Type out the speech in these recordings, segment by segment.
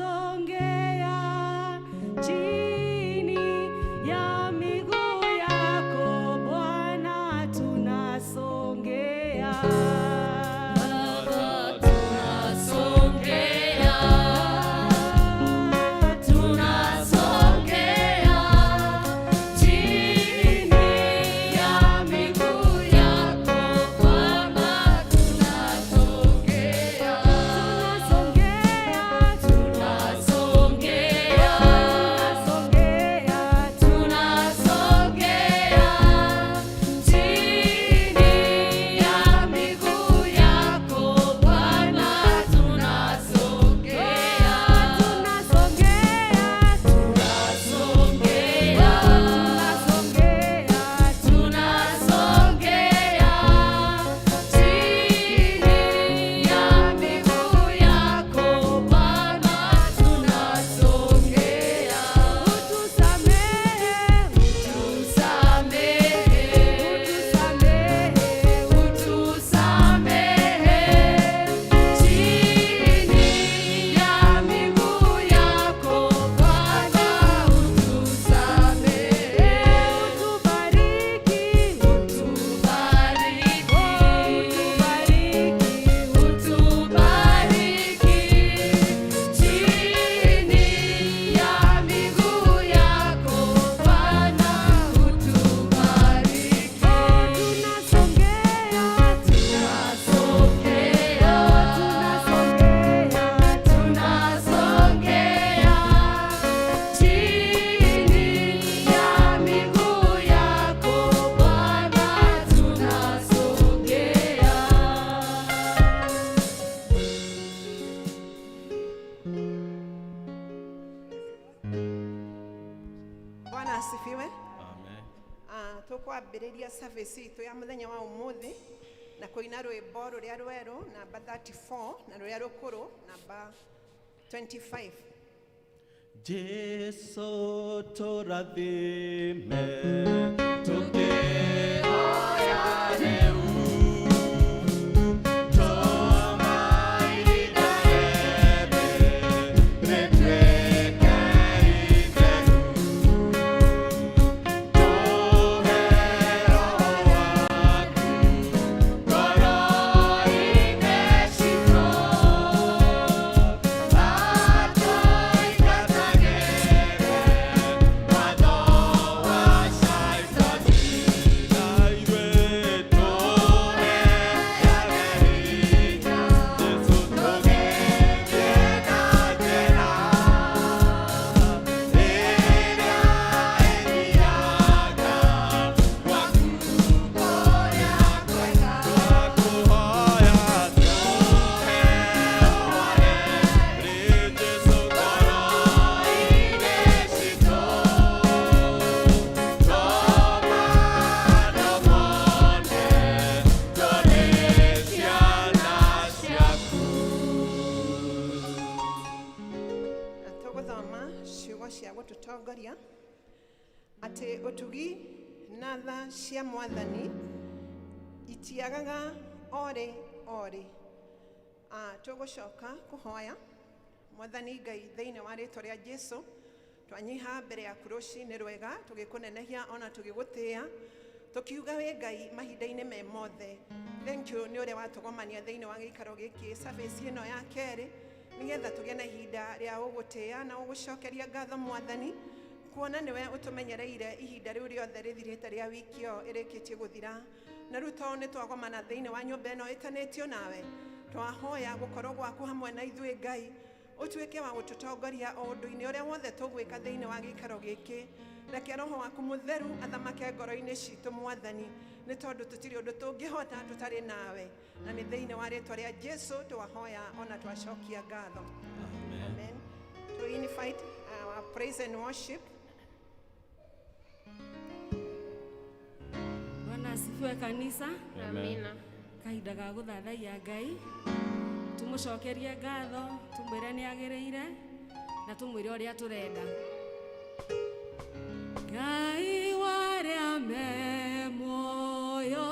Tunasongea chini ya miguu yako Bwana, tunasongea. Baba, tunasongea, tunasongea chini ya miguu yako Bwana, tunasongea, Tunasongea, tunasongea, tunasongea, tunasongea chini ya miguu yako Bwana, tunasongea, tunasongea, tunasongea, tunasongea, tunasongea chini ya miguu yako Bwana, tunasongea. Utusamehe, Utusamehe, utusamehe, utusamehe chini ya miguu yako Bwana, utusamehe, utubariki, utubariki, utubariki, utubariki chini ya miguu yako Bwana, utubariki. Tunasongea, Tunasongea, tunasongea, tunasongea chini ya miguu yako Bwana, tunasongea. Bwana asifiwe. Amen. Tukwambĩrĩria service itũ ya mũthenya wa ũmũthĩ na kũina rwĩmbo rũrĩa rwerũ namba 34 na rũrĩa rũkũrũ namba 25. Jesu tũrathime tũkĩhoya rĩu tũma ihinda rĩrĩ rĩtuĩke itheru tũhe Roho waku ngoro-inĩ citũ atũingatagĩre watho wa Shaitani na ithuĩ tũheage hinya Jesũ tũgĩthiĩ na njĩra ĩrĩa ĩthiaga gwaku Kũrĩa kwega. Twakuhoya tũhe ũhoreri Jesũ ngoro-inĩ citũ tũma andũ mone tũrĩ ciana ciaku. Na tũgũthoma ciugo cia gũtũtongoria atĩ ũtugi na tha cia Mwathani itiagaga orĩ orĩ. Tũgũcoka kũhoya Mwathani Ngai thĩinĩ wa rĩtwa rĩa Jesu twanyiha mbere yaku rũcinĩ rwega tũgĩkũnenehia ona tũgĩgũtĩĩa tũkiuga wĩ Ngai mahinda-inĩ me mothe. Thank you nĩ ũrĩa watũgomania thĩinĩ wa gĩikaro gĩkĩ service ĩno ya kerĩ nĩgetha tũgĩe na ihinda rĩa gũgũtĩĩa na gũgũcokeria ngatho Mwathani kuona nĩwe ũtũmenyereire ihinda rĩu rĩothe rĩthirĩte rĩa wiki ĩyo ĩrĩkĩtie gũthira na rĩu tondũ nĩ twagomana thĩinĩ wa nyũmba ĩno ĩtanĩtio nawe twahoya gũkorwo gwaku hamwe na ithuĩ Ngai ũtuĩke wa gũtũtongoria o ũndũ-inĩ ũrĩa wothe tũgwĩka thĩinĩ wa gĩikaro gĩkĩ. Reke Roho waku mũtheru athamake ngoro-inĩ citũ Mwathani nĩ tondũ tũtirĩ ũndũ tũngĩhota tũtarĩ nawe na nĩ thĩinĩ wa rĩtwa rĩa Jesu twahoya ona twacokia ngatho. Amen. Amen. To invite our praise and worship. Bwana asifiwe kanisa. Amina. Kahinda ga gũthathaiya Ngai tũmũcokerie ngatho tũmwĩre nĩ agĩrĩire na tũmwĩre ũrĩa tũrenda. Ngai warĩa me muoyo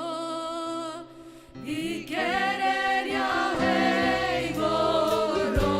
thikĩrĩria wĩ igũrũ.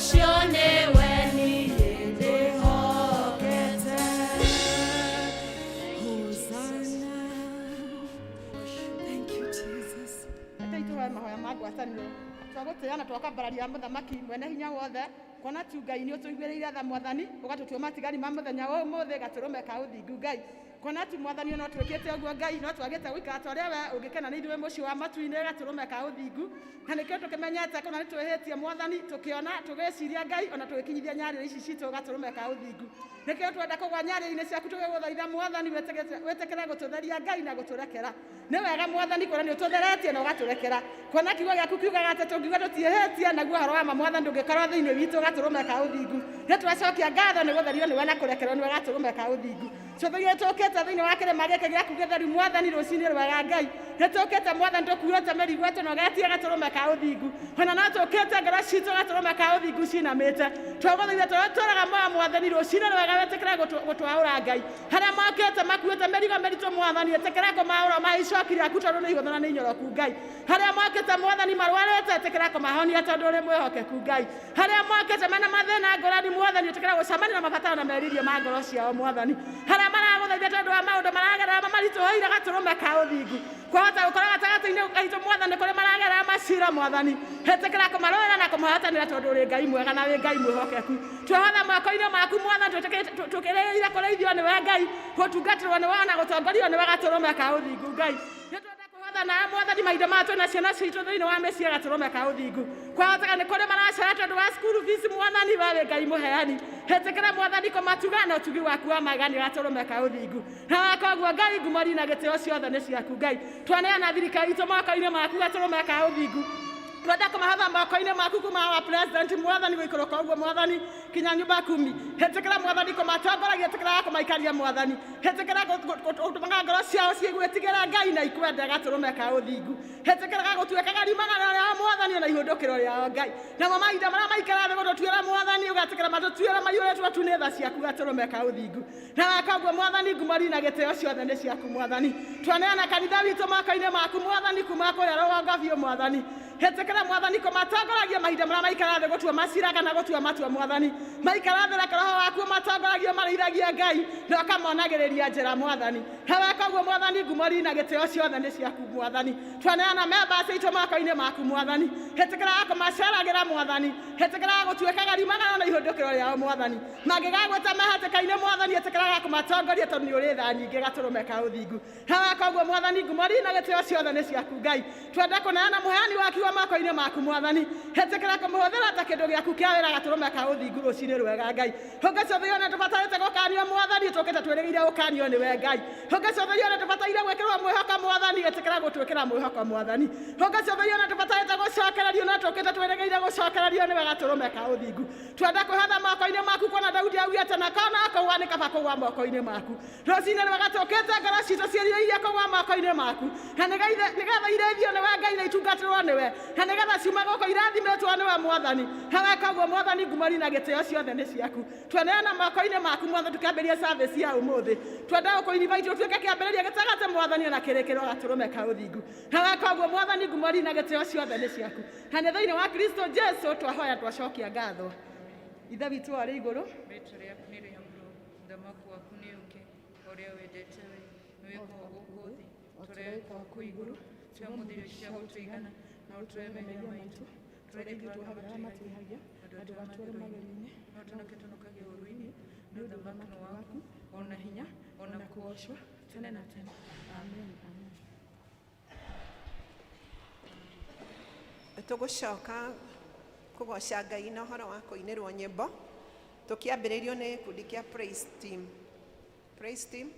Ũcio nĩwe niĩ ndĩhokete. Hosanna. Thank you, Jesus. Reke itũhoe mahoya ma ngwatanĩro. Twagũtĩĩa na twakambararia mũthamaki mwene hinya wothe, kuona tu Ngai nĩ ũtũiguĩrĩire tha mwathani, ũgatũtua matigari ma mũthenya wa ũmũthĩ gatũrũme ka ũthingu Ngai. Kuona tu mwathani no twĩkĩte ũguo Ngai, no twagĩte gũikara ta ũrĩa we ũngĩkena nĩ ithuĩ mũciĩ wa matu-inĩ gatũrũme ka ũthingu. Na nĩkĩo tũkĩmenyete kũna nĩ twĩhĩtie mwathani, tũkĩona, tũgĩciria Ngai, ona tũgĩkinyithia nyarĩrĩ ici citũ gatũrũme ka ũthingu. Nĩkĩo twenda kũgwa nyarĩrĩ-inĩ ciaku tũgĩgũthaitha mwathani, wĩtĩkĩre gũtũtheria Ngai na gũtũrekera. Nĩ wega mwathani kuona nĩ ũtũtheretie na ũgatũrekera. Kuona kiugo gĩaku kiugaga atĩ tũngiuga tũtiĩhĩtie, naguo ũhoro wa ma mwathani ndũngĩkorwo thĩinĩ witũ gatũrũme ka ũthingu. Nĩ twacokia ngatho nĩ gũtherio nĩwe na kũrekerwo nĩwe gatũrũme ka ũthingu. Tũthiĩ tũkĩte thĩinĩ wa kĩrĩma gĩkĩ gĩaku gĩtheru mwathani rũcinĩ rwega Ngai. Nĩ tũkĩte mwathani tũkuĩte mĩrigo ĩtũnogetie gatũrũme ka ũthingu. Ona no tũkĩte ngoro citũ gatũrũme ka ũthingu cinamĩte. Twagũthaitha tũrĩa tũraga muoyo mwathani rũcinĩ rwega wĩtĩkĩre gũtwaũra Ngai. Harĩa mokĩte makuĩte mĩrigo mĩritũ mwathani ĩtĩkĩra kũmaũra mahe icoki rĩaku tondũ nĩ ihũthũ na nĩ inyoroku Ngai. Harĩa mokĩte mwathani marwarĩte ĩtĩkĩra kũmahonia tondũ ũrĩ mwĩhokeku Ngai. Harĩa mokĩte mena mathĩna ngũrani mwathani ĩtĩkĩra gũcemania na mabataro na merirĩria ma ngoro ciao mwathani. Harĩa maragũthaitha tondũ wa maũndũ maragerera mamaritũhĩire gatũrũme ka ũthingu. Kwahota gũkorwo gatagatĩ-inĩ gaitũ mwathani kũrĩ maragerera macira mwathani. Ĩtĩkĩra kũmarũĩra na kũmahotanĩra tondũ ũrĩ Ngai mwega na wĩ Ngai mwĩhokeku. Twĩhotha moko-inĩ maku mwathani tũkĩrĩrĩire kũrĩithio nĩwe Ngai, gũtungatĩrwo nĩwe na gũtongorio nĩwe gatũrũme ka ũthingu Ngai. Nĩ twenda kwĩhotha nawe mwathani mahinda maya twĩna ciana citũ thĩinĩ wa mĩciĩ gatũrũme ka ũthingu. Kwahoteka nĩ kũrĩ maracera tondũ wa school fees mwathani, we wĩ Ngai mũheani. Ĩtĩkĩra mwathani kũmatuga na ũtugi waku wa magegania gatũrũme ka ũthingu. Na weka ũguo Ngai, ngumo na gĩtĩo ciothe nĩ ciaku Ngai. Twaneana thirikari itũ moko-inĩ maku gatũrũme ka ũthingu. Twenda kũmahatha moko-inĩ maku kuma wa president mwathani gũikũrũka ũguo mwathani kinya nyumba kumi. Ĩtĩkĩra mwathani kũmatongoragia, ĩtĩkĩra kũmaikaria mwathani. Ĩtĩkĩra gũtũmaga ngoro ciao ciĩgwĩtigĩra Ngai na ikwende gatũrũme ka ũthingu. Ĩtĩkĩra gũtuĩkaga riumagara rĩao mwathani ona ihũndũkĩro rĩao Ngai. Namo mahinda marĩa maikara thĩ gũtũtuĩra mwathani ũgatĩkĩra matũtuĩra maiyũrĩtwo tu nĩ tha ciaku gatũrũme ka ũthingu. Na weka ũguo mwathani ngumo na gĩtĩo ciothe nĩ ciaku mwathani. Twaneana kanitha witũ moko-inĩ maku mwathani kuma kũrĩa rũgongo biũ mwathani. Ĩtĩkĩra mwathani kũmatongoragia mahinda marĩa maikara thĩ gũtua macira kana gũtua matua mwathani. Maikara thĩ reke roho waku ũmatongoragie ũmarĩithagie Ngai na ũkamonagĩrĩria njĩra mwathani. Na weka ũguo mwathani ngumo na gĩtĩo ciothe nĩ ciaku mwathani. Twaneana members aitũ moko-inĩ maku mwathani. Ĩtĩkĩra kũmaceragĩra mwathani. Ĩtĩkĩra gũtuĩkaga riumagara na ihũndũkĩro rĩao mwathani. Mangĩgagwĩta mahatĩka-inĩ mwathani ĩtĩkĩra kũmatongoria tondũ nĩ ũrĩ tha nyingĩ gatũrũme ka ũthingu. Na weka ũguo mwathani ngumo na gĩtĩo ciothe nĩ ciaku Ngai. Twenda kũneana mũheani wa kiugo moko-inĩ maku mwathani. Ĩtĩkĩra kũmũhũthĩra ta kĩndũ gĩaku kĩa wĩra gatũrũme ka ũthingu rũcinĩ rwega Ngai. Ũngĩcũthĩrio nĩ tũbatarĩte gũkanio mwathani tũkĩte twĩrĩgĩire gũkanio nĩwe Ngai. Ũngĩcũthĩrio nĩ tũbataire gwĩkĩrwo mwĩhoko mwathani ĩtĩkĩra gũtwĩkĩra mwĩhoko mwathani. Ũngĩcũthĩrio nĩ tũbatarĩte gũcokererio no tũkĩte twĩrĩgĩire gũcokererio nĩwe gatũrũme ka ũthingu. Twenda kwĩhotha moko-inĩ maku kuona Daudi augĩte na kona kũgwa nĩ kaba kũgwa moko-inĩ maku. Rũcinĩ rwega tũkĩte ngoro citũ ciĩrirĩirie kũgwa moko-inĩ maku. Na nĩgetha irĩithio nĩwe Ngai na itungatĩrwo nĩwe. Na nĩgetha ciuma gũkũ irathimĩtwo nĩwe mwathani. Na weka ũguo mwathani ngumo na gĩtĩo ciothe nĩ ciaku. Twaneana moko-inĩ maku mwathani tũkĩambĩrĩria service ya ũmũthĩ. Twenda gũkũ-invite ũtuĩke kĩambĩrĩria gĩtagatĩ mwathani na kĩrĩkĩro gatũrũme ka ũthingu. Na weka ũguo mwathani ngumo na gĩtĩo ciothe nĩ ciaku. Na nĩ thĩinĩ wa Kristo Jesu twahoya twacokia ngatho. Ithe witũ arĩ igũrũ, Rĩĩtwa rĩaku nĩ rĩamũrwo, ũthamaki waku nĩ ũũke, ũrĩa wendete we nĩ wĩkagwo gũkũ thĩ ta ũrĩa wĩkagwo kũu igũrũ. Tũhe ũmũthĩ irio cia gũtũigana, na ũtũhe mehia maitũ, ta ũrĩa ithuĩ tuohagĩra arĩa matwĩhagia, na ndũgatũtware magerio-inĩ, no ũtũhonokie tũhonokagie ũũru-inĩ, nĩ ũthamaki nĩ waku, ona hinya, ona kũgoocwo tene na tene. Amen. Amen. Tũgũcoka kũgoca Ngai na ũhoro wa kũinĩrwo nyĩmbo tũkĩambĩrĩrio nĩ gĩkundi kĩa praise team. Praise team.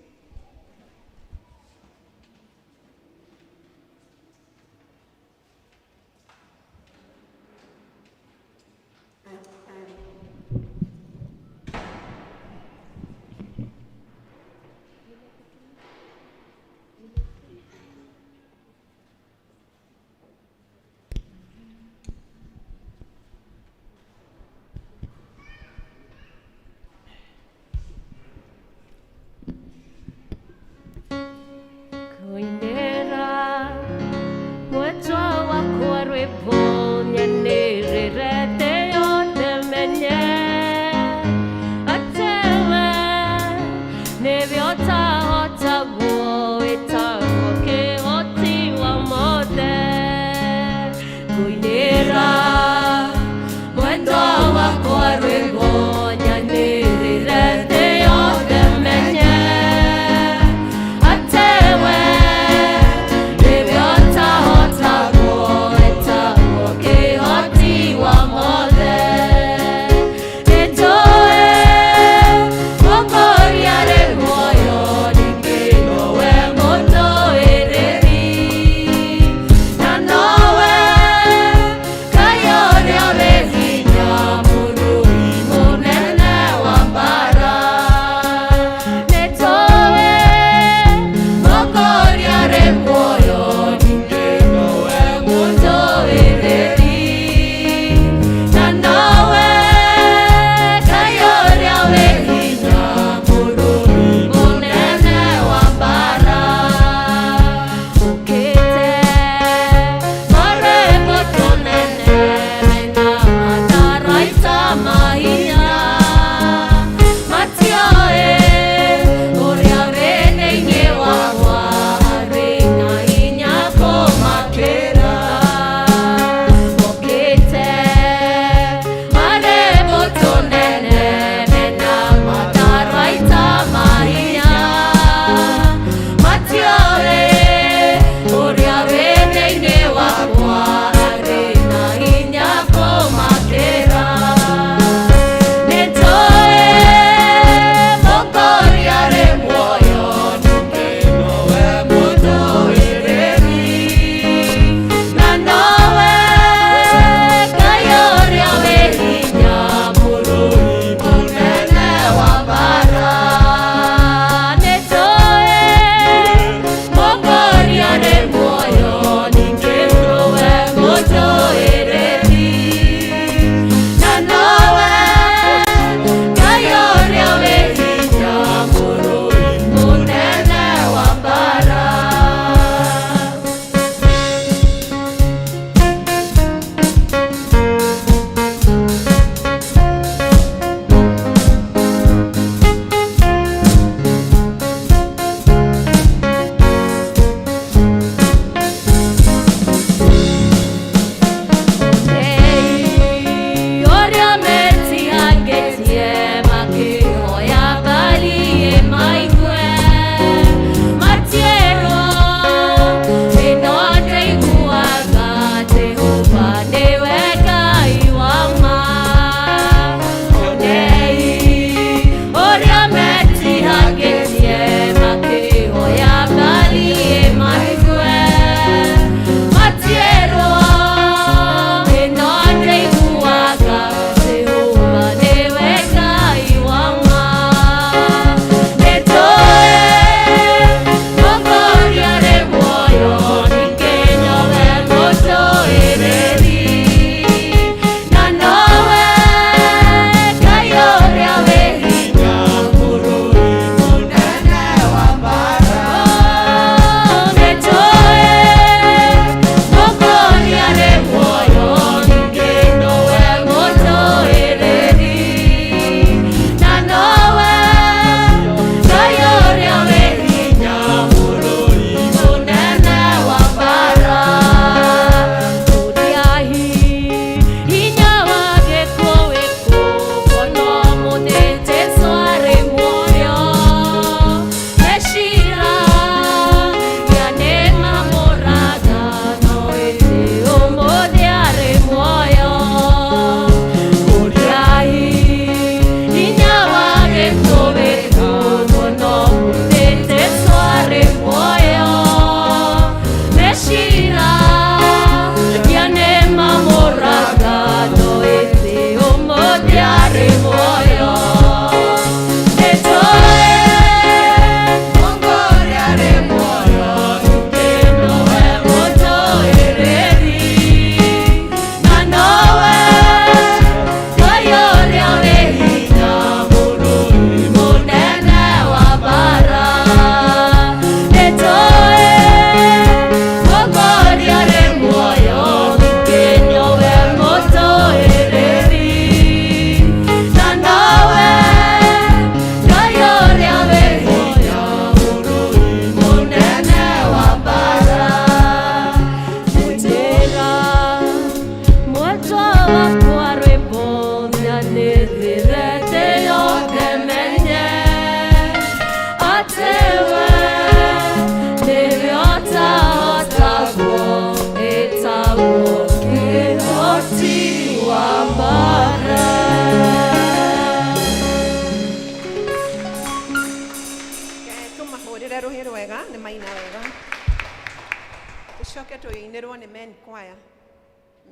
Tũcoke tũinĩrwo nĩ men choir.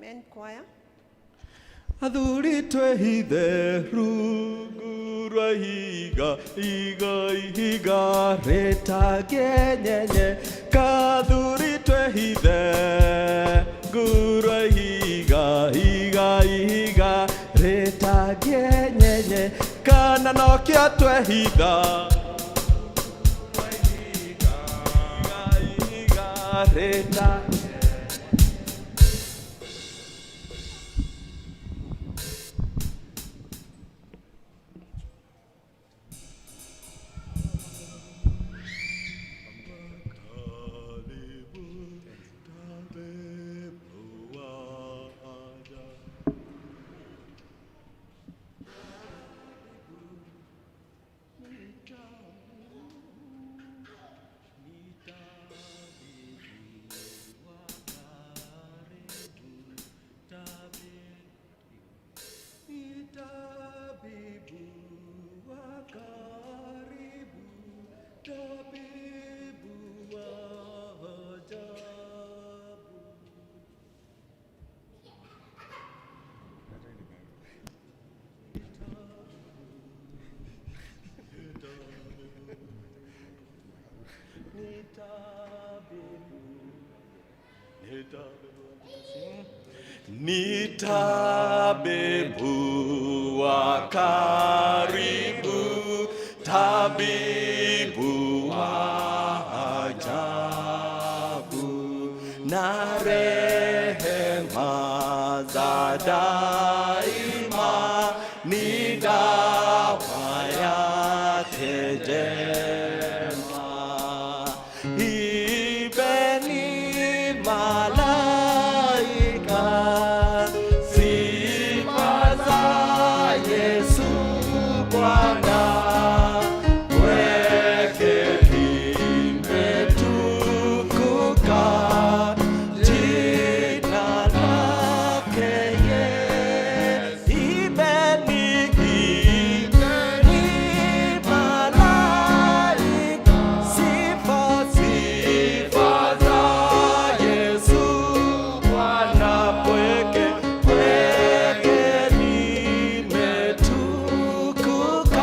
Men choir. Athuri twehithe rungu rwa ihiga iga ihiga rĩtangĩenyenye kathuri twehithe rungu rwa ihiga iga ihiga rĩtangĩenyenye kana nokĩo twehitha ihiga ihiga rĩta. Nitabibu wa karibu, tabibu wa ajabu, na rehema za daima ni dawa yake njema. Ibeni malaika sifa za Yesu Bwana, weke limetukuka jina lake Yesu. Ibeni, ibeni malaika sifa, sifa za Yesu Bwana, pweke, pweke limetukuka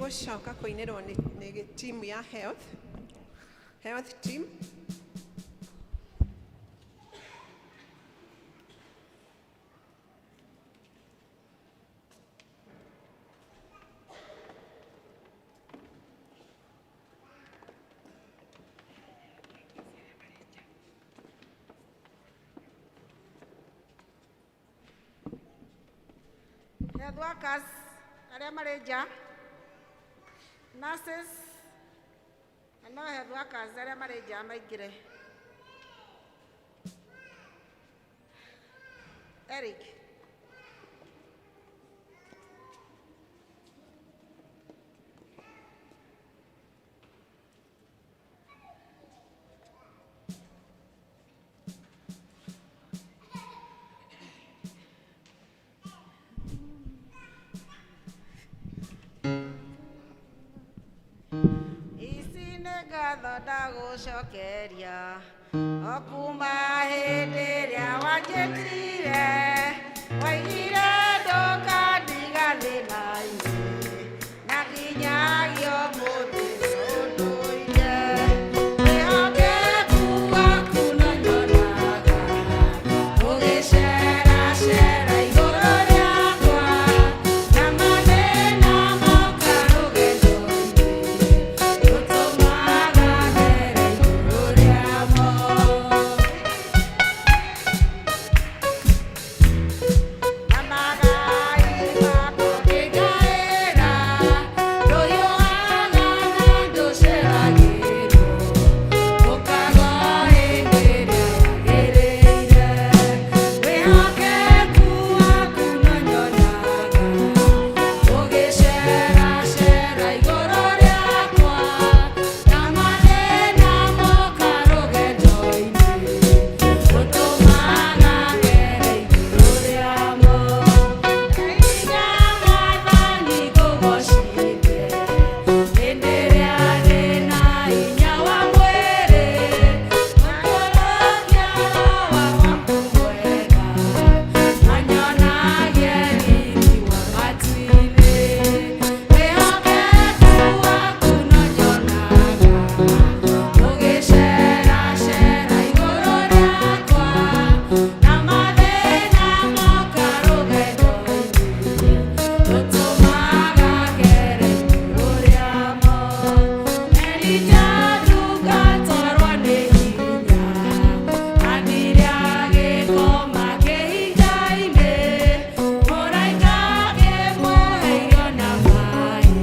Ĩgũcoka kũinĩrwo nĩ team ya health team. Health workers arĩa marĩ nja, nurses na no health workers arĩa marĩ nja maingĩre. Eric. Ici nĩ ngatho ndagũcokeria o kuma hĩndĩ ĩrĩa wanjĩtire, waigire ndũkandiga thĩna-inĩ na nginyagia ũmũthĩ ũndũire. Wĩhokeku waku no nyonaga ũgĩceracera igũrũ rĩakwa, na mathĩna moka rũgendo-inĩ ũtũmaga ngere igũrũ rĩamo. Na magai makwa ngĩngaĩra, ndũhiũhaga na ndũceragĩrwo, ũkaga hĩndĩ ĩrĩa yagĩrĩire. Wĩhokeku waku no nyonaga ũgĩceracera igũrũ rĩakwa, na mathĩna moka rũgendo-inĩ ũtũmaga ngere igũrũ rĩamo. Nginya Mwathani ngũgocithie hĩndĩ ĩrĩa ndĩna hinya wa mwĩrĩ, ngũkũrũkia roho waku mwega na nyonagie riri wa matu-inĩ. Wĩhokeku waku no nyonaga ũgĩceracera igũrũ rĩakwa, na mathĩna moka rũgendo-inĩ ũtũmaga ngere igũrũ rĩamo. Elija ndungatwarwo nĩ hinya, athire agĩkoma kĩhinga-inĩ, mũraika akĩmũhe irio na maaĩ,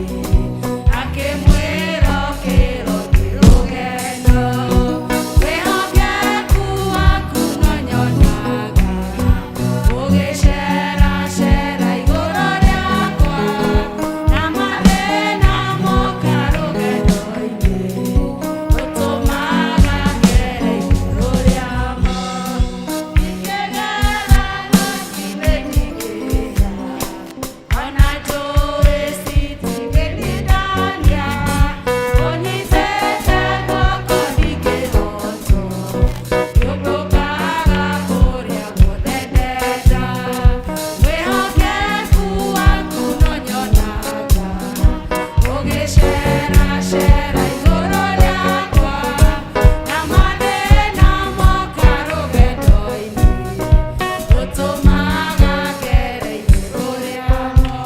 akĩmwĩra ũkĩrwo nĩ rũgendo. Wĩhokeku waku no nyonaga ũgĩceracera igũrũ rĩakwa, na mathĩna moka rũgendo-inĩ ũtũmaga ngere igũrũ rĩamo. Ingĩgera no cimenyithia, ona njũĩ citingĩnindania, ũnyitĩte guoko ndingĩhotwo, ngĩũmbũkaga kũrĩa guothe ndenda. Wĩhokeku waku no nyonaga ũgĩceracera igũrũ rĩakwa, na mathĩna moka rũgendo-inĩ ũtũmaga ngere igũrũ rĩamo.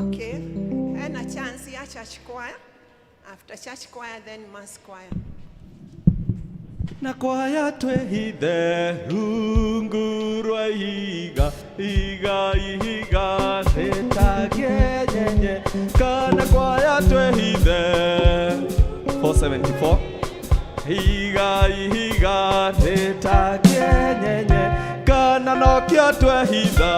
Okay. Hena chance ya church choir. After church choir, then mass choir. Na kwaya twĩhithe rungu rwa ihiga iga ihiga rĩtangĩenyenye kana kwaya twĩhithe 474 iga ihiga rĩtangĩenyenye kana nokĩo twehitha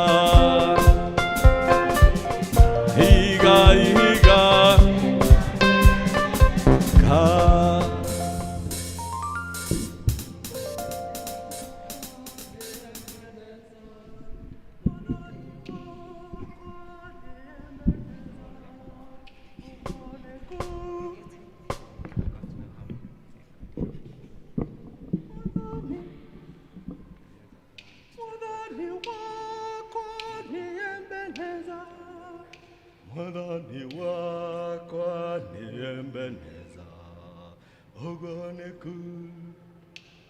iga ihiga ka. Mwathani wakwa nĩ Ebeneza, ũguo nĩ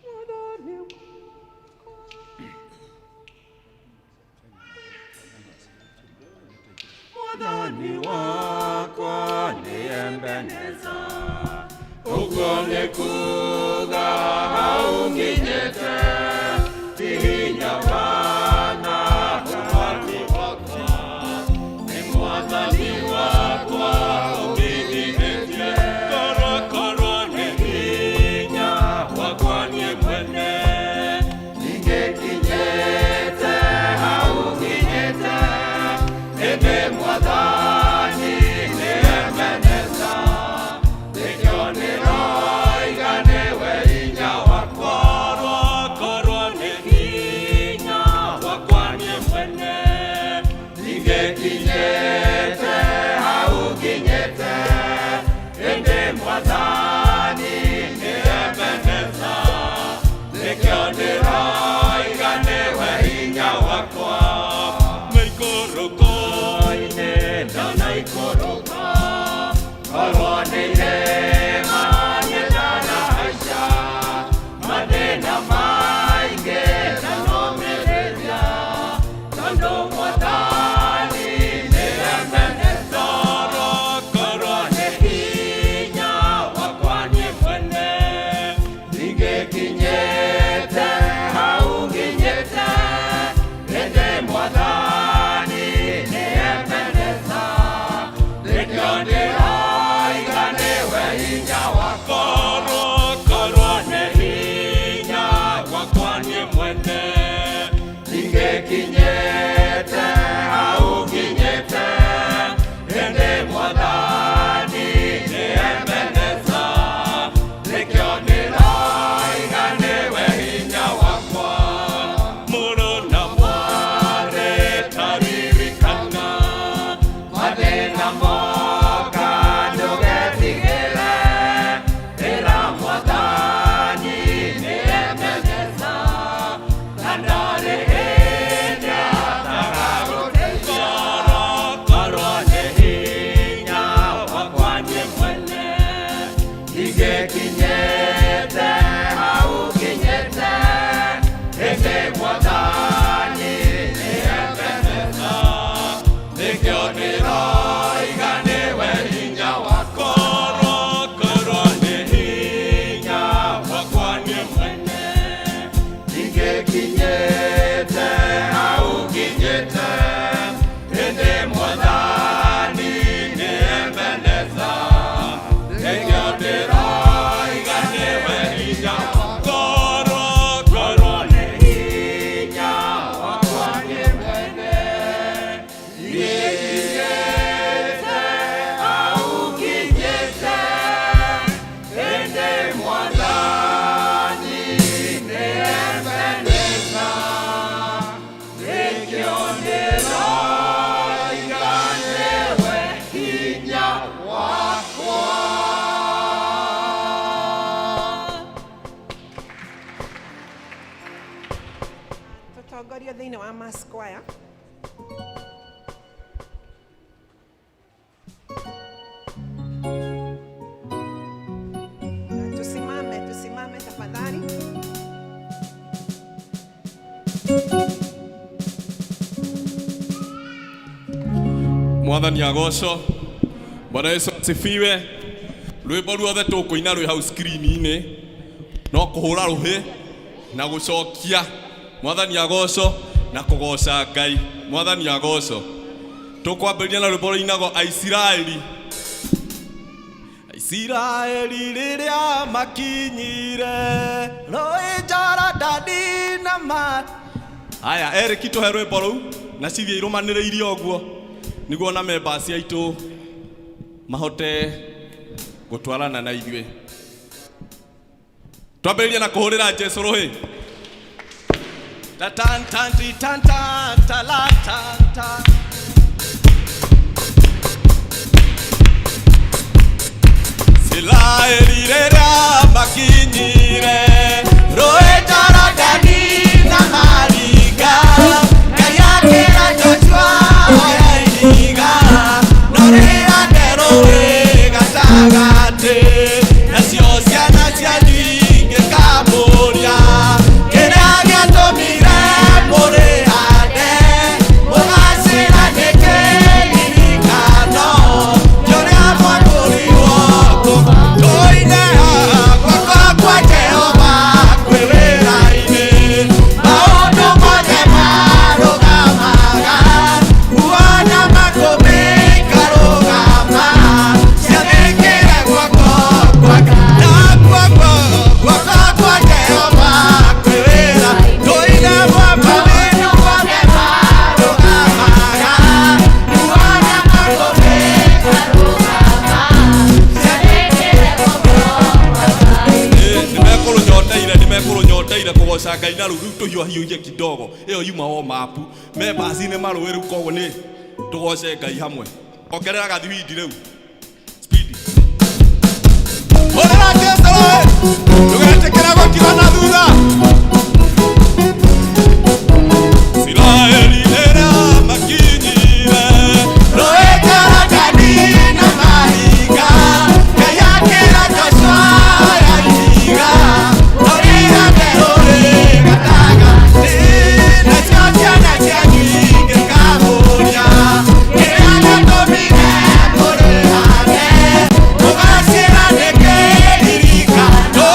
Mwathani Mwathani wakwa nĩ Ebeneza, ũguo nĩ kuga hau nginyĩte, ti hinya kana ũhoti wakwa, nĩ Mwathani wakwa ũnginyithĩtie. Korwo nĩ hinya wakwa niĩ mwene, ingĩkinyĩte hau nginyĩte, ĩndĩ Mwathani nĩ Ebeneza, nĩkĩo ndĩroiga nĩwe hinya wakwa. Korwo nĩ hinya wakwa niĩ mwene, Ingĩkinyĩte hau nginyĩte, ĩndĩ Mwathani nĩ Ebeneza, nĩkĩo ndĩroiga nĩwe hinya wakwa. Maikũrũko-inĩ Ndanaikũrũka, korwo nĩ irĩma nĩndanahaica, mathĩna maingĩ ndanomĩrĩria, tondũ Mwathani nĩ Ebeneza. Korwo nĩ hinya wakwa niĩ mwene, Ingĩkinyĩte hau nginyĩte, ĩndĩ Mwathani nĩ Ebeneza, nĩkĩo ndĩroiga nĩwe hinya wakwa. Korwo nĩ hinya wakwa niĩ mwene, Ingĩkinyĩte hau nginyĩte, ĩndĩ Mwathani nĩ Ebeneza, nĩkĩo ndĩroiga nĩwe hinya wakwa. Mũrũ na mwarĩ taririkana, Mathĩna moka ndũgetigĩre, ĩra Mwathani nĩ Ebeneza, na ndarĩ hĩndĩ atagagũteithia. Korwo nĩ hinya wakwa niĩ mwene, Ingĩkinyĩte hau nginyĩte, ĩndĩ Mwathani nĩ Ebeneza, nĩkĩo ndĩroiga nĩwe hinya wakwa. Korwo nĩ hinya wakwa niĩ mwene, Ingĩkinyĩte hau nginyĩte, ĩndĩ Mwathani nĩ Ebeneza, nĩkĩo ndĩroiga nĩwe hinya wakwa. Korwo nĩ Hinya wakwa niĩ mwene, ingĩkinyĩte hau nginyĩte, ĩndĩ Mwathani nĩ Ebeneza, nĩkĩo ndĩroiga nĩwe hinya wakwa. Tũtongorio thĩinĩ wa Mass Choir. Na tusimame, tusimame tafadhali. Mwathani agocwo. Bwana Yesu asifiwe. Rwĩmbo ruothe tũkũina rwĩ hau screen-inĩ no kũhũra rũhĩ na gũcokia Mwathani agocwo na kũgoca Ngai. Mwathani agocwo. Tũkwambĩrĩria na rwĩmbo rũinagwo Aisiraeli. Aisiraeli rĩrĩa makinyire rũĩ Jorodani na ma Aya, Eric tũhe rwĩmbo rũu na cithiĩ irũmanĩrĩirie ũguo nĩguo na members aitũ mahote gũtwarana na ithuĩ. Twambĩrĩrie na kũhũrĩra Jesũ rũhĩ. Ta tan tan ti tan tan ta la tan ta. Isiraeli rĩrĩa makinyire rũĩ Jorodani na maringa, Ngai akĩra Joshua oya ihiga. No Mekũrũnyoteire kũgoca Ngai na rĩu rĩu tũhiũhahiũhie kidogo ĩyo yuma warm up me mbaci-inĩ marũĩ rĩu koguo nĩ tũgoce Ngai hamwe. Ongerera gathibindi rĩu speed. Hũrĩra Jesũ we, ndũgetĩkĩre gũtigwo na thutha. Isiraeli rĩrĩa makinyire Rũĩ Jorodani na mahiga, Ngai akĩra Joshua oya ihiga, ũrĩhande rũrĩ gatagatĩ, nacio ciana cianyu ingĩkamũria, kĩrĩa gĩatũmire mũrĩhande, mũgaciĩra nĩkĩririkano.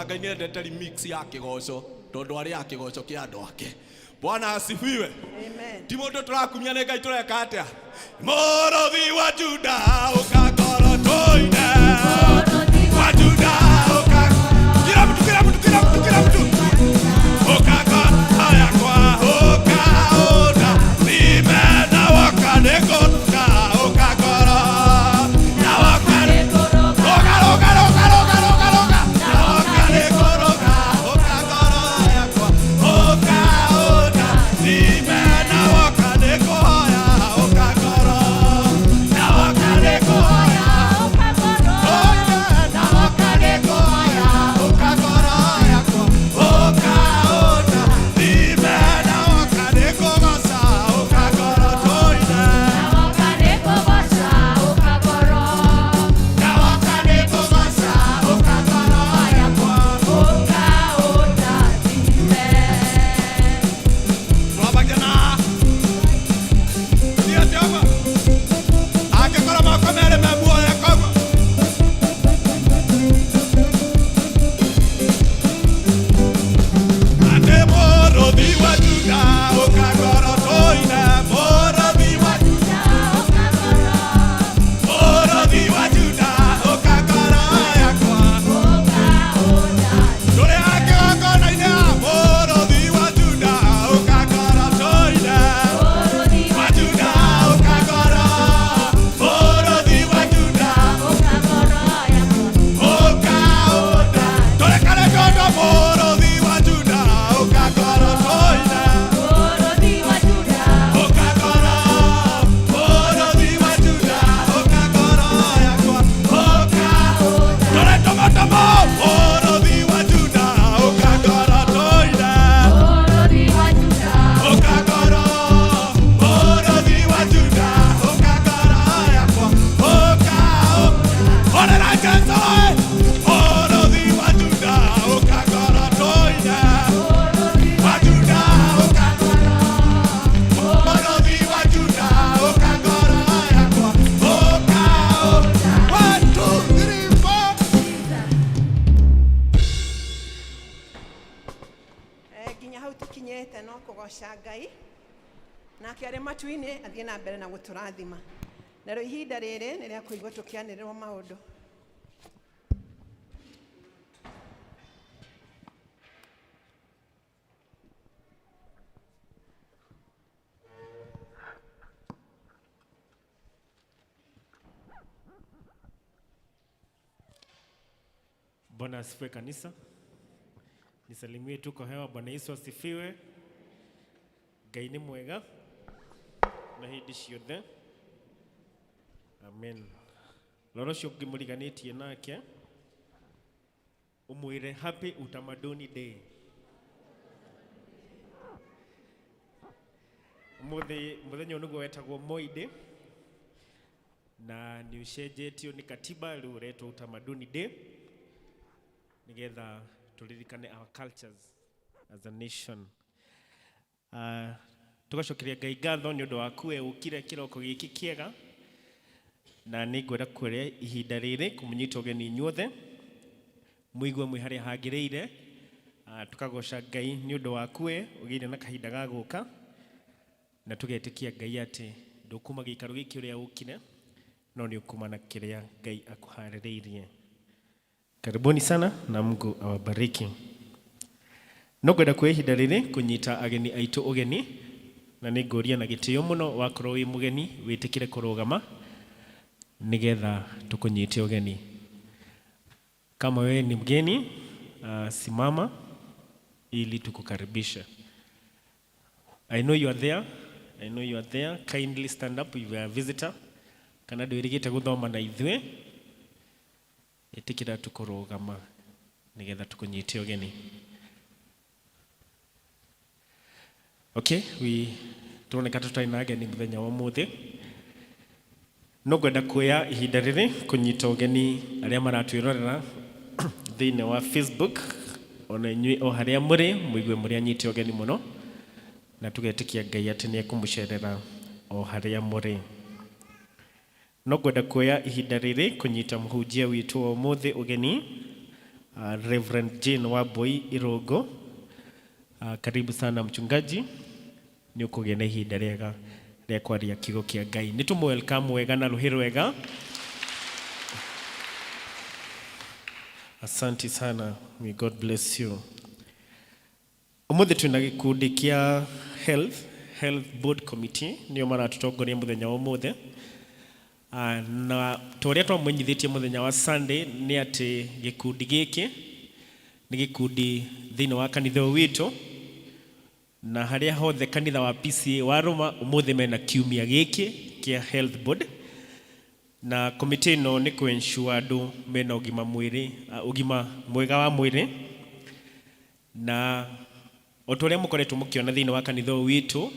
Ngai nĩ endete remix ya kĩgoco tondũ arĩ ya kĩgoco kĩa andũ ake. Bwana asifiwe. Amen. Ti mũndũ tũrakumia nĩ Ngai tũreka atĩa? Mũrũthi wa Juda ũkakoro tũine. Wa Juda ũka kila mtu kila mtu kila mtu kila mtu ũkakoro yakwa ũkaũna nimena woka nĩkũruka ũkakoro na woka Roga, roga, roga, roga, roga, roga. Roga nĩkũrũga, ũkakoro yakwa, ũkaũna. Nimena woka nĩkũhoya, ũkakoro. Na woka nĩkũhoya, oye, na woka nĩkũhoya, ũkakoro yakwa, ũkaũna. Nimena woka nĩkũgoca, ũkakoro tũine. Na woka nĩkũgoca, ũkakoro yakwa. Twambagia na Ndio Jehova. Angĩkorwo moko merĩ me muoyo koguo. Atĩ mũrũthi wa Juda ũkagoro tũine, mũrũthi wa mũrũthi wa Juda ũkagoro yakwa. Tũrĩ a kĩgongona-inĩ a mũrũthi wa Juda ũkagoro tũine. Wa Juda ũkagoro, mũrũthi wa Juda ũkaũnda. Tũrekane tondũ mũrũthi wa Juda ũkagoro tũine. Ũkagoro, mũrũthi wa Juda ũkagoro yakwa, ũka. Tũre tomotomo, mũrũthi wa Juda ũkagoro tũine. Ũkagoro, mũrũthi wa Juda ũkagoro yakwa, ũka. Orera Jesũ, ĩ. Mũrũthi wa Juda ũkagoro tũine. Wa Juda ũkagoro, mũrũthi wa Juda ũkagoro yakwa, ũka. One, two, three, four. Nginya hau tũkinyĩte no kũgoca Ngai nake arĩ matu-inĩ athiĩ na mbere na gũtũrathima. Narĩo ihinda rĩrĩ nĩ rĩa kũigua tũkĩanĩrĩrwo maũndũ. Bwana asifiwe kanisa. Nisalimie tu kwa hewa. Bwana Yesu asifiwe. Ngai nĩ mwega na hĩndĩ ciothe. Amen. Rora ũcio ũngĩ mũriganĩtie nake ũmwĩre happy utamaduni day. Ũmũthĩ mũthenya ũyũ nĩguo wetagwo Moi Day na nĩ ũcenjetio nĩ katiba rĩu ũretwo utamaduni day nigetha turirikane our cultures as a nation. Tugacokeria Ngai ngatho nĩ ũndũ waku we ũkire kĩroko gĩkĩ kĩega na nĩ ngwenda kwĩre ihinda rĩrĩ kũmũnyita ũgeni inyuothe mũigue mwĩ harĩa hagĩrĩire. Tukagoca Ngai nĩ ũndũ waku we ũgĩire na kahinda ga gũka na tũgetĩkia Ngai atĩ ndũkuma gĩikaro gĩkĩ ũrĩa ũkire no nĩ ũkuma na kĩrĩa Ngai akũharĩrĩirie. Karibuni sana na Mungu awabariki. No ngwenda kuoya ihinda rĩrĩ kũnyita ageni aitũ ũgeni na nĩ ngũria na gĩtĩo mũno wakorwo wĩ mũgeni wĩtĩkĩre kũrũgama nĩgetha tũkũnyite ũgeni. Kama wewe ni mgeni simama ili tukukaribishe. I know you are there. I know you are there. Kindly stand up if you are a visitor. Kana ndwĩrĩgĩte gũthoma na ithuĩ ĩtĩkĩra tũkũrũgama nĩgetha tũkũnyite ũgeni. Okay, we turoneka tũtarĩ na ageni mũthenya wa ũmũthĩ. No ngwenda kuoya ihinda rĩrĩ kũnyita ũgeni arĩa maratwĩrorera thĩinĩ wa Facebook ona inyuĩ o harĩa mũrĩ mũigue mũrĩ anyite ũgeni mũno na tũgetĩkia Ngai atĩ nĩ ekũmũcerera o harĩa mũrĩ. No ngwenda kuoya ihinda rĩrĩ kũnyita mũhunjia witũ wa ũmũthĩ ũgeni. Reverend Jane Wambui Irungu. Karibu sana mchungaji, nĩ ũkũgĩa na ihinda rĩega rĩa kwaria kiugo kĩa Ngai. Nĩ tũmũ welcome wega na rũhĩ rwega. Asante sana. May God bless you. Umuthi twina gikundi kia health board committee nio maratutongoria muthenya wa umuthi. Na ta ũrĩa twamenyithĩtie mũthenya wa Sunday nĩ atĩ gĩkundi gĩkĩ nĩ gĩkundi thĩinĩ wa kanitha ũyũ witũ, na harĩa hothe kanitha wa PCEA wa Roma ũmũthĩ mena kiumia gĩkĩ kĩa health board, na komĩtĩ ĩno nĩ kũ ensure andũ mena ũgima mwĩrĩ, ũgima mwega wa mwĩrĩ. Na o ta ũrĩa mũkoretwo mũkĩona thĩinĩ wa kanitha ũyũ witũ,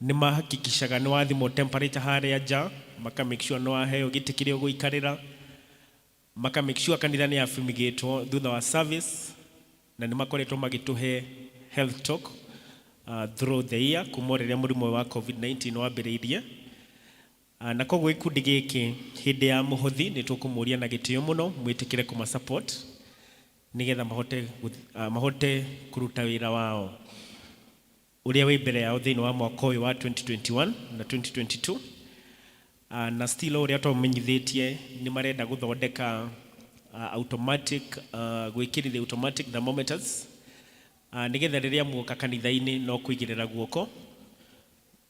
nĩ mahakikishaga nĩ wathimwo temperature harĩa nja, maka make sure nĩ waheo gĩtĩ kĩrĩa ũgũikarĩra, maka make sure kanitha nĩ yafumigĩtwo thutha wa service, na nĩ makoretwo magĩtũhe health talk through the year kuma rĩrĩa mũrimũ wa COVID-19 wambĩrĩirie. Na koguo gĩkundi gĩkĩ hĩndĩ ya mũhothi nĩ tũkũmũria na gĩtĩo mũno mwĩtĩkĩre kũma support nĩgetha mahote kũruta wĩra wao ũrĩa wĩ mbere yao thĩinĩ wa mwaka ũyũ wa 2021 na 2022. Na still ũrĩa twamenyithĩtie nĩ marenda gũthondeka automatic, gwĩkĩrithia automatic thermometers, nĩgetha rĩrĩa muoka kanitha-inĩ no kũigĩrĩra guoko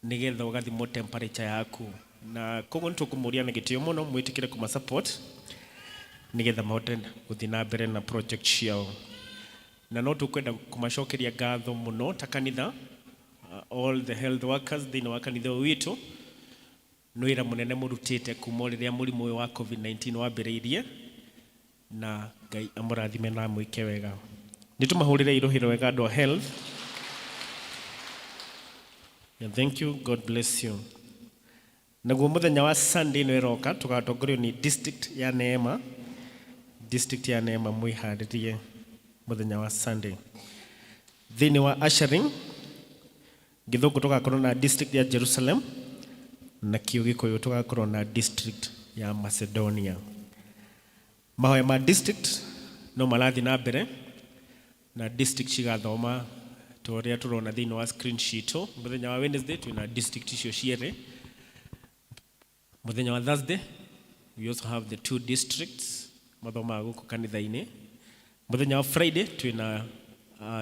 nĩgetha ũgathimwo temperature yaku. Na koguo nĩ tũkũmũria na gĩtĩo mũno mwĩtĩkĩre kũma support nĩgetha mahote gũthiĩ na mbere na project ciao. Na no tũkwenda kũmacokeria ngatho mũno ta kanitha, all the health workers thĩinĩ wa kanitha ũyũ witũ, nĩ wĩra mũnene mũrutĩte kuma rĩrĩa mũrimũ ũyũ wa COVID-19 wambĩrĩirie, na Ngai amũrathime na amwĩke wega. Nĩ tũmahũrĩre irũhĩ rwega andũ a health. Yeah, thank you, God bless you. Naguo mũthenya wa Sunday ĩno ĩroka tũgatongorio nĩ district ya Neema. District ya Neema mwĩharĩrie mũthenya wa Sunday. Thĩinĩ wa ushering Gĩthũngũ tũgakorwo na district ya Jerusalem, na kĩo Gĩkũyũ tũgakorwo na district ya Macedonia. Mahoya ma district no marathiĩ na mbere, na district cigathoma ta ũrĩa tũrona thĩinĩ wa screen citũ. Mũthenya wa Wednesday twĩna district icio cierĩ. Mũthenya wa Thursday we also have the two districts mathomaga gũkũ kanitha-inĩ. Mũthenya wa Friday twĩna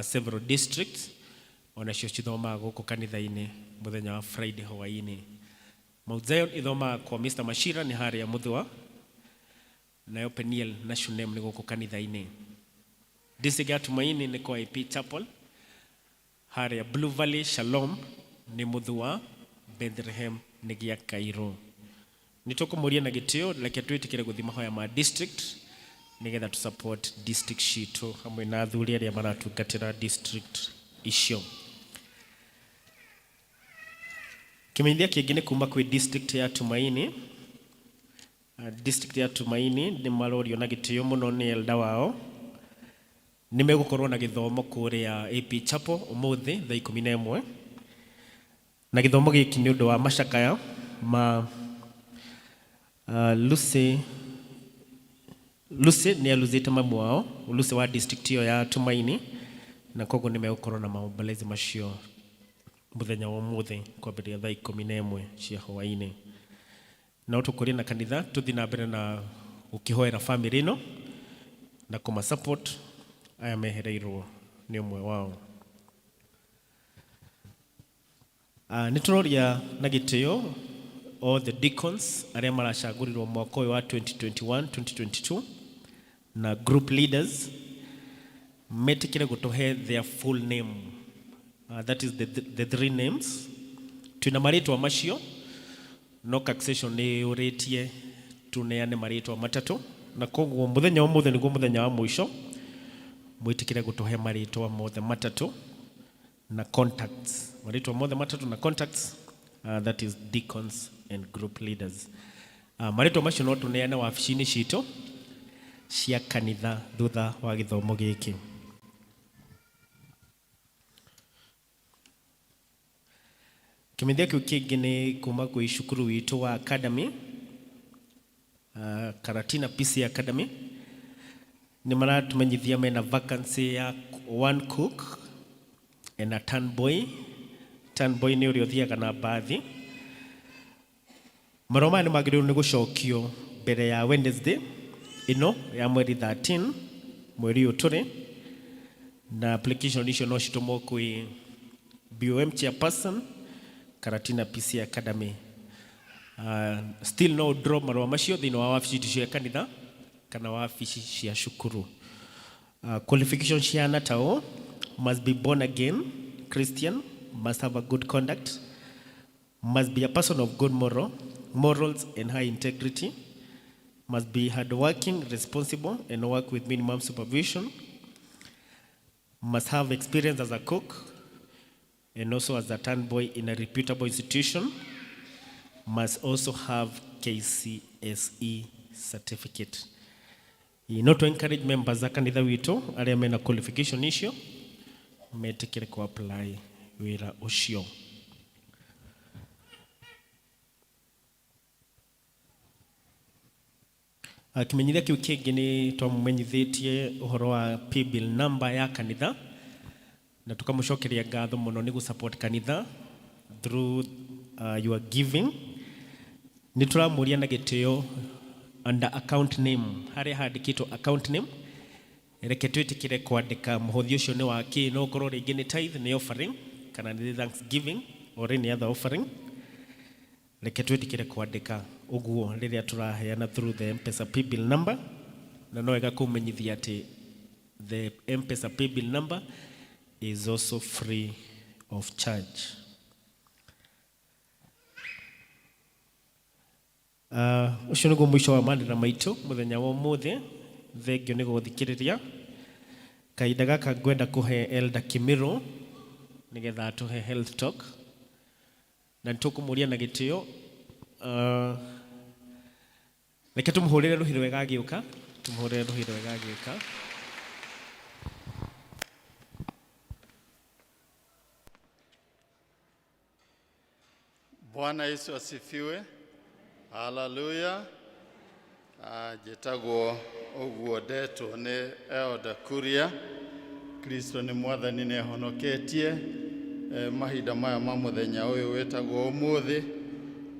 several districts onacio cithomaga gũkũ kanitha-inĩ mũthenya wa Friday hwaĩ-inĩ. Mount Zion ithomaga kwa Mr. Mashira nĩ harĩa Mũthũa, nayo Peniel na Shunem nĩ gũkũ kanitha-inĩ. District ya Tumaini nĩ kwa AP Chapel harĩa Blue Valley, Shalom nĩ Mũthũa, Bethlehem nĩ gĩa Cairo. Nĩ tũkũmũria na gĩtĩo reke twĩtĩkĩre gũthiĩ mahoya ma district nĩgetha tũ support district citũ hamwe na athuri arĩa maratungatĩra district icio. Kĩmenyithia kĩngĩ nĩ kuma kwĩ district ya Tumaini. District ya Tumaini nĩ marorio na gĩtĩo mũno nĩ elder wao nĩ megũkorwo na gĩthomo kũrĩa AP Chapel ũmũthĩ thaa 11, na gĩthomo gĩkĩ nĩ ũndũ wa macakaya ma Lucy. Lucy nĩ aluzĩte mamu wao, Lucy wa district ĩyo ya Tumaini, na koguo nĩ megũkorwo na maombolezi macio mũthenya wa ũmũthĩ kwambĩrĩria thaa 11 cia hwaĩ-inĩ. No tũkũrie na kanitha tũthiĩ na mbere na gũkĩhoera family ĩno na kũma support aya mehereirwo nĩ ũmwe wao. Nĩ tũroria na gĩtĩo all the deacons arĩa maracagũrirwo mwaka ũyũ wa 2021 2022 na group leaders metĩkĩre gũtũhe their full name, that is the three names. Twĩna marĩtwa macio, no taxation nĩ ũrĩtie tũneane marĩtwa matatũ, na koguo mũthenya ũmũthĩ nĩguo mũthenya wa mũico mwĩtĩkĩre gũtũhe marĩtwa mothe matatũ na contacts, marĩtwa mothe matatũ na contacts, that is deacons and group leaders. Marĩtwa macio no tũneane wabici-inĩ citũ cia kanitha thutha wa gĩthomo gĩkĩ. Kĩmenyithia kĩu kĩngĩ nĩ kuma kwĩ cukuru witũ wa academy, Karatina PC Academy. Nĩ maratumenyithia mena vacancy ya one cook and a turn boy. Turn boy nĩ ũrĩa ũthiaga na mbathi. Marũa maya nĩ magĩrĩirwo nĩ gũcokio mbere ya Wednesday ĩno ya mweri 13 mweri ũyũ tũrĩ, na application icio no citũmwo kwĩ BOM chairperson, Karatina PC Academy. Still no draw marũa macio thĩinĩ wa wabici itũ cia kanitha kana wabici cia cukuru. Qualification ciahana ta ũũ: must be born again Christian, must have a good conduct, must be a person of good morals and high integrity, must be hardworking, responsible, and work with minimum supervision, must have experience as a cook and also as a turn boy in a reputable institution, must also have KCSE certificate. No to encourage members a kanitha witũ arĩa mena qualification icio metĩkĩre ku apply wĩra ũcio. Kĩmenyithia kĩu kĩngĩ nĩ twamũmenyithĩtie ũhoro wa paybill number ya kanitha na tũkamũcokeria ngatho mũno nĩ gũ-support kanitha through your giving. Nĩ tũramũria na gĩtĩo, under account name, harĩa handĩkĩtwo account name, reke twĩtĩkĩre kwandĩka mũhothi ũcio nĩ wa kĩ. No ũkorwo rĩngĩ nĩ tithe, nĩ offering, kana nĩ thanksgiving or any other offering. Reke twĩtĩkĩre kwandĩka ũguo rĩrĩa tũraheana through the M-Pesa paybill number. Na no wega kũmenyithia atĩ the M-Pesa paybill number is also free of charge. Ũcio nĩguo mũico wa mandĩra maitũ mũthenya wa ũmũthĩ. Thengio nĩ gũthikĩrĩria. Kahinda gaka ngwenda kũhe Elder Kimiro nĩgetha atũhe health talk, na nĩtũkũmũria na gĩtĩo, reke tũmũhũrĩre rũhĩ rwega agĩũka, tũmũhũrĩre rũhĩ rwega agĩũka. Bwana Yesu asifiwe. Haleluya. Njĩtagwo ũguo ndetwo nĩ Elder Kuria. Kristo nĩ Mwathani, nĩ ahonoketie mahinda maya ma mũthenya ũyũ wĩtagwo ũmũthĩ.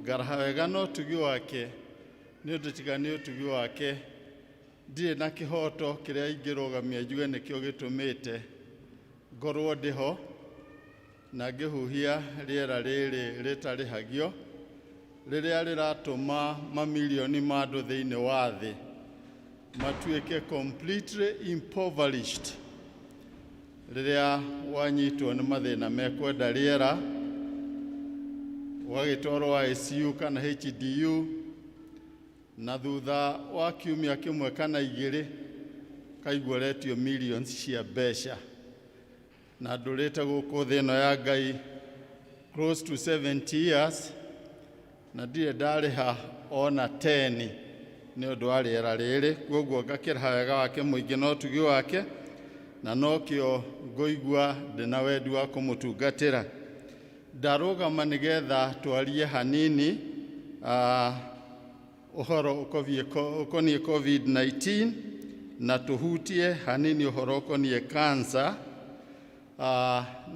Ngaraha wega no ũtugi wake, nĩ ũndũ tiga nĩ ũtugi wake ndirĩ na kĩhoto kĩrĩa ingĩrũgamia njuge nĩkĩo gĩtũmĩte ngorwo ndĩho na ngĩhuhia rĩera rĩrĩ rĩtarĩhagio, rĩrĩa rĩratũma mamirioni ma andũ thĩinĩ wa thĩ matuĩke completely impoverished. Rĩrĩa wanyitwo nĩ mathĩna mekwenda rĩera, ũgagĩtwarwo ICU kana HDU, na thutha wa kiumia kĩmwe kana igĩrĩ kaigua ũretio millions cia mbeca. Na ndũrĩte gũkũ thĩ ĩno ya Ngai close to 70 years na ndirĩ ndarĩha ona 10 nĩ ũndũ wa rĩera rĩrĩ. Koguo ngakĩraha wega wake mũingĩ na ũtugi wake, na nokĩo ngũigua ndĩna wendi wa kũmũtungatĩra. Ndarũgama nĩgetha twarie hanini ũhoro ũkoniĩ COVID-19 na tũhutie hanini ũhoro ũkoniĩ cancer,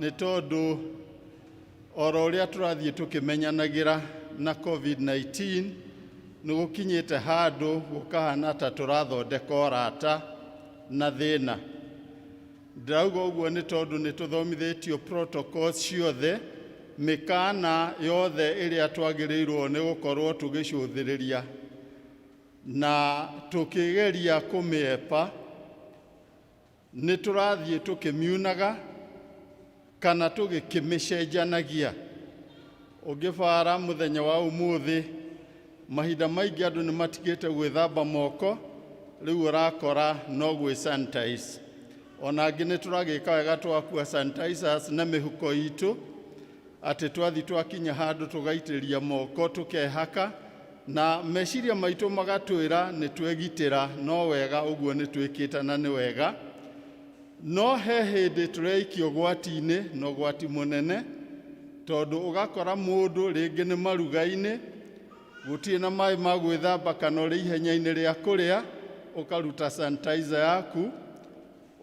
nĩ tondũ oro ũrĩa tũrathiĩ tũkĩmenyanagĩra na COVID-19, nĩ gũkinyĩte handũ gũkahana ta tũrathondeka ũrata na thĩna. Ndĩrauga ũguo nĩ tondũ nĩ tũthomithĩtio protocols ciothe, mĩkana yothe ĩrĩa twagĩrĩirwo nĩ gũkorwo tũgĩcũthĩrĩria na tũkĩgeria kũmĩepa, nĩ tũrathiĩ tũkĩmiunaga kana tũgĩkĩmĩcenjanagia. Ũngĩbara mũthenya wa ũmũthĩ, mahinda maingĩ andũ nĩ matigĩte gwĩthamba moko, rĩu ũrakora no gwĩ sanitize. Ona angĩ nĩ tũragĩka wega twakua sanitizers na mĩhuko itũ, atĩ twathi twakinya handũ tũgaitĩrĩria moko, tũkehaka, na meciria maitũ magatwĩra nĩ twegitĩra. No wega ũguo nĩ twĩkĩte na nĩ wega, no he hĩndĩ tũreikio ũgwati-inĩ, na ũgwati mũnene, tondũ ũgakora mũndũ rĩngĩ nĩ maruga-inĩ, gũtirĩ na maĩ ma gwĩthamba, kana ũrĩ ihenya-inĩ rĩa kũrĩa. Ũkaruta sanitizer yaku,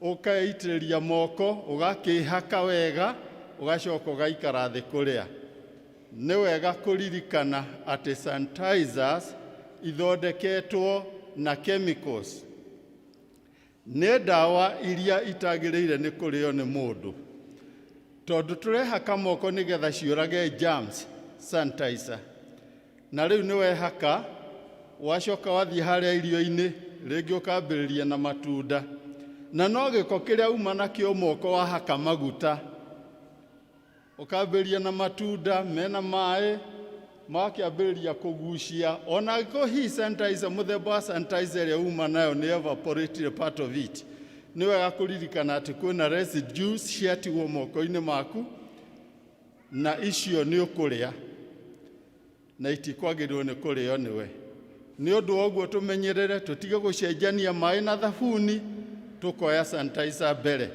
ũkaitĩrĩria moko, ũgakĩhaka wega, ũgacoka ũgaikara thĩ kũrĩa. Nĩ wega kũririkana atĩ sanitizers ithondeketwo na chemicals, nĩ ndawa iria itagĩrĩire nĩ kũrĩo nĩ mũndũ, tondũ tũrehaka moko nĩgetha ciũrage germs, sanitizer. Na rĩu nĩ wehaka, wacoka wathiĩ harĩa irio-inĩ, rĩngĩ ũkambĩrĩria na matunda, na no gĩko kĩrĩa uma nakĩo moko wahaka maguta. Ũkambĩrĩria na matunda mena maĩ, makĩambĩrĩria kũgucia, ona angĩkorwo hihi sanitizer, mũthemba wa sanitizer ĩrĩa uma nayo nĩ evaporate part of it. Nĩ wega kũririkana atĩ kwĩna residues ciatigwo moko-inĩ maku, na icio nĩ ũkũrĩa na itikwagĩrĩirwo nĩ kũrĩo nĩwe. Nĩ ũndũ wa ũguo tũmenyerere, tũtige gũcenjania maĩ na thabuni, tũkoya sanitizer mbere.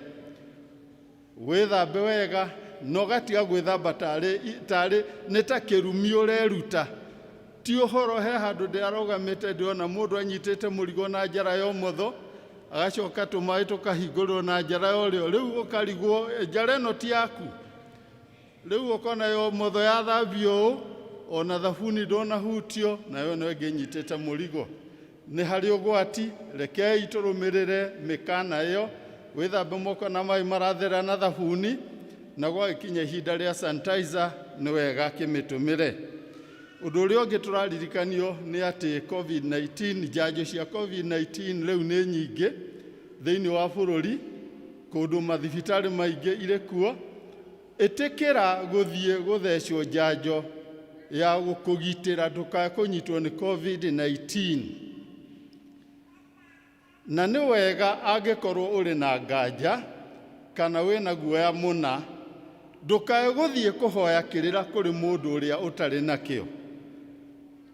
Wĩthambe wega na ũgatiga gwĩthamba tarĩ, tarĩ nĩ ta kĩrumi ũreruta. Ti ũhoro he handũ ndĩrarũgamĩte ndĩrona mũndũ anyitĩte mũrigo na njara ya ũmotho, agacoka tũmaĩ tũkahingũrĩrwo na njara ya ũrĩo. Rĩu ũkarigwo njara ĩno ti yaku. Rĩu ũkona ya ũmotho yathambio ũũ, ona thabuni ndũnahutio, nayo ĩno ĩngĩ ĩnyitĩte mũrigo. Nĩ harĩ ũgwati, rekei tũrũmĩrĩre mĩkana ĩyo, wĩthambe moko na maĩ marathera na thabuni, na gwagĩkinya ihinda rĩa sanitizer nĩ wega kĩmĩtũmĩre. Ũndũ ũrĩa ũngĩ tũraririkanio nĩ atĩ COVID-19, njanjo cia COVID-19 rĩu nĩ nyingĩ thĩinĩ wa bũrũri, kũndũ mathibitarĩ maingĩ irĩ kuo. Ĩtĩkĩra gũthiĩ gũthecwo njanjo ya gũkũgitĩra ndũkae kũnyitwo nĩ COVID-19. Na nĩ wega angĩkorwo ũrĩ na nganja kana wĩna guoya mũna, ndũkae gũthiĩ kũhoya kĩrĩra kũrĩ mũndũ ũrĩa ũtarĩ nakĩo.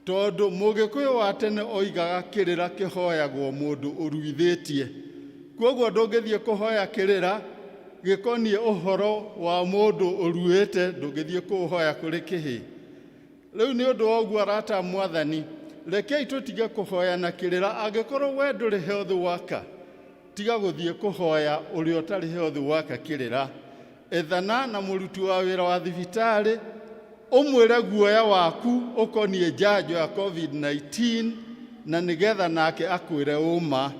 Tondũ Mũgĩkũyũ wa tene oigaga kĩrĩra kĩhoyagwo mũndũ ũruithĩtie. Kwoguo ndũngĩthiĩ kũhoya kĩrĩra gĩkoniĩ ũhoro wa mũndũ ũruĩte, ndũngĩthiĩ kũũhoya kũrĩ kĩhĩĩ. Rĩu nĩ ũndũ wa ũguo arata a Mwathani, rekei tũtige kũhoyana kĩrĩra angĩkorwo we ndũrĩ health worker. Tiga gũthiĩ kũhoya ũrĩa ũtarĩ health worker kĩrĩra. Ethana na mũruti wa wĩra wa thibitarĩ, ũmwĩre guoya waku ũkoniĩ njanjo ya COVID-19 na nĩgetha nake akwĩre ũma.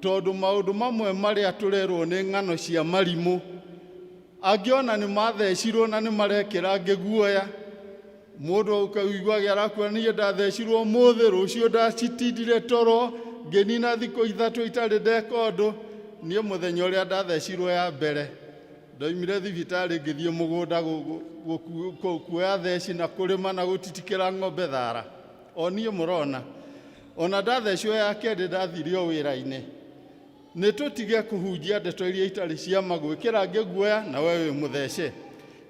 Tondũ maũndũ mamwe marĩa tũrerwo nĩ ng'ano cia marimũ, angĩ ona nĩ mathecirwo na nĩ marekĩra angĩ guoya. Mũndũ ũkaiguage arakwĩra niĩ ndathecirwo ũmũthĩ, rũciũ ndacitindire toro, ngĩnina thikũ 3 itarĩ ndeka ũndũ. Niĩ mũthenya ũrĩa ndathecirwo ya mbere, ndoimire thibitarĩ ngĩthiĩ mũgũnda kuoya theci na kũrĩma na gũtitikĩra ng'ombe thara. O niĩ mũrona. Ona ndathecwo ya kerĩ ndathire o wĩra-inĩ. Nĩ tũtige kũhunjia ndeto iria itarĩ cia ma gwĩkĩra angĩ guoya na we wĩ mũthece.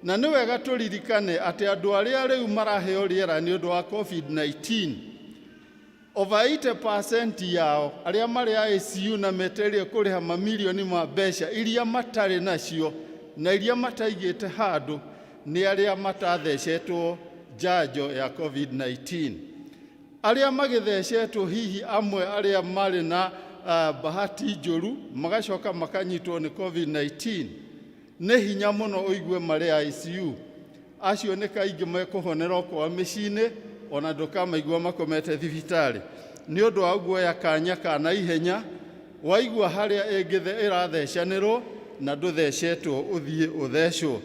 Na nĩ wega tũririkane atĩ andũ arĩa rĩu maraheo rĩera nĩ ũndũ wa COVID-19, over 80% yao arĩa marĩ ICU na metereire kũrĩha mamirioni ma mbeca iria matarĩ nacio na iria mataigĩte handũ nĩ arĩa matathecetwo njanjo ya COVID-19. Arĩa magĩthecetwo hihi amwe arĩa marĩ na bahati njũru magacoka makanyitwo nĩ COVID-19, nĩ hinya mũno ũigue marĩ ICU. Acio nĩ kaingĩ mekũhonera o kwao mĩciĩ-inĩ, ona ndũkamaigua makomete thibitarĩ. Nĩ ũndũ wa ũguo oya kanya ka naihenya, waigua harĩa ĩrathecanĩrwo na ndũthecetwo ũthiĩ ũthecwo.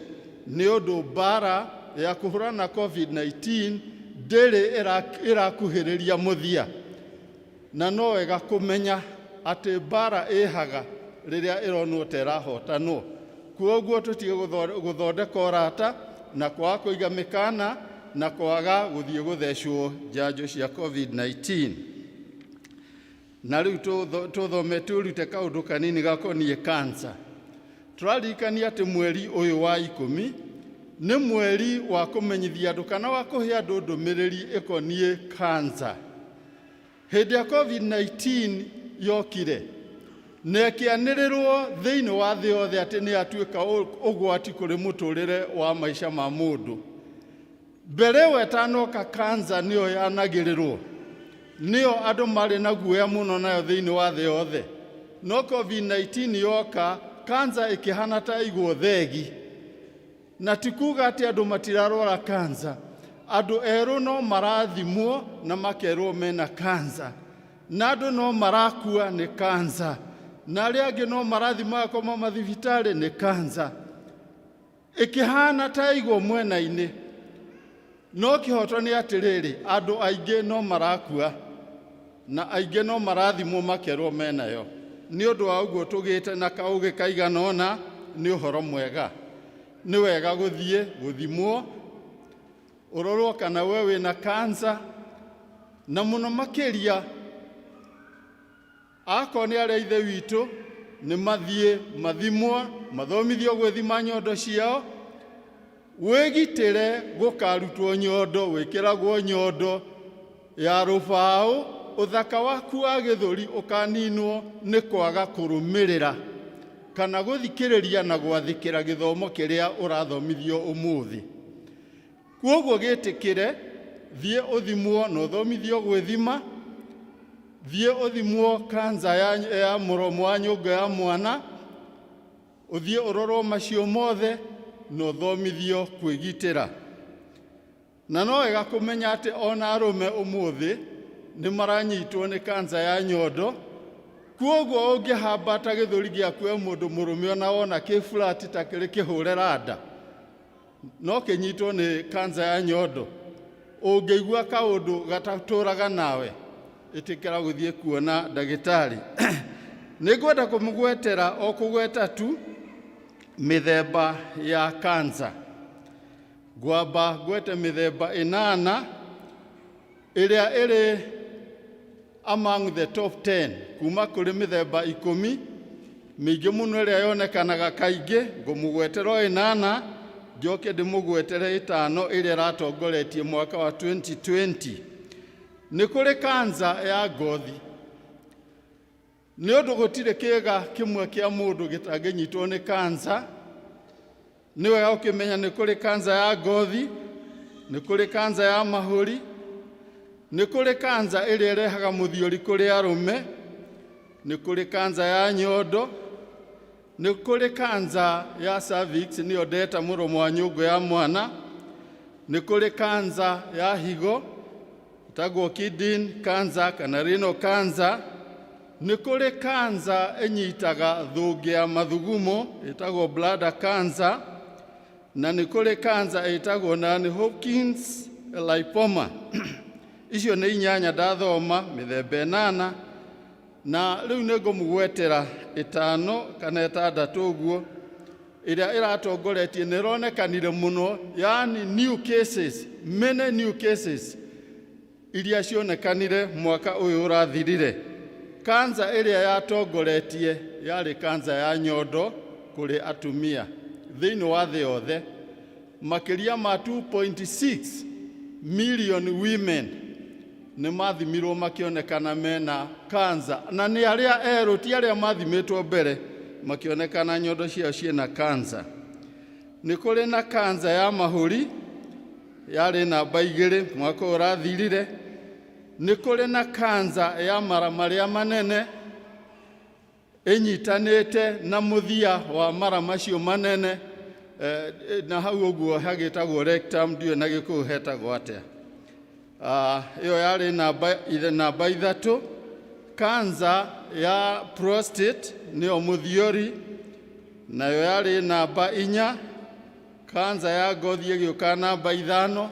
Nĩ ũndũ mbara ya kũhũrana na COVID-19 ndĩrĩ ĩrakuhĩrĩria mũthia. Na no wega kũmenya atĩ mbara ĩhaga rĩrĩa ĩronwo ta ĩrahotanwo. Kwoguo tũtige gũthondeka ũrata na kwaga kũiga mĩkana na kwaga gũthiĩ gũthecwo njanjo cia COVID-19. Na rĩu tũthome twĩrute kaũndũ kanini gakoniĩ cancer. Tũraririkania atĩ mweri ũyũ wa 10 nĩ mweri wa kũmenyithia andũ kana wa kũhe andũ ndũmĩrĩri ĩkoniĩ cancer. Hĩndĩ ya COVID-19 yokire na ĩkĩanĩrĩrwo thĩinĩ wa thĩ yothe atĩ nĩ yatuĩka ũgwati kũrĩ mũtũrĩre wa maica ma mũndũ. Mbere ĩyo ĩtanoka cancer nĩyo yanagĩrĩrwo. Nĩyo andũ marĩ na guoya mũno nayo thĩinĩ wa thĩ yothe. No COVID-19 yoka, kansa ĩkĩhana ta ĩigwo thegi. Na ti kuga atĩ andũ matirarwara kansa. Andũ erũ no marathimwo na makerwo mena kansa. Na andũ no marakua nĩ kansa. Na arĩa angĩ no marathiĩ magakoma mathibitarĩ nĩ kansa. Ĩkĩhana ta ĩigwo mwena-inĩ. No kĩhoto nĩ atĩrĩrĩ, andũ aingĩ no marakua na aingĩ no marathimwo makerwo menayo. Nĩ ũndũ wa ũguo tũgĩte na kaũgĩ kaigana ũna nĩ ũhoro mwega. Nĩ wega gũthiĩ gũthimwo, ũrorwo kana we wĩna kansa, na mũno makĩria akorwo nĩ arĩa ithe witũ nĩ mathiĩ mathimwo, mathomithio gwĩthima nyondo ciao, wĩgitĩre gũkarutwo nyondo, wĩkĩragwo nyondo ya rũbaũ, ũthaka waku wa gĩthũri ũkaninwo nĩ kwaga kũrũmĩrĩra kana gũthikĩrĩria na gwathĩkĩra gĩthomo kĩrĩa ũrathomithio ũmũthĩ. Kwoguo gĩtĩkĩre, thiĩ ũthimwo na ũthomithio gwĩthima, thiĩ ũthimwo kansa ya mũromo wa nyũngũ ya mwana, ũthiĩ ũrorwo macio mothe na ũthomithio kwĩgitĩra. Na no wega kũmenya atĩ ona arũme ũmũthĩ nĩ maranyitwo nĩ kansa ya nyondo. Kwoguo ũngĩhambata gĩthũri gĩaku we mũndũ mũrũme ona wona kĩ flat ta kĩrĩ kĩhũre randa, no kĩnyitwo nĩ kansa ya nyondo. Ũngĩigua kaũndũ gatatũraga nawe, ĩtĩkĩra gũthiĩ kuona ndagĩtarĩ. Nĩ ngwenda kũmũgwetera o kũgweta tu mĩthemba ya kansa. Ngwamba ngwete mĩthemba ĩnana ĩrĩa ĩrĩ among the top 10 kuma kũrĩ mĩthemba 10 mĩingĩ mũno ĩrĩa yonekanaga kaingĩ. Ngũmũgwetera o ĩnana, njoke ndĩmũgwetere 5 ĩrĩa ĩratongoretie mwaka wa 2020. Nĩ kũrĩ kansa ya ngothi. Nĩ ũndũ gũtirĩ kĩĩga kĩmwe kĩa mũndũ gĩtangĩnyitwo nĩ kansa, nĩ wega ũkĩmenya nĩ kũrĩ kansa ya ngothi, nĩ kũrĩ kansa ya mahũri, nĩ kũrĩ kansa ĩrĩa ĩrehaga mũthiori kũrĩ arũme, nĩ kũrĩ kansa ya nyondo, nĩ kũrĩ kansa ya cervix, nĩyo ndeta mũromo wa nyũngũ ya mwana, nĩ kũrĩ kansa ya higo ĩtagwo kidney cancer kana renal cancer, nĩ kũrĩ kansa ĩnyitaga thũngĩ ya mathugumo ĩtagwo bladder cancer, na nĩ kũrĩ kansa ĩtagwo non-Hodgkin's lymphoma. Icio nĩ 8 ndathoma, mĩthemba 8, na rĩu nĩ ngũmũgwetera 5 kana 6 ũguo ĩrĩa ĩratongoretie nĩ ĩronekanire mũno, yani new cases, many new cases iria cionekanire mwaka ũyũ ũrathirire. Kansa ĩrĩa yatongoretie yarĩ kansa ya nyondo kũrĩ atumia thĩinĩ wa thĩ yothe. Makĩria ma 2.6 million women nĩ mathimirwo makĩonekana mena kansa, na nĩ arĩa erũ, ti arĩa mathimĩtwo mbere, makĩonekana nyondo ciao ciĩna kansa. Nĩ kũrĩ na kansa ya mahũri yarĩ namba 2 mwaka ũyũ ũrathirire. Nĩ kũrĩ na kansa ya mara marĩa manene ĩnyitanĩte na mũthia wa mara macio manene, na hau ũguo hagĩtagwo rectum, ndiũĩ na Gĩkũyũ hetagwo atĩa. Ĩyo yarĩ namba 3. Kansa ya prostate nĩyo mũthiori, nayo yarĩ namba 4. Kansa ya ngothi ĩgĩũka namba 5,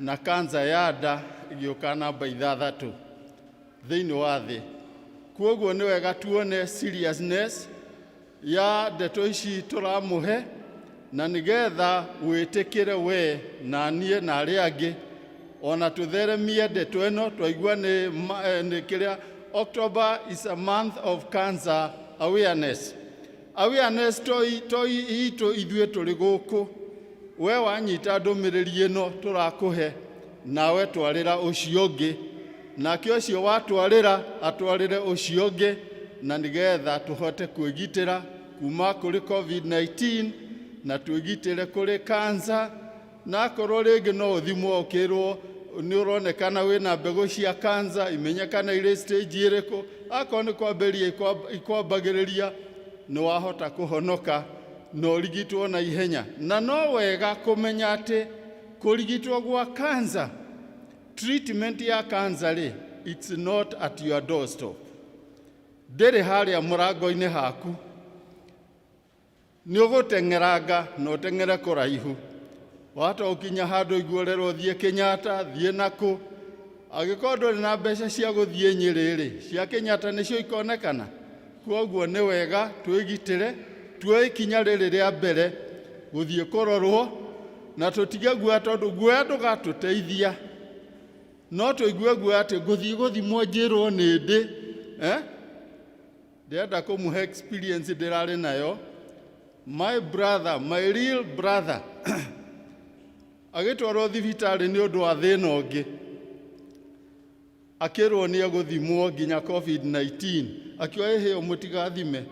na kansa ya nda ĩgĩũka namba 6 thĩinĩ wa thĩ. Kwoguo nĩ wega tuone seriousness ya ndeto ici tũramũhe, na nĩgetha wĩtĩkĩre we na niĩ na arĩa angĩ, ona tũtheremie ndeto ĩno twaigua nĩ kĩrĩa October is a month of cancer awareness. Awareness to itũ ithuĩ tũrĩ gũkũ, we wanyita ndũmĩrĩri ĩno tũrakũhe, nawe twarĩra ũcio ũngĩ, nake ũcio watwarĩra atwarĩre ũcio ũngĩ, na nĩgetha tũhote kwĩgitĩra kuma kũrĩ COVID-19 na twĩgitĩre kũrĩ cancer. Na akorwo rĩngĩ no ũthimwo ũkĩrwo Nĩ ũronekana wĩna mbegũ cia cancer, imenyekana irĩ stage ĩrĩkũ. Akorwo nĩ kwambĩrĩria ikwambagĩrĩria, nĩ wahota kũhonoka na ũrigitwo na ihenya. Na no wega kũmenya atĩ kũrigitwo gwa cancer, treatment ya cancer rĩ, it's not at your doorstep, ndĩrĩ harĩa mũrango-inĩ haku. Nĩ ũgũteng'eranga na ũteng'ere kũraihu, wahota gũkinya handũ ũigue ũrerwo thiĩ Kenyatta, thiĩ nakũ. Angĩkorwo ndũrĩ na mbeca cia gũthiĩ Nyĩrĩ rĩ, cia Kenyatta nĩcio ikonekana. Kwoguo nĩ wega twĩgitĩre, tuoe ikinya rĩrĩ rĩa mbere gũthiĩ kũrorwo, na tũtige guoya, tondũ guoya ndũgatũteithia. No tũigue guoya atĩ ngũthiĩ gũthimwo njĩrwo nĩ ndĩ, eh? Ndĩrenda kũmũhe experience ndĩrarĩ nayo. My brother, my real brother, agĩtwarwo thibitarĩ nĩ ũndũ wa thĩna ũngĩ, akĩrwo nĩ egũthimwo nginya COVID-19. Akiuga, "Ĩhĩo, mũtigathime,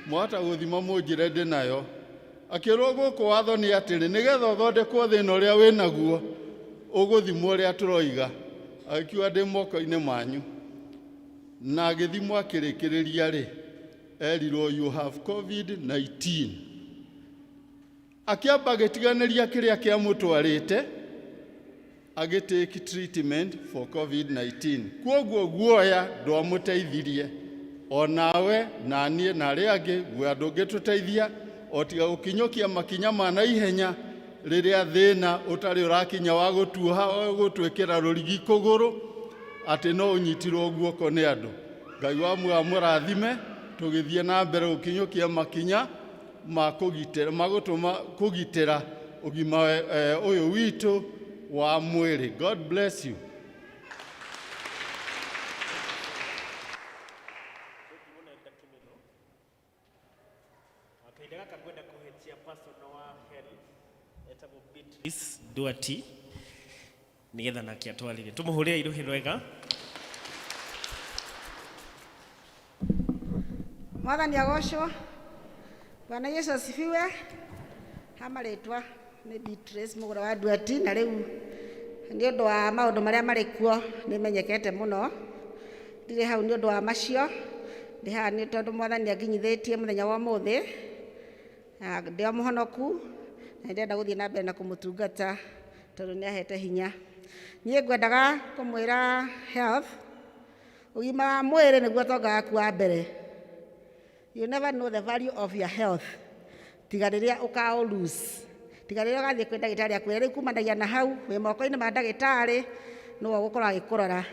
mwahota gũthima mũnjĩre ndĩ nayo." Akĩrwo gũkũ watho nĩ atĩrĩ, nĩgetha ũthondekwo thĩna ũrĩa wĩ naguo, ũgũthimwo ũrĩa tũroiga. Agĩkiuga, "Ndĩ moko-inĩ manyu." Na agĩthimwo, akĩrĩkĩrĩria rĩ, erirwo, "You have COVID-19." Akĩamba agĩtiganĩria kĩrĩa kĩamũtwarĩte, agĩtake treatment for COVID-19. Kwoguo guoya ndwamũteithirie. Onawe na niĩ na arĩa angĩ, guoya ndũngĩtũteithia o tiga gũkinyũkia makinya ma naihenya rĩrĩa thĩna ũtarĩ ũrakinya wa gũtuoha, wa gũtwĩkĩra rũrigi kũgũrũ atĩ no ũnyitirwo guoko nĩ andũ. Ngai wa muoyo amũrathime tũgĩthiĩ na mbere gũkinyũkia makinya ma kũgitĩra, ma gũtũma kũgitĩra ũgima ũyũ witũ wa mwĩrĩ. God bless you. Kahinda gaka ngwenda kũhe chairperson wa health etagwo Beatrice Duati nigetha nake atwarire. Tũmũhũrĩre irũhĩ rwega. Mwathani agocwo. Bwana Yesu asifiwe. Ha marĩtwa nĩ Beatrice Mũgũra wa Nduati, na rĩu nĩ ũndũ wa maũndũ marĩa marĩ kuo nĩ menyekete mũno. Ndirĩ hau nĩ ũndũ wa macio, ndĩ haha nĩ tondũ Mwathani anginyithĩtie mũthenya wa ũmũthĩ, na ndĩ o mũhonoku na nĩ ndĩrenda gũthiĩ na mbere na kũmũtungata tondũ nĩ ahete hinya. Niĩ ngwendaga kũmwĩra health, ũgima wa mwĩrĩ nĩguo ũtonga waku wa mbere. You never know the value of your health tiga rĩrĩa ũkaũ lose, tiga rĩrĩa ũgathiĩ kwĩ ndagĩtarĩ akwĩre rĩu kumanagia na hau wĩ moko-inĩ ma ndagĩtarĩ, nĩwe ũgũkorwo agĩkũrora.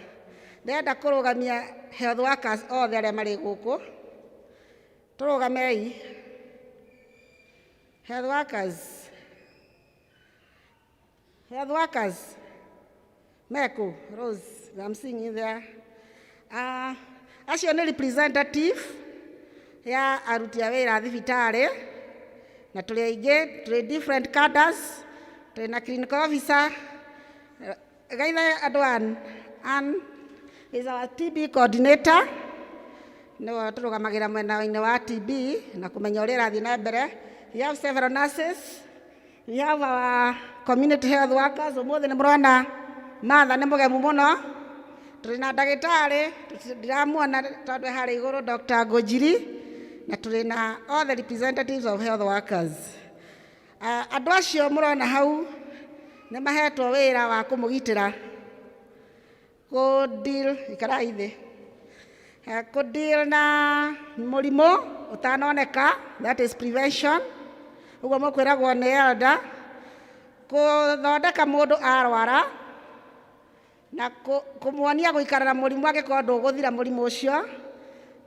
Ndĩrenda kũrũgamia health workers othe arĩa marĩ gũkũ, tũrũgamei health workers, health workers meku Rose, I'm seeing you there. Acio nĩ representative ya aruti a wĩra a thibitarĩ, na tũrĩ aingĩ, tũrĩ different cadres, tũrĩ na clinical officer gaitha andũ an is our TB coordinator, nĩwe tũrũgamagĩra mwena-inĩ wa TB na kũmenya ũrĩa ĩrathiĩ na mbere. We have several nurses. We have our community health workers. Ũmũthĩ nĩ mũrona Martha nĩ mũgemu mũno. Tũrĩ na ndagĩtarĩ, ndiramuona tondũ e harĩa igũrũ, Dr. Ngũnjiri, na tũrĩ na all the representatives of health workers. Andũ acio mũrona hau nĩ mahetwo wĩra wa kũmũgitĩra, kũ deal, ikarai thĩ, kũ deal na mũrimũ ũtanoneka, that is prevention, ũguo mũkwĩragwo nĩ elder, kũthondeka mũndũ arwara, na kũmuonia gũikara na mũrimũ angĩkorwo ndũgũthira mũrimũ ũcio,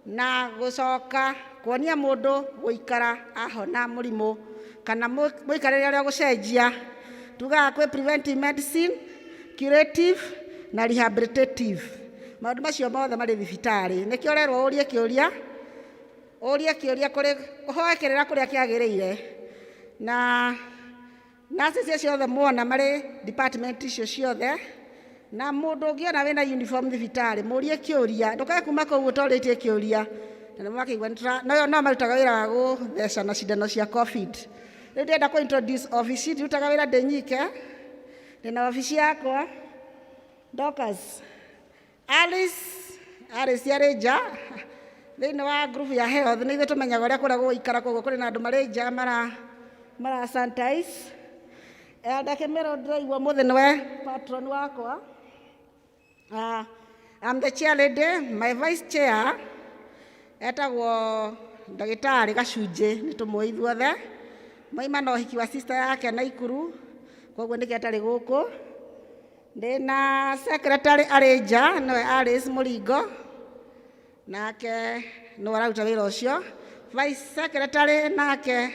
na gũcoka kuonia mũndũ gũikara ahona mũrimũ kana mũikarĩre ũrĩa ũgũcenjia. Tugaga kwĩ preventive medicine, curative na rehabilitative. Maũndũ macio mothe marĩ thibitarĩ. Nĩkĩo ũrerwo ũrie kĩũria, ũrie kĩũria kũrĩ ũhoe kĩrĩra kũrĩa kĩagĩrĩire. Na nurses acio othe muona marĩ department icio ciothe, na mũndũ ũngĩona wĩna uniform thibitarĩ, mũrie kĩũria, ndũkae kuma kũu ũtorĩtie kĩũria. Na nĩ mwakĩigua no marutaga wĩra wa gũthecana cindano cia COVID. Rĩu ndĩrenda kũ introduce obici, ndirutaga wĩra ndĩ nyike, ndĩna obici yakwa. Dorcas. Alice, Alice arĩ nja thĩinĩ wa group ya health nĩ ithuĩ tũmenyaga ũrĩa kũrĩa gũgũikara koguo kũrĩ na andũ marĩ nja mara mara sanitize. Elder Kĩmĩrũ ndĩraigua ũmũthĩ nĩwe patron wakwa. I'm the chair lady, my vice chair etagwo ndagĩtarĩ Gacunjĩ nĩ tũmũĩ ithuothe. Maima na ũhiki wa sister yake Naikuru koguo nĩkĩo atarĩ gũkũ. Ndĩna secretary arĩ nja nĩwe Alice Mũringo nake nĩwe ũraruta wĩra ũcio. Vice secretary nake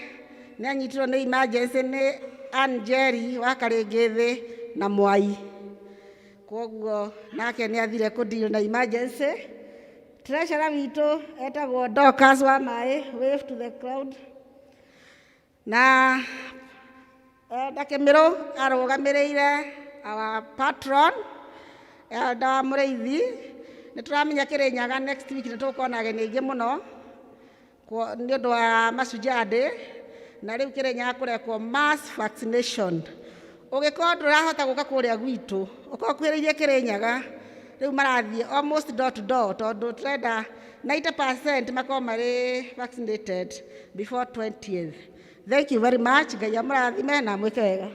nĩ anyitirwo nĩ emergency nĩ Ann Njeri wa Karĩngĩthĩ na Mwai, koguo nake nĩ athire kũ deal na emergency. Treasurer witũ etagwo Dorcas wa Maĩ, wave to the crowd. Na Elder Kĩmĩrũ arũgamĩrĩire our patron Elder wa Mũrĩithi. Nĩ tũramenya Kĩrĩnyaga next week nĩ tũgũkorwo na ageni aingĩ mũno nĩ ũndũ wa Mashujaa Day, na rĩu Kĩrĩnyaga kũrekwo mass vaccination. Ũngĩkorwo ndũrahota gũka kũrĩa gwitũ, ũkorwo ũkuhĩrĩirie Kĩrĩnyaga, rĩu marathiĩ almost door to door tondũ tũrenda 90% makorwo marĩ vaccinated before 20th. Thank you very much. Ngai amũrathime na amwĩke wega.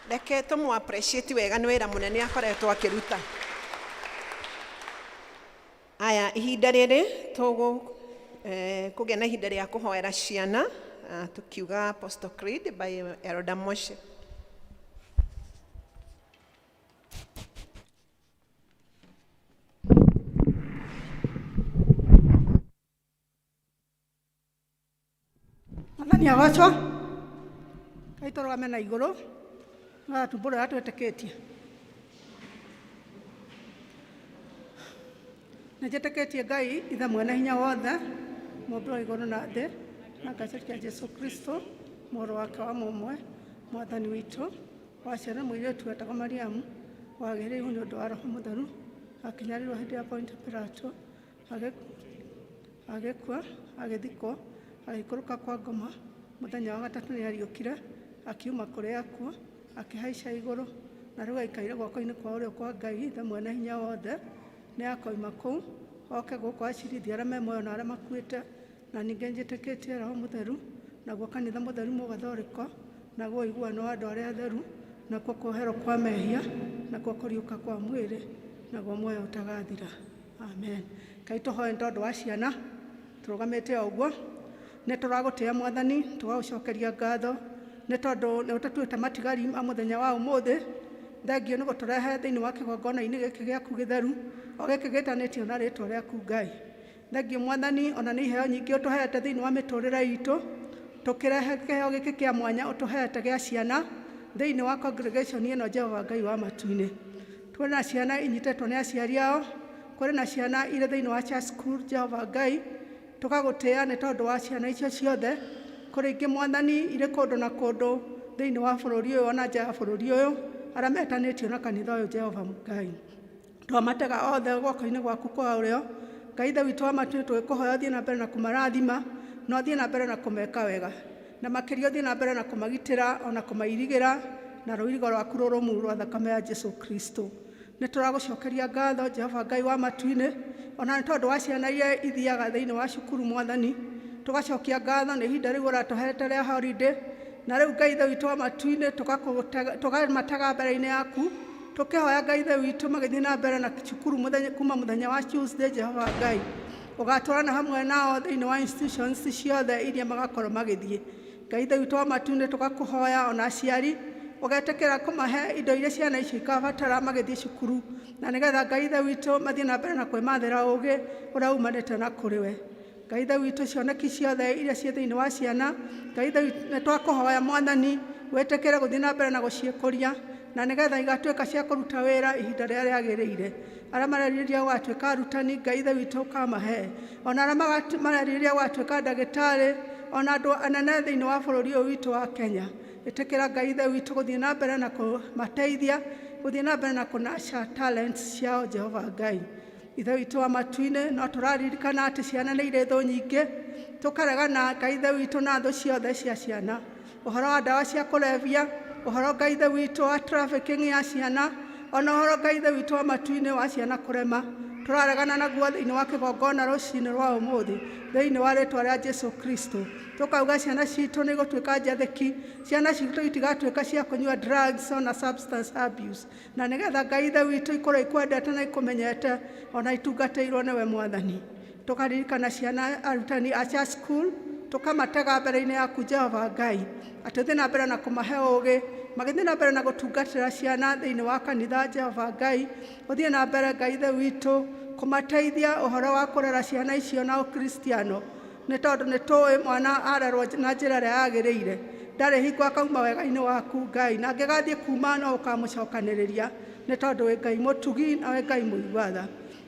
Reke tũmũ appreciate wega nĩ wĩra mũnene akoretwo akĩruta. Aya, ihinda rĩrĩ tũgũ kũgĩa na ihinda rĩa kũhoera ciana, tukiuga Apostle Creed by Elder Moshe. Mwathani agocwo. Ngai tũrũgame na igũrũ nĩgetha tumbũre ũrĩa twĩtĩkĩtie. Nĩ njĩtĩkĩtie Ngai ithe mwene hinya wothe, mũmbi wa igũrũ na thĩ, na ngaciria Jesu Kristo mũrũ wake wa mũmwe, mwathani witũ, waciarwo mũirĩtu wetagwo Mariamu, wagĩrĩirwo nĩ ũndũ wa Roho Mũtheru, akĩnyarirwo hĩndĩ ya Pontio Pilato, agĩkua, agĩthikwo, agĩikũrũka kwa ngoma, mũthenya wa gatatũ nĩ ariũkire, akiuma kũrĩ akuũ, akĩhaica igũrũ, na rĩu aikaire guoko-inĩ kwa ũrĩo kwa Ngai ithe mwene hinya wothe. Nĩ akoima kũu oke gũkũ acirithie arĩa me muoyo na arĩa makuĩte. Na ningĩ njĩtĩkĩtie Roho Mũtheru, naguo kanitha mũtheru mũgathorĩko, naguo ũiguano wa andũ arĩa atheru, nakuo kuoherwo kwa mehia, nakuo kũriũka kwa mwĩrĩ, naguo muoyo ũtagathira. Amen. Ngai tũhoe nĩ tondũ wa ciana tũrũgamĩte o ũguo. Nĩ tũragũtĩa Mwathani, tũgagũcokeria ngatho nĩ tondũ nĩ ũtũtuĩte matigari ma mũthenya wa ũmũthĩ. Thengio nĩ gũtũrehe thĩinĩ wa kĩgongona-inĩ gĩkĩ gĩaku gĩtheru, o gĩkĩ gĩtanĩtio na rĩtwa rĩaku Ngai. Thengio Mwathani, ona nĩ iheo nyingĩ ũtũhete thĩinĩ wa mĩtũrĩre itũ, tũkĩrehe kĩheo gĩkĩ kĩa mwanya ũtũhete gĩa ciana thĩinĩ wa congregation ĩno Jehova Ngai wa matu-inĩ. Kũrĩ na ciana inyitĩtwo nĩ aciari ao, kũrĩ na ciana irĩ thĩinĩ wa church school Jehova Ngai, tũgagũtĩĩa nĩ tondũ wa ciana icio ciothe. Kũrĩ ingĩ Mwathani irĩ kũndũ na kũndũ thĩinĩ wa bũrũri ũyũ ona nja ya bũrũri ũyũ, arĩa metanĩtio na kanitha ũyũ Jehova Ngai. Twamatega othe guoko-inĩ gwaku kwa ũrĩo. Ngai ithe witũ wa matu-inĩ, tũgĩkũhoya ũthiĩ na mbere na kũmarathima, na ũthiĩ na mbere na kũmeka wega, na makĩria ũthiĩ na mbere na kũmagitĩra ona kũmairigĩra na rũirigo rwaku rũrũmu rwa thakame ya Jesu Kristo. Nĩ tũragũcokeria ngatho Jehova Ngai wa matu-inĩ, ona nĩ tondũ wa ciana iria ithiaga thĩinĩ wa cukuru Mwathani, tũgacokia ngatho nĩ ihinda rĩu ũratũhete rĩa holiday, na rĩu Ngai ithe witũ wa matu-inĩ tũkamatega mbere-inĩ yaku, tũkĩhoya Ngai ithe witũ magĩthiĩ na mbere na cukuru mũthenya, kuma mũthenya wa Tuesday Jehova Ngai ũgatwarana hamwe nao thĩinĩ wa institutions ciothe iria magakorwo magĩthiĩ. Ngai ithe witũ wa matu-inĩ, tũgakũhoya ona aciari ũgetĩkĩra kũmahe indo iria ciana icio ikabatara magĩthiĩ cukuru, na nĩgetha Ngai ithe witũ mathiĩ na mbere na kwĩmathĩra ũgĩ ũrĩa umanĩte na kũrĩ we. Ngai ithe witũ, cioneki ciothe iria ciĩ thĩinĩ wa ciana, Ngai ithe witũ, nĩ twakũhoya Mwathani wĩtĩkĩre gũthiĩ na mbere na gũciĩkũria, na nĩgetha igatuĩka cia kũruta wĩra ihinda rĩrĩa rĩagĩrĩire. Arĩa marerirĩria gũgatuĩka arutani, Ngai ithe witũ ũkamahe, ona arĩa marerirĩria gũgatuĩka ndagĩtarĩ, ona andũ anene thĩinĩ wa bũrũri ũyũ witũ wa Kenya. Ĩtĩkĩra Ngai ithe witũ gũthiĩ na mbere na kũmateithia, gũthiĩ na mbere na kũnaca talents ciao Jehova Ngai. Ithe witũ wa matu-inĩ, no tũraririkana atĩ ciana nĩ irĩ thũ nyingĩ, tũkaregana Ngai ithe witũ na thũ ciothe cia ciana. Ũhoro wa ndawa cia kũrebia, Ũhoro Ngai Ithe witũ wa trafficking ya ciana, ona ũhoro Ngai Ithe witũ wa matu-inĩ wa ciana kũrema, tũraregana naguo thĩinĩ wa kĩgongona rũcinĩ rwa ũmũthĩ thĩinĩ wa rĩtwa rĩa Jesu Kristo. Tũkauga ciana citũ nĩ igũtuĩka njathĩki, ciana citũ itigatuĩka cia kũnyua drugs ona substance abuse, na nĩgetha Ngai Ithe witũ ikorwo ikwendete na ikũmenyete ona itungatĩirwo nĩwe Mwathani. Tũkaririkana ciana arutani a church school, tũkamatega mbere-inĩ yaku Jehova Ngai, atĩ ũthiĩ na mbere na kũmahe ũũgĩ, magĩthiĩ na mbere na gũtungatĩra ciana thĩinĩ wa kanitha. Jehova Ngai, ũthiĩ na mbere Ngai Ithe witũ kũmateithia ũhoro wa kũrera ciana icio na ũkristiano, nĩ tondũ nĩ tũĩ mwana arerwo na njĩra ĩrĩa yagĩrĩire ndarĩ hingo akauma wega-inĩ waku Ngai, na angĩgathiĩ kuma no ũkamũcokanĩrĩria, nĩ tondũ wĩ Ngai mũtugi na wĩ Ngai mũigua tha.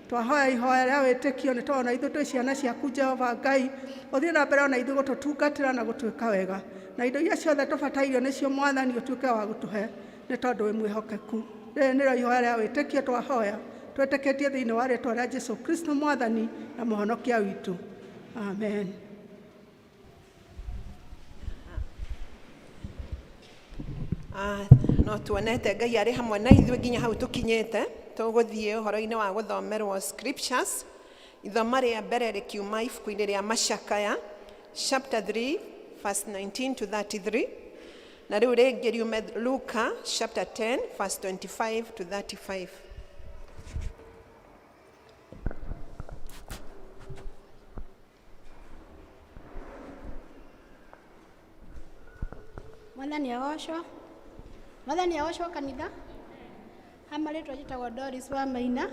Twahoya ihoya rĩa wĩtĩkio nĩ tondũ ona ithuĩ twĩ ciana ciaku Jehova Ngai, ũthiĩ na mbere ona ithuĩ gũtũtungatĩra na gũtwĩka wega, na indo iria ciothe tũbatairio nĩcio Mwathani ũtuĩke wa gũtũhe, nĩ tondũ wĩ mwĩhokeku. Rĩrĩ nĩrĩo ihoya rĩa wĩtĩkio twahoya twĩtĩkĩtie thĩinĩ wa rĩtwa rĩa Jesu Kristo Mwathani na Mũhonokia witũ. Amen. No tuonete Ngai arĩ hamwe na ithuĩ nginya hau tũkinyĩte. Tũgũthiĩ ũhoro-inĩ wa gũthomerwo scriptures. Ithoma rĩa mbere rĩkiuma ibuku-inĩ rĩa Macakaya chapter 3 verse 19 to 33, na rĩu rĩngĩ riume Luka chapter 10 verse 25 to 35. Mwathani agocwo. Mwathani agocwo kanitha. Ha marĩtwa njĩtagwo Doris wa Maina.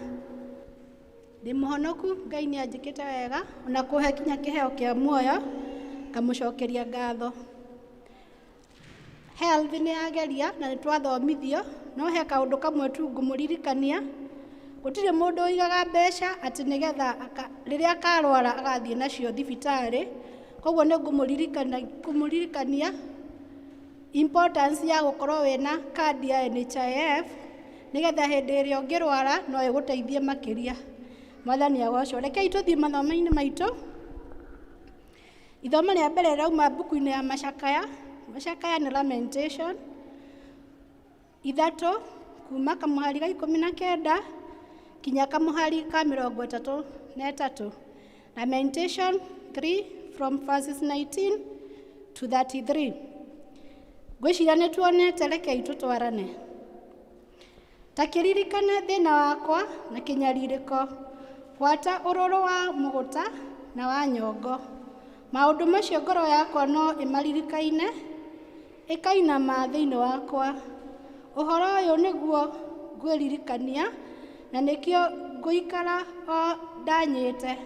Ndĩ mũhonoku, Ngai nĩ anjĩkĩte wega ona kũhe kinya kĩheo kĩa muoyo, ngamũcokeria ngatho. Health nĩ yageria na nĩ twathomithio, no he kaũndũ kamwe tu ngũmũririkania. Gũtirĩ mũndũ ũigaga mbeca atĩ nĩgetha rĩrĩa akarwara agathiĩ nacio thibitarĩ. Koguo nĩ ngũmũririkania importance ya gũkorwo wĩna kandi ya NHIF, nĩgetha hĩndĩ ĩrĩa ũngĩrwara no ĩgũteithie makĩria. Mwathani agocwo. Rekei tũthiĩ mathomo-inĩ maitũ. Ithomo rĩa mbere rĩrauma mbuku-inĩ ya Macakaya. Macakaya nĩ Lamentation 3 kuma kamũhari ga 19 kinya kamũhari ka 33. Lamentation 3 from verses 19 to 33. Ngwĩciria nĩ tuonete, rekei tũtwarane. Ta kĩririkane thĩna wakwa na kĩnyarirĩko, gwata ũrũrũ wa mũgũta na wa nyongo. Maũndũ macio ngoro yakwa no ĩmaririkaine, ĩkainama thĩinĩ wakwa. Ũhoro ũyũ nĩguo ngwĩririkania, na nĩkĩo ngũikara o ndanyĩte,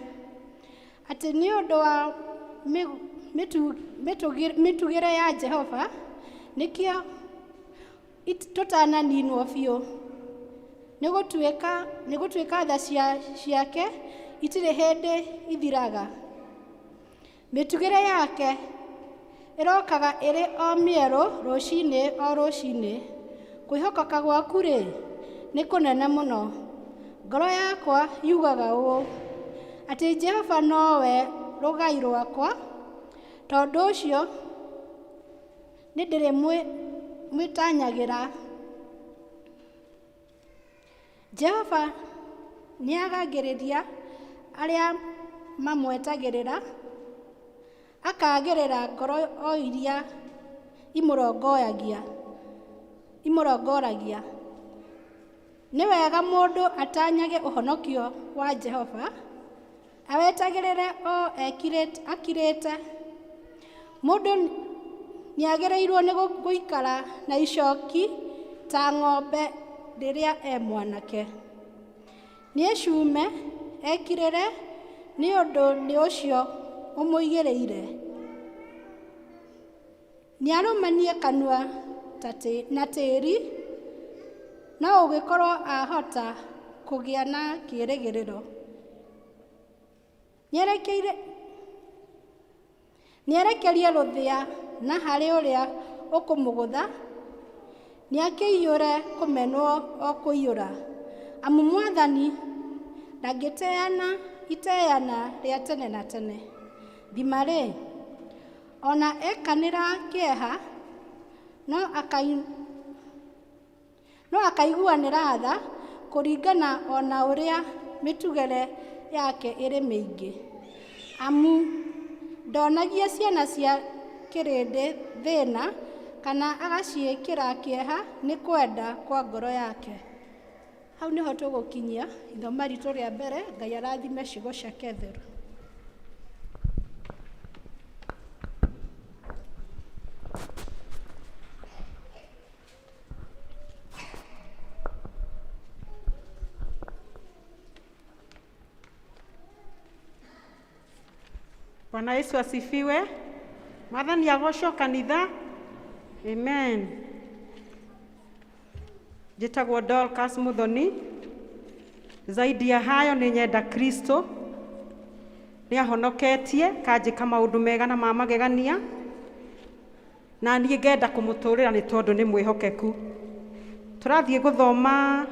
atĩ nĩ ũndũ wa mĩtugĩre ya Jehova nĩkĩo tũtananinwo biũ. Nĩ gũtuĩka tha ciake itirĩ hĩndĩ ithiraga. Mĩtugĩre yake ĩrokaga ĩrĩ o mĩerũ rũcinĩ o rũcinĩ. Kwĩhokeka gwaku-rĩ, nĩ kũnene mũno. Ngoro yakwa yugaga ũũ, atĩ Jehova nowe rũgai rwakwa, tondũ ũcio nĩ ndĩrĩmwĩtanyagĩra. Jehova nĩagagĩrĩria arĩa mamwetagĩrĩra, akagĩrĩra ngoro o iria imũrongoragia. Nĩ wega mũndũ atanyage ũhonokio wa Jehova, awetagĩrĩre o akirĩte. Mũndũ nĩagĩrĩirwo nĩ gũikara na icoki ta ng'ombe rĩrĩa e mwanake. Nĩecume ekirĩre, nĩ ũndũ nĩ ũcio ũmũigĩrĩire. Nĩarũmanie kanua na tĩĩri, no ũgĩkorwo ahota kũgĩa na kĩĩrĩgĩrĩro. Nĩerekerie rũthĩa na harĩ ũrĩa ũkũmũgũtha, nĩakĩiyũre kũmenwo o kũiyũra. Amu Mwathani ndangĩteana iteana rĩa tene na tene. Thima-rĩ, ona ekanĩra kĩeha, no No akaiguanĩra tha kũringana o na ũrĩa mĩtugĩre yake ĩrĩ mĩingĩ. Amu ndonagia ciana cia kĩrĩndĩ thĩna kana agaciĩkĩra kĩeha nĩ kwenda kwa ngoro yake. Hau nĩho tũgũkinyia ithoma ritũ rĩa mbere. Ngai arathime ciugo ciake theru. Bwana Yesu asifiwe. Mwathani agocwo kanitha. Amen. Njĩtagwo Dorcas Muthoni. Zaidi ya hayo nĩ nyenda Kristo. Nĩ ahonoketie kanjĩka maũndũ mega na ma magegania, na niĩ ngenda kũmũtũrĩra nĩ tondũ nĩ mwĩhokeku. Tũrathiĩ gũthoma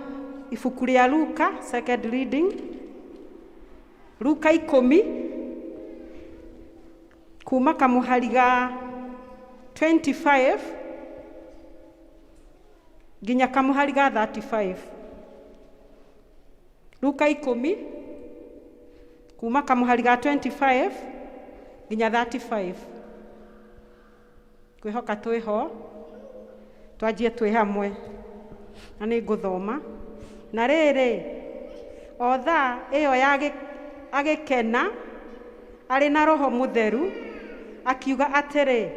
ibuku rĩa Luka, second reading. Luka 10 kuma kamũhari ga 25 nginya kamũhari ga 35. Luka 10 kuma kamũhari ga 25 nginya 35. Kwĩhoka twĩho, twanjie twĩ hamwe na nĩ ngũthoma. Na rĩrĩ, o thaa ĩyo agĩkena arĩ na Roho Mũtheru, akiuga atĩrĩ,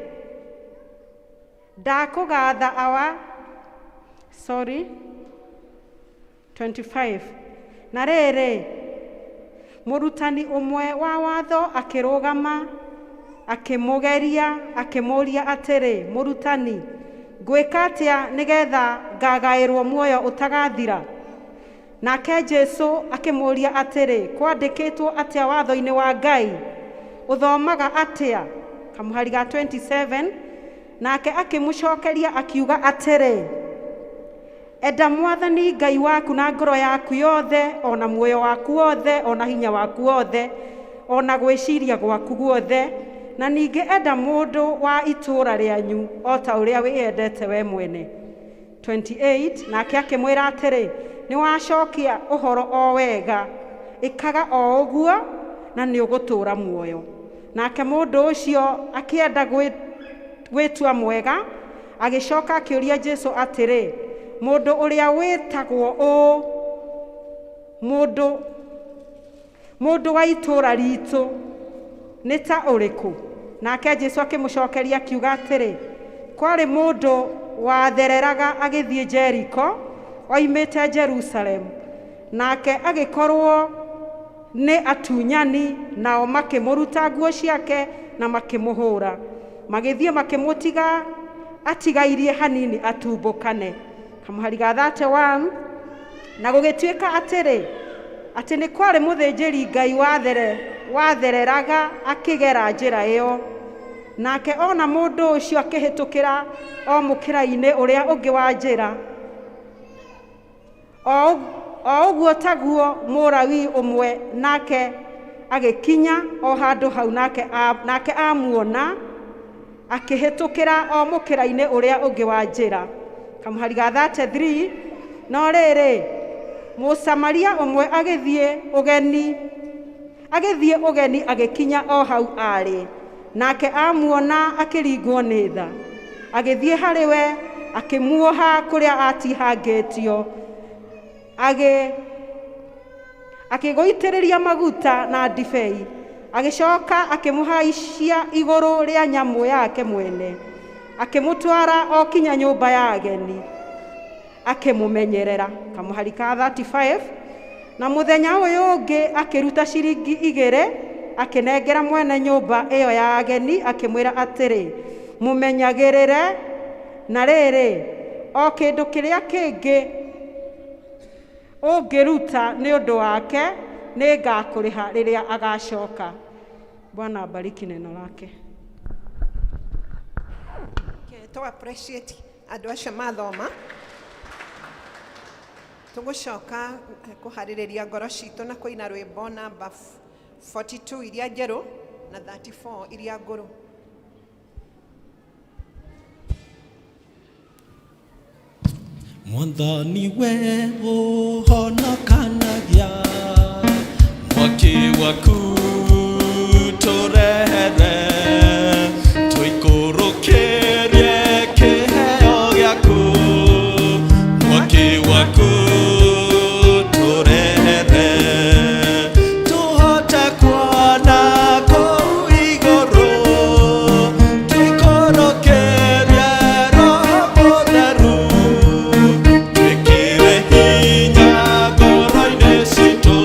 ndakũgatha Awa, sorry, 25. Na rĩrĩ, mũrutani ũmwe wa watho akĩrũgama akĩmũgeria akĩmũũria atĩrĩ, mũrutani, ngwĩka atĩa nĩgetha ngagaĩrwo muoyo ũtagathira? Nake Jesũ akĩmũũria atĩrĩ, kwandĩkĩtwo atĩa watho-inĩ wa Ngai? Ũthomaga atĩa? Kamũhari ga 27. Nake akĩmũcokeria akiuga atĩrĩ, enda Mwathani Ngai waku na ngoro yaku yothe, o na muoyo waku wothe, o na hinya waku wothe, o na gwĩciria gwaku guothe, na ningĩ enda mũndũ wa itũũra rĩanyu o ta ũrĩa wĩyendete we mwene. 28. Nake akĩmwĩra atĩrĩ, nĩ wacokia ũhoro o wega, ĩkaga o ũguo na nĩ ũgũtũũra muoyo. Nake mũndũ ũcio akĩenda gwĩtua mwega, agĩcoka akĩũria Jesũ atĩrĩ, mũndũ ũrĩa wĩtagwo ũũ, mũndũ wa itũũra ritũ nĩ ta ũrĩkũ? Nake Jesũ akĩmũcokeria akiuga atĩrĩ, kwarĩ mũndũ wathereraga agĩthiĩ Jeriko oimĩte Jerusalemu, nake agĩkorwo nĩ atunyani, nao makĩmũruta nguo ciake na makĩmũhũra, magĩthiĩ makĩmũtiga atigairie hanini atumbũkane. Kamũhari ga 31. Na gũgĩtuĩka atĩrĩ, atĩ nĩ kwarĩ mũthĩnjĩri Ngai wathereraga akĩgera njĩra ĩyo, nake ona mũndũ ũcio akĩhĩtũkĩra o mũkĩra-inĩ ũrĩa ũngĩ wa njĩra. O ũguo taguo Mũlawi ũmwe nake agĩkinya o handũ hau, nake amuona akĩhĩtũkĩra o mũkĩra-inĩ ũrĩa ũngĩ wa njĩra. Kamũhari ga 33. No rĩrĩ, Mũsamaria ũmwe agĩthiĩ ũgeni agĩkinya o hau aarĩ, nake amuona akĩringwo nĩ tha, agĩthiĩ harĩ we akĩmuoha kũrĩa atihangĩtio, akĩgũitĩrĩria maguta na ndibei, agĩcoka akĩmũhaicia igũrũ rĩa nyamũ yake mwene, akĩmũtwara o kinya nyũmba ya ageni, akĩmũmenyerera. Kamũhari ka 35. Na mũthenya ũyũ ũngĩ akĩruta ciringi 2 akĩnengera mwene nyũmba ĩyo ya ageni, akĩmwĩra atĩrĩ, mũmenyagĩrĩre, na rĩrĩ, o kĩndũ kĩrĩa kĩngĩ ũngĩruta nĩ ũndũ wake nĩ ngakũrĩha rĩrĩa agacoka. Bwana abariki neno lake. Okay, to appreciate andũ acio mathoma. Tũgũcoka kũharĩrĩria ngoro citũ na kũina rwĩmbo namba 42 iria njerũ na 34 iria ngũrũ. Mwathani we ũhonokanagia mwaki waku tũrehere tũikũrũkĩrie kĩheo gĩaku mwaki waku tũrehere tũhote kuona kũu igũrũ tũikũrũkĩrie Roho Mũtheru twĩkĩre hinya ngoro-inĩ citũ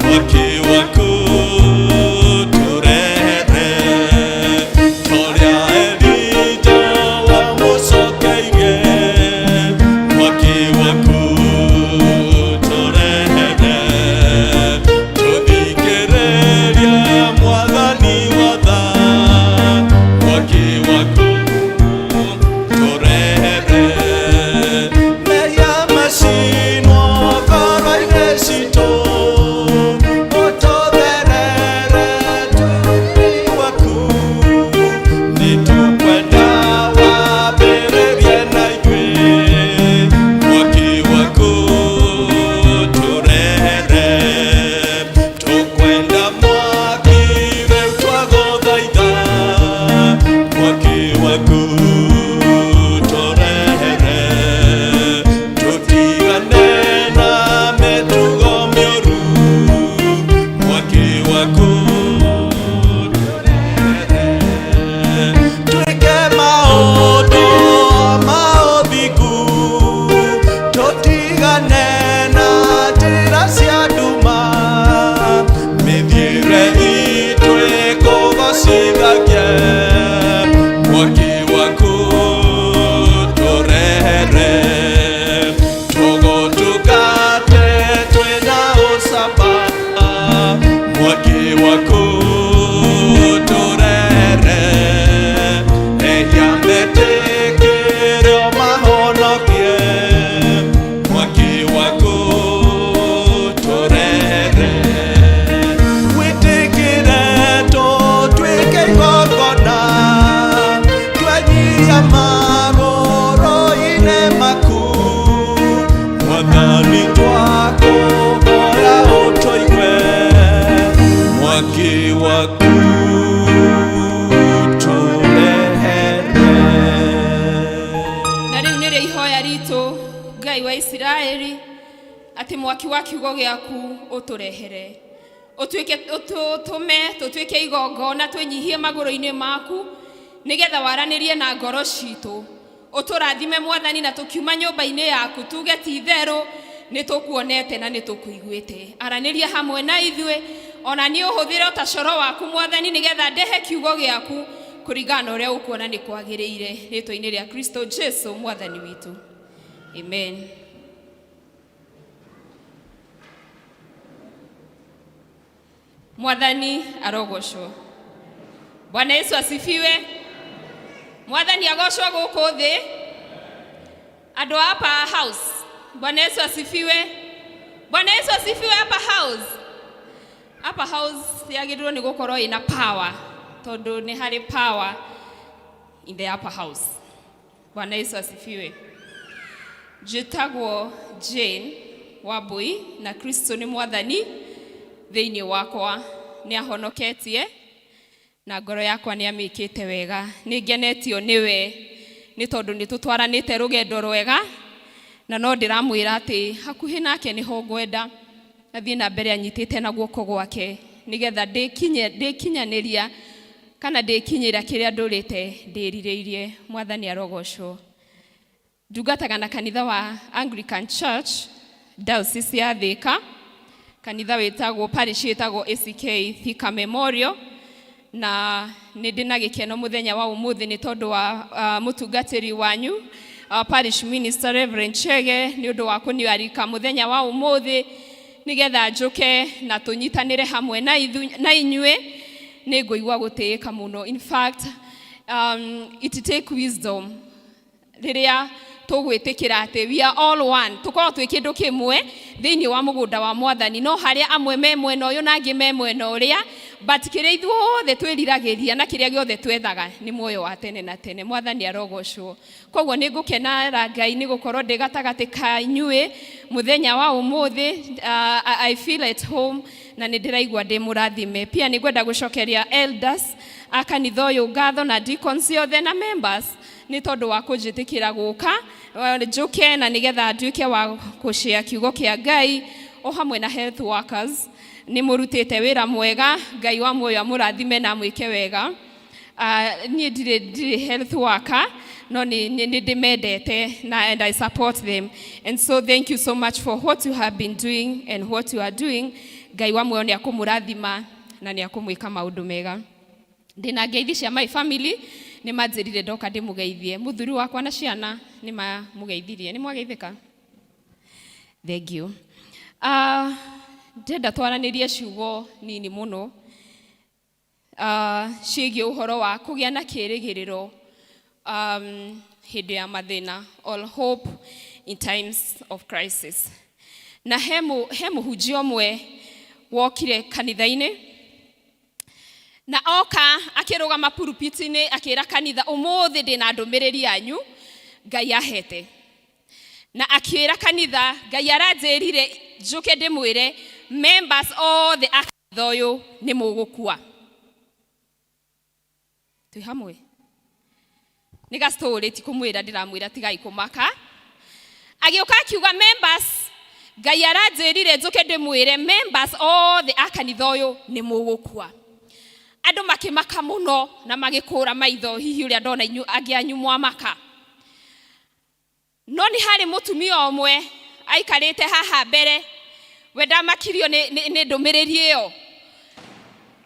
mwaki waku tũrehere torĩa Elija wamũcokeirie mwaki waku tũrehere tũthikĩrĩrie mwathani watha mwaki waku tũrehere mehia macinwo ngoro-inĩ citũ ũtũtherere tũrĩ waku nĩtũkwenda wambĩrĩrie na ithuĩ mwaki waku tũrehere tũkwenda mwaki rĩu twagũthaitha mwaki waku tũrehere tũtigane na mĩtugo mĩũru mwaki waku twĩke maũndũ ma ũthingu tũtigane na njĩra cia nduma mĩthiĩre itũ ĩkũgocithagie mwaki waku tũrehere tũgũtungate twĩna ũcamba mwaki waku tũrehere ehia metĩkĩre mahonokie mwaki waku tũrehere wĩtĩkĩre tũtuĩke igongona twenyia magũrũ-inĩ maku mwathani twakũhoya ũtũigue mwaki waku tũrehere Na rĩu nĩrĩo ihoya ritũ Ngai wa Isiraeli atĩ mwaki wa kiugo gĩaku ũtũrehere ũtuĩke ũtũtũme tũtuĩke igongona twĩnyihie magũrũ-inĩ maku nĩgetha waranĩrie na ngoro citũ ũtũrathime mwathani na tũkiuma nyũmba-inĩ yaku tuge ti itherũ nĩ tũkuonete na nĩ tũkũiguĩte aranĩria hamwe na ithuĩ ona niĩ ũhũthĩre o ta coro waku mwathani nĩgetha ndehe kiugo gĩaku kũringana na ũrĩa ũkuona nĩ kwagĩrĩire rĩtwa-inĩ rĩa Kristo Jesu mwathani witũ amen. Mwathani arogocwo. Bwana Yesu asifiwe. Mwathani agocwo gũkũ thĩ. Andũ a hapa house. Bwana Yesu asifiwe. Bwana Yesu asifiwe hapa house. Hapa house yagĩrĩirwo nĩ gũkorwo ĩna power tondũ nĩ harĩ power in the upper house. Bwana Yesu asifiwe. Njĩtagwo Jane Wambui na Kristo nĩ mwathani thĩinĩ wakwa nĩ ahonoketie na ngoro yakwa nĩ amĩkĩte wega nĩ ngenetio nĩwe nĩ tondũ nĩ tũtwaranĩte rũgendo rwega na no ndĩramwĩra atĩ hakuhĩ nake nĩho ngwenda athiĩ na mbere anyitĩte na guoko gwake nĩgetha ndĩkinyanĩria kana ndĩkinyĩra kĩrĩa ndũrĩte ndĩrirĩirie. Mwathani arogocwo. Ndungataga na kanitha wa Anglican Church Diocese ya Thika, kanitha wĩtagwo parish ĩtagwo ACK Thika Memorial, na nĩ ndĩ na gĩkeno mũthenya wa ũmũthĩ nĩ tondũ wa mũtungatĩri wanyu parish minister Reverend Chege nĩ ũndũ wa kũniarika mũthenya wa ũmũthĩ nĩgetha njũke na tũnyitanĩre hamwe na inyuĩ. Nĩ ngũigua gũtĩĩka mũno. In fact, it take wisdom rĩrĩa Tũgwĩtĩkĩra atĩ we are all one, tũkoragwo twĩ kĩndũ kĩmwe thĩinĩ wa mũgũnda wa Mwathani, no harĩa amwe me mwena ũyũ na angĩ me mwena ũrĩa, but kĩrĩa ithuothe twĩriragĩria na kĩrĩa gĩothe twethaga nĩ muoyo wa tene na tene. Mwathani arogocwo. Koguo nĩ ngũkenera Ngai nĩ gũkorwo ndĩ gatagatĩ ka inyuĩ mũthenya wa ũmũthĩ. I feel at home na nĩ ndĩraigua ndĩ mũrathime. Pia nĩ ngwenda gũcokeria elders a kanitha ũyũ ngatho na deacons othe na members nĩ tondũ wa kũnjĩtĩkĩra gũka njũke na nĩgetha nduĩke wa kũshare kiugo kĩa Ngai, o hamwe na health workers. Nĩ mũrutĩte wĩra mwega, Ngai wa muoyo amũrathime na amwĩke wega. Niĩ ndirĩ health worker, no nĩ ndĩmendete na and I support them, and so thank you so much for what you have been doing and what you are doing. Ngai wa muoyo nĩ akũmũrathima na nĩ akũmwĩka maũndũ mega. Ndĩna ngeithi cia my family, nĩ manjĩrire ndoka ndĩmũgeithie. Mũthuri wakwa na ciana nĩ mamũgeithirie. Nĩ mwageithĩka? Thank you. Ndĩrenda twaranĩrie ciugo nini mũno ciĩgiĩ ũhoro wa kũgĩa na kĩĩrĩgĩrĩro hĩndĩ ya mathĩna, or hope in times of crisis. Na he mũhunjia ũmwe wokire kanitha-inĩ, na oka akĩrũgama pulpit-inĩ, akĩra kanitha, "Ũmũthĩ ndĩna ndũmĩrĩri yanyu Ngai ahete." Na akĩra kanitha, "Ngai aranjĩrire njũke ndĩmwĩre members othe a kanitha ũyũ nĩ mũgũkua." Twĩ hamwe? Nĩ ga story, ti kũmwĩra ndĩramwĩra tigai kũmaka. Agĩũka akiuga, "Members, Ngai aranjĩrire njũke ndĩmwĩre members othe a kanitha ũyũ nĩ mũgũkua." Andũ makĩmaka mũno na magĩkũra maitho, hihi ũrĩa ndona inyu angĩ anyu mwamaka. No nĩ harĩ mũtumia ũmwe aikarĩte haha mbere, we ndamakirio nĩ ndũmĩrĩri ĩyo.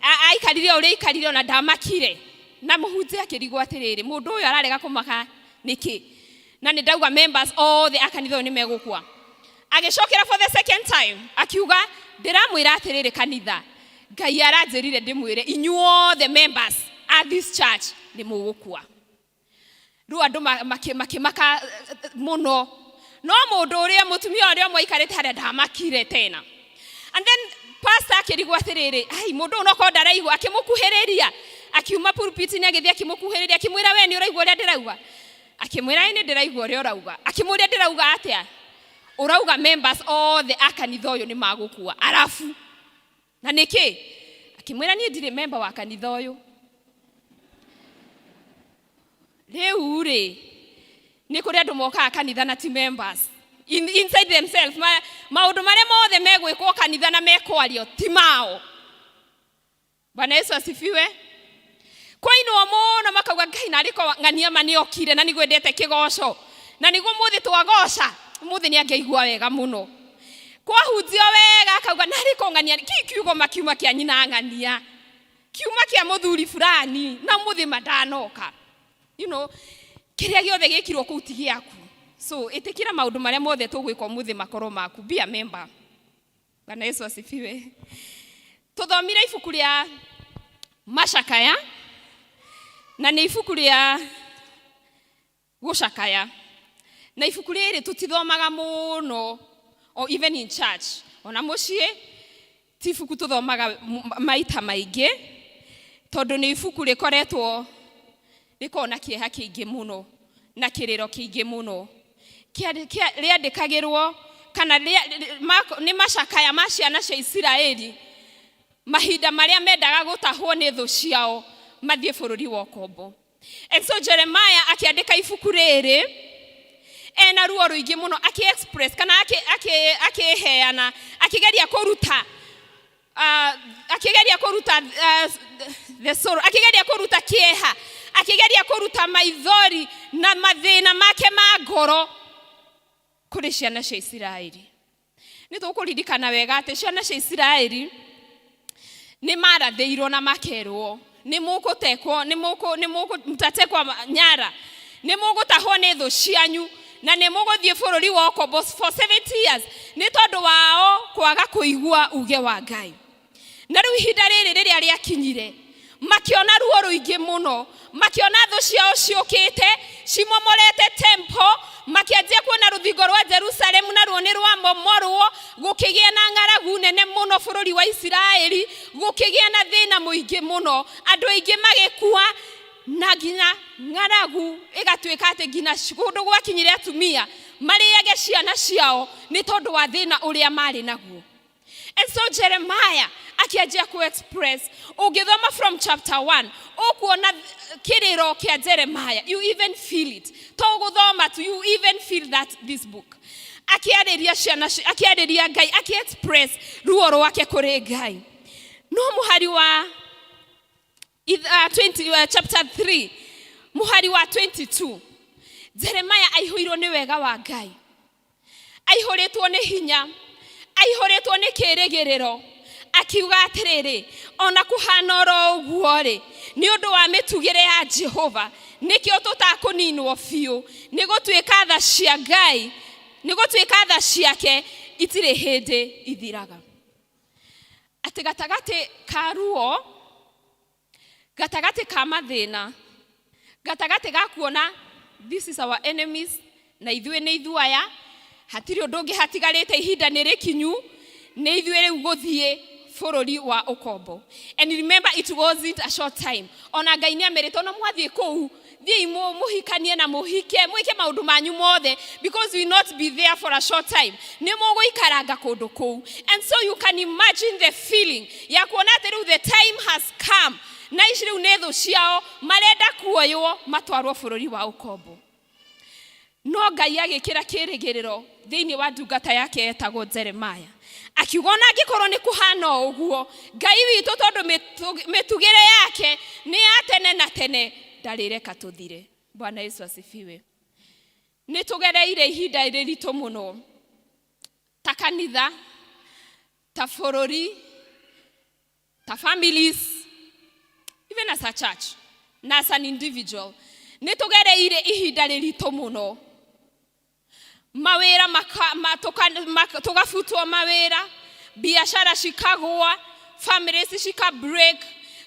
Aikarire o ũrĩa aikarire, ona ndamakire. Na mũhunjia akĩrigwo atĩrĩrĩ, mũndũ ũyũ ararega kũmaka nĩkĩ, na nĩ ndauga members othe a kanitha ũyũ nĩ megũkua? Agĩcokera for the second time akiuga, "Ndĩramwĩra atĩrĩrĩ kanitha, Ngai aranjĩrire ndĩmwĩre inyuothe members a this church nĩ mũgũkua." Rĩu andũ makĩmaka mũno, no mũndũ ũrĩa mũtumia ũrĩa ũmwe aikarĩte harĩa ndamakire tena. And then pastor akĩrigwo atĩrĩrĩ, ai, mũndũ ũyũ nokorwo ndaraigua. Akĩmũkuhĩrĩria, akiuma pulpit-inĩ, agĩthiĩ akĩmũkuhĩrĩria, akĩmwĩra, "We nĩ ũraigua ũrĩa ndĩrauga?" Akĩmwĩra, "Ĩ, nĩ ndĩraigua ũrĩa ũrauga." Akĩmũria, "Ndĩrauga atĩa?" "Ũrauga members othe a kanitha ũyũ nĩ magũkua, arabu na nĩkĩ?" Akĩmwĩra, "Niĩ ndirĩ member wa kanitha ũyũ." Rĩu rĩ, nĩ kũrĩ andũ mokaga kanitha na ti members. Inside themselves, maũndũ marĩa mothe megwĩkwo kanitha na mekwario ti mao. Bwana Yesu asifiwe. Kwainwo mũno, makauga, "Ngai, narĩ ko ng'ania ma nĩokire, na nĩguo endete kĩgoco, na nĩguo mũthĩ twagoca mũthĩ nĩ angĩaigua wega mũno." Kwahunjio wega, akauga, "Narĩ ko ng'ania kĩ kiugo makiuma kĩa nyina ng'ania, kiuma kĩa mũthuri fulani, na mũthĩ mandanoka." Kĩrĩa gĩothe gĩkirwo kũu ti gĩaku, so ĩtĩkĩra maũndũ marĩa mothe tũgwĩka ũmũthĩ makorwo maku. Be a member. Bwana Yesu asifiwe. Tũthomire ibuku rĩa Macakaya, na nĩ ibuku rĩa gũcakaya, na ibuku rĩrĩ tũtithomaga mũno, or even in church, ona mũciĩ ti ibuku tũthomaga maita maingĩ, tondũ nĩ ibuku rĩkoretwo rĩkoragwo na kĩeha kĩingĩ mũno na kĩrĩro kĩingĩ mũno. Rĩandĩkagĩrwo kana nĩ macakaya ma ciana cia Isiraeli mahinda marĩa mendaga gũtahwo nĩ thũ ciao mathiĩ bũrũri wa ũkombo. And so Jeremiah akĩandĩka ibuku rĩrĩ ena ruo rũingĩ mũno, akĩ-express kana akĩheana, akĩgeria kũruta the sorrow, akĩgeria kũruta kĩeha, akĩgeria kũruta maithori na mathĩna make ma ngoro kũrĩ ciana cia Isiraeli. Nĩ tũkũririkana wega atĩ ciana cia Isiraeli nĩ marathĩirwo na makerwo, nĩ mũgũtekwo, nĩ mũkũ mtatekwa nyara, nĩ mũgũtahwo nĩ thũ cianyu, na nĩ mũgũthiĩ bũrũri wa ũkombo for 70 years, nĩ tondũ wao kwaga kũigua uge wa Ngai. Na rĩu ihinda rĩrĩ rĩrĩa rĩakinyire, makĩona ruo rũingĩ mũno, makĩona thũ ciao ciũkĩte cimomorete temple, Makĩanjia kuona rũthingo rwa Jerusalemu naruo nĩ rwamomorwo, gũkĩgĩa na ng'aragu nene mũno bũrũri wa Isiraeli, gũkĩgĩa na thĩna mũingĩ mũno, andũ aingĩ magĩkua, na nginya ng'aragu ĩgatuĩka atĩ nginya kũndũ gwakinyire atumia marĩage ciana ciao nĩ tondũ wa thĩna ũrĩa marĩ naguo. And so Jeremiah akĩanjia ku express. Ũngĩthoma from chapter 1 ũkuona kĩrĩro kĩa Jeremiah. You even feel it. To gũthoma tu, you even feel that this book. Akĩarĩria ciana, akĩarĩria Ngai, akĩ-express ruo rwake kũrĩ Ngai. No mũhari wa 20, chapter 3 mũhari wa 22, Jeremiah aihũirwo nĩ wega wa Ngai, aihũrĩtwo nĩ hinya, aihũrĩtwo nĩ kĩĩrĩgĩrĩro, akiuga atĩrĩrĩ, ona kũhana oro ũguo rĩ, nĩ ũndũ wa mĩtugĩre ya Jehova nĩkĩo tũtakũninwo biũ, nĩ gũtuĩka tha cia Ngai, nĩ gũtuĩka tha ciake itirĩ hĩndĩ ithiraga. Atĩ gatagatĩ ka ruo, gatagatĩ ka mathĩna, gatagatĩ ga kuona this is our enemies, na ithuĩ nĩ ithuĩ aya, hatirĩ ũndũ ũngĩ hatigarĩte, ihinda nĩ rĩkinyu, nĩ ithuĩ rĩu gũthiĩ bũrũri wa ũkombo. And remember, it wasn't a short time. Ona Ngai nĩ amerite, ona mwathiĩ kũu, thiĩi mũhikanie na mũhike, mwĩke maũndũ manyu mothe, because we will not be there for a short time, nĩ mũgũikaranga kũndũ kũu. And so you can imagine the feeling ya kuona atĩ rĩu the time has come, na ici rĩu nĩ thũ ciao marenda kuoywo matwarwo bũrũri wa ũkombo. No Ngai agĩkĩra kĩrĩgĩrĩro thĩinĩ wa ndungata yake etagwo Jeremiah, akiuga ona angĩkorwo nĩ kũhana o ũguo, Ngai witũ, tondũ mĩtugĩre yake nĩ ya tene na tene, ndarĩreka tũthire. Bwana Yesu asifiwe. Nĩ tũgereire ihinda rĩritũ mũno ta kanitha, ta bũrũri, ta families, even as a church na as an individual. Nĩ tũgereire ihinda rĩritũ mũno. Mawĩra tũgabutwo mawĩra, biashara cikagwa, families cika break,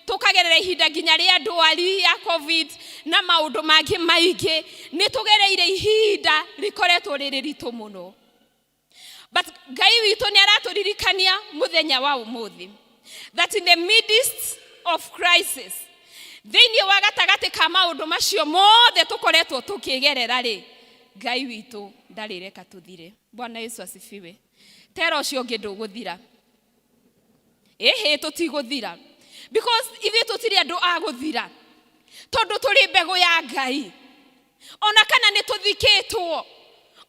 tũkagerera ihinda nginya rĩa ndwari ya COVID na maũndũ mangĩ maingĩ. Nĩ tũgereire ihinda rĩkoretwo rĩrĩ ritũ mũno, but Ngai witũ nĩ aratũririkania mũthenya wa ũmũthĩ that in the midst of crisis, thĩinĩ wa gatagatĩ ka maũndũ macio mothe tũkoretwo tũkĩgerera rĩ, Ngai witũ ndarĩreka tũthire. Bwana Yesu asifiwe. Tera ũcio ũngĩ, ndũgũthira. Ĩhĩ, tũtigũthira, because ithuĩ tũtirĩ andũ a gũthira, tondũ tũrĩ mbegũ ya Ngai. Ona kana nĩ tũthikĩtwo,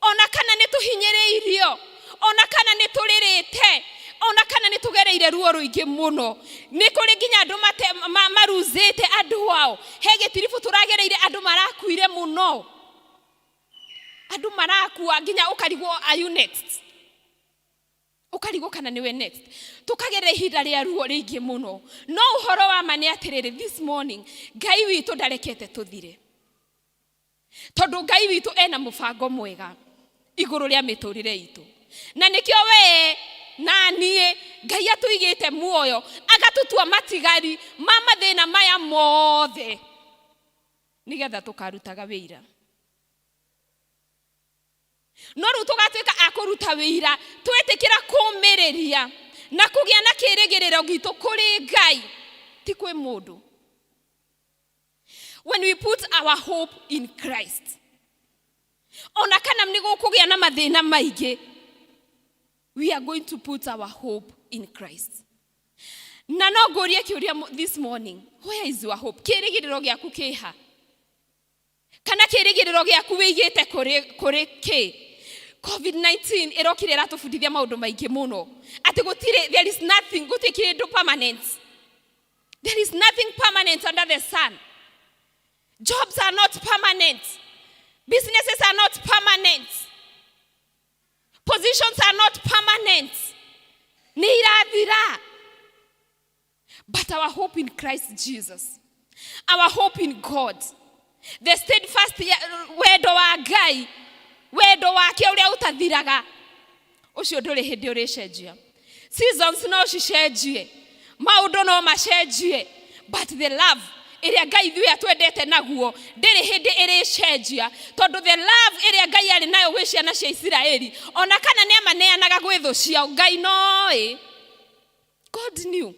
ona kana nĩ tũhinyĩrĩirio, ona kana nĩ tũrĩrĩte, ona kana nĩ tũgereire ruo rũingĩ mũno, nĩ kũrĩ nginya andũ maruzĩte andũ ao. He gĩtiribũ tũragereire, andũ marakuire mũno, andũ marakua nginya ũkarigwo, are you next? Ũkarigwo kana nĩwe next. Tũkagerera ihinda rĩa ruo rĩingĩ mũno, no ũhoro wa ma nĩ atĩrĩrĩ, this morning Ngai witũ ndarekete tũthire, tondũ Ngai witũ ena mũbango mwega igũrũ rĩa mĩtũrĩre itũ. Na nĩkĩo wee na niĩ Ngai atũigĩte muoyo, agatũtua matigari ma mathĩna maya mothe, nĩgetha tũkarutaga wĩira. No rĩu tũgatuĩka a kũruta wĩira twĩtĩkĩra kũmĩrĩria na kũgĩa na kĩrĩgĩrĩro gitũ kũrĩ Ngai, ti kwĩ mũndũ. When we put our hope in Christ, ona kana nĩ gũkũgĩa na mathĩna maingĩ, we are going to put our hope in Christ. Na no ngũrie kĩũria this morning, where is your hope? Kĩrĩgĩrĩro gĩaku kĩha? Kana kĩrĩgĩrĩro gĩaku wĩigĩte kũrĩ kĩ? COVID-19 ĩrokire ĩratũbundithia maũndũ maingĩ mũno, atĩ gũtirĩ, there is nothing, gũtirĩ kĩndũ permanent. There is nothing permanent under the sun. Jobs are not permanent, businesses are not permanent, positions are not permanent, nĩ irathira. But our hope in Christ Jesus, our hope in God, the steadfast wendo wa Ngai, wendo wake ũrĩa ũtathiraga, ũcio ndũrĩ hĩndĩ ũrĩcenjia. Seasons no cicenjie, maũndũ no macenjie, but the love Ĩrĩa Ngai ithuĩ atwendete naguo ndĩrĩ hĩndĩ ĩrĩcenjia, tondũ the love ĩrĩa Ngai arĩ nayo gwĩ ciana cia Isiraeli, ona kana nĩ amaneanaga gwĩ thũ ciao, Ngai noĩ. God knew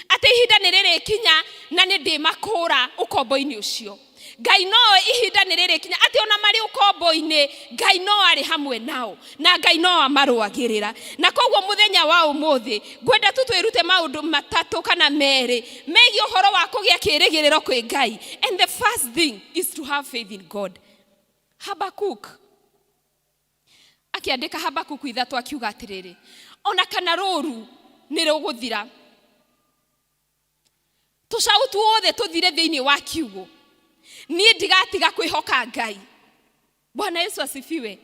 atĩ ihinda nĩ rĩrĩkinya na nĩ ndĩmakũra ũkombo-inĩ ũcio. Ngai noĩ ihinda nĩ rĩrĩkinya atĩ ona marĩ ũkombo-inĩ, Ngai no arĩ hamwe nao na Ngai no amarũagĩrĩra. Na koguo mũthenya wa ũmũthĩ ngwenda tu twĩrute maũndũ matatũ kana merĩ megiĩ ũhoro wa kũgĩa kĩĩrĩgĩrĩro kwĩ Ngai. And the first thing is to have faith in God. Habakuk akĩandĩka Habakuku 3 akiuga atĩrĩrĩ, ona kana rũru nĩ rũgũthira, tũcaũ tuothe tũthire thĩinĩ wa kiugũ, niĩ ndigatiga kwĩhoka Ngai. Bwana Yesu asifiwe.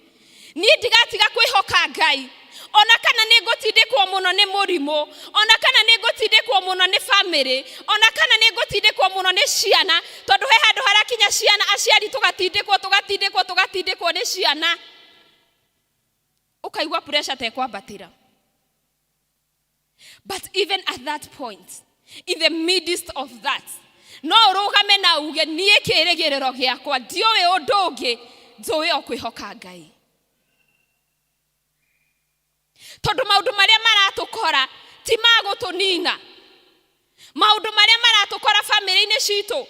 Niĩ ndigatiga kwĩhoka Ngai, ona kana nĩ ngũtindĩkwo mũno nĩ mũrimũ, ona kana nĩ ngũtindĩkwo mũno nĩ famĩlĩ, ona kana nĩ ngũtindĩkwo mũno nĩ ciana, tondũ he handũ harakinya ciana, aciari tũgatindĩkwo, tũgatindĩkwo, tũgatindĩkwo nĩ ciana, ũkaigua pressure ta ĩkwambatĩra. But even at that point, in the midst of that, no ũrũgame na uge, niĩ kĩĩrĩgĩrĩro gĩakwa ndiũĩ ũndũ ũngĩ, njũĩ o kwĩhoka Ngai, tondũ maũndũ marĩa maratũkora ti ma gũtũnina. Maũndũ marĩa maratũkora bamĩrĩ-inĩ citũ,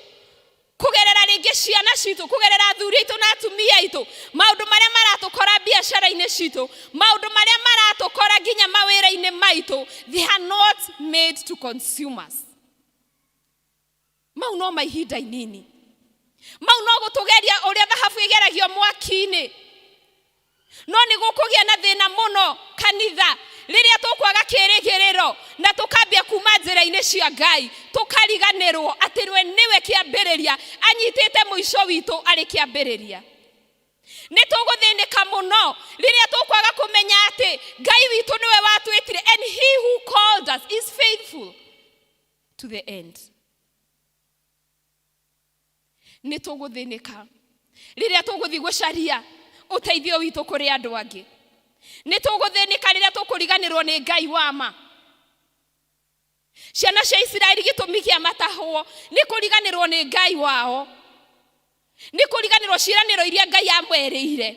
kũgerera rĩngĩ ciana citũ, kũgerera athuri aitũ na atumia aitũ, maũndũ marĩa maratũkora biacara-inĩ citũ, maũndũ marĩa maratũkora nginya mawĩra-inĩ maitũ, they are not made to consume us. Mau no ma ihinda inini, mau no gũtũgeria ũrĩa thahabu ĩgeragio mwaki-inĩ. No nĩ gũkũgĩa na thĩna mũno kanitha rĩrĩa tũkwaga kĩĩrĩgĩrĩro na tũkambia kuma njĩra-inĩ cia Ngai, tũkariganĩrwo atĩ we nĩwe kĩambĩrĩria, anyitĩte mũico witũ arĩ kĩambĩrĩria. Nĩ tũgũthĩnĩka mũno rĩrĩa tũkwaga kũmenya atĩ Ngai witũ nĩwe watwĩtire, and he who called us is faithful to the end. Nĩ tũgũthĩnĩka rĩrĩa tũgũthiĩ gũcaria ũteithio witũ kũrĩ andũ angĩ. Nĩ tũgũthĩnĩka rĩrĩa tũkũriganĩrwo nĩ Ngai wa ma. Ciana cia Isiraeli, gĩtũmi kĩa matahwo nĩ kũriganĩrwo nĩ Ngai wao, nĩ kũriganĩrwo ciĩranĩro iria Ngai amwerĩire.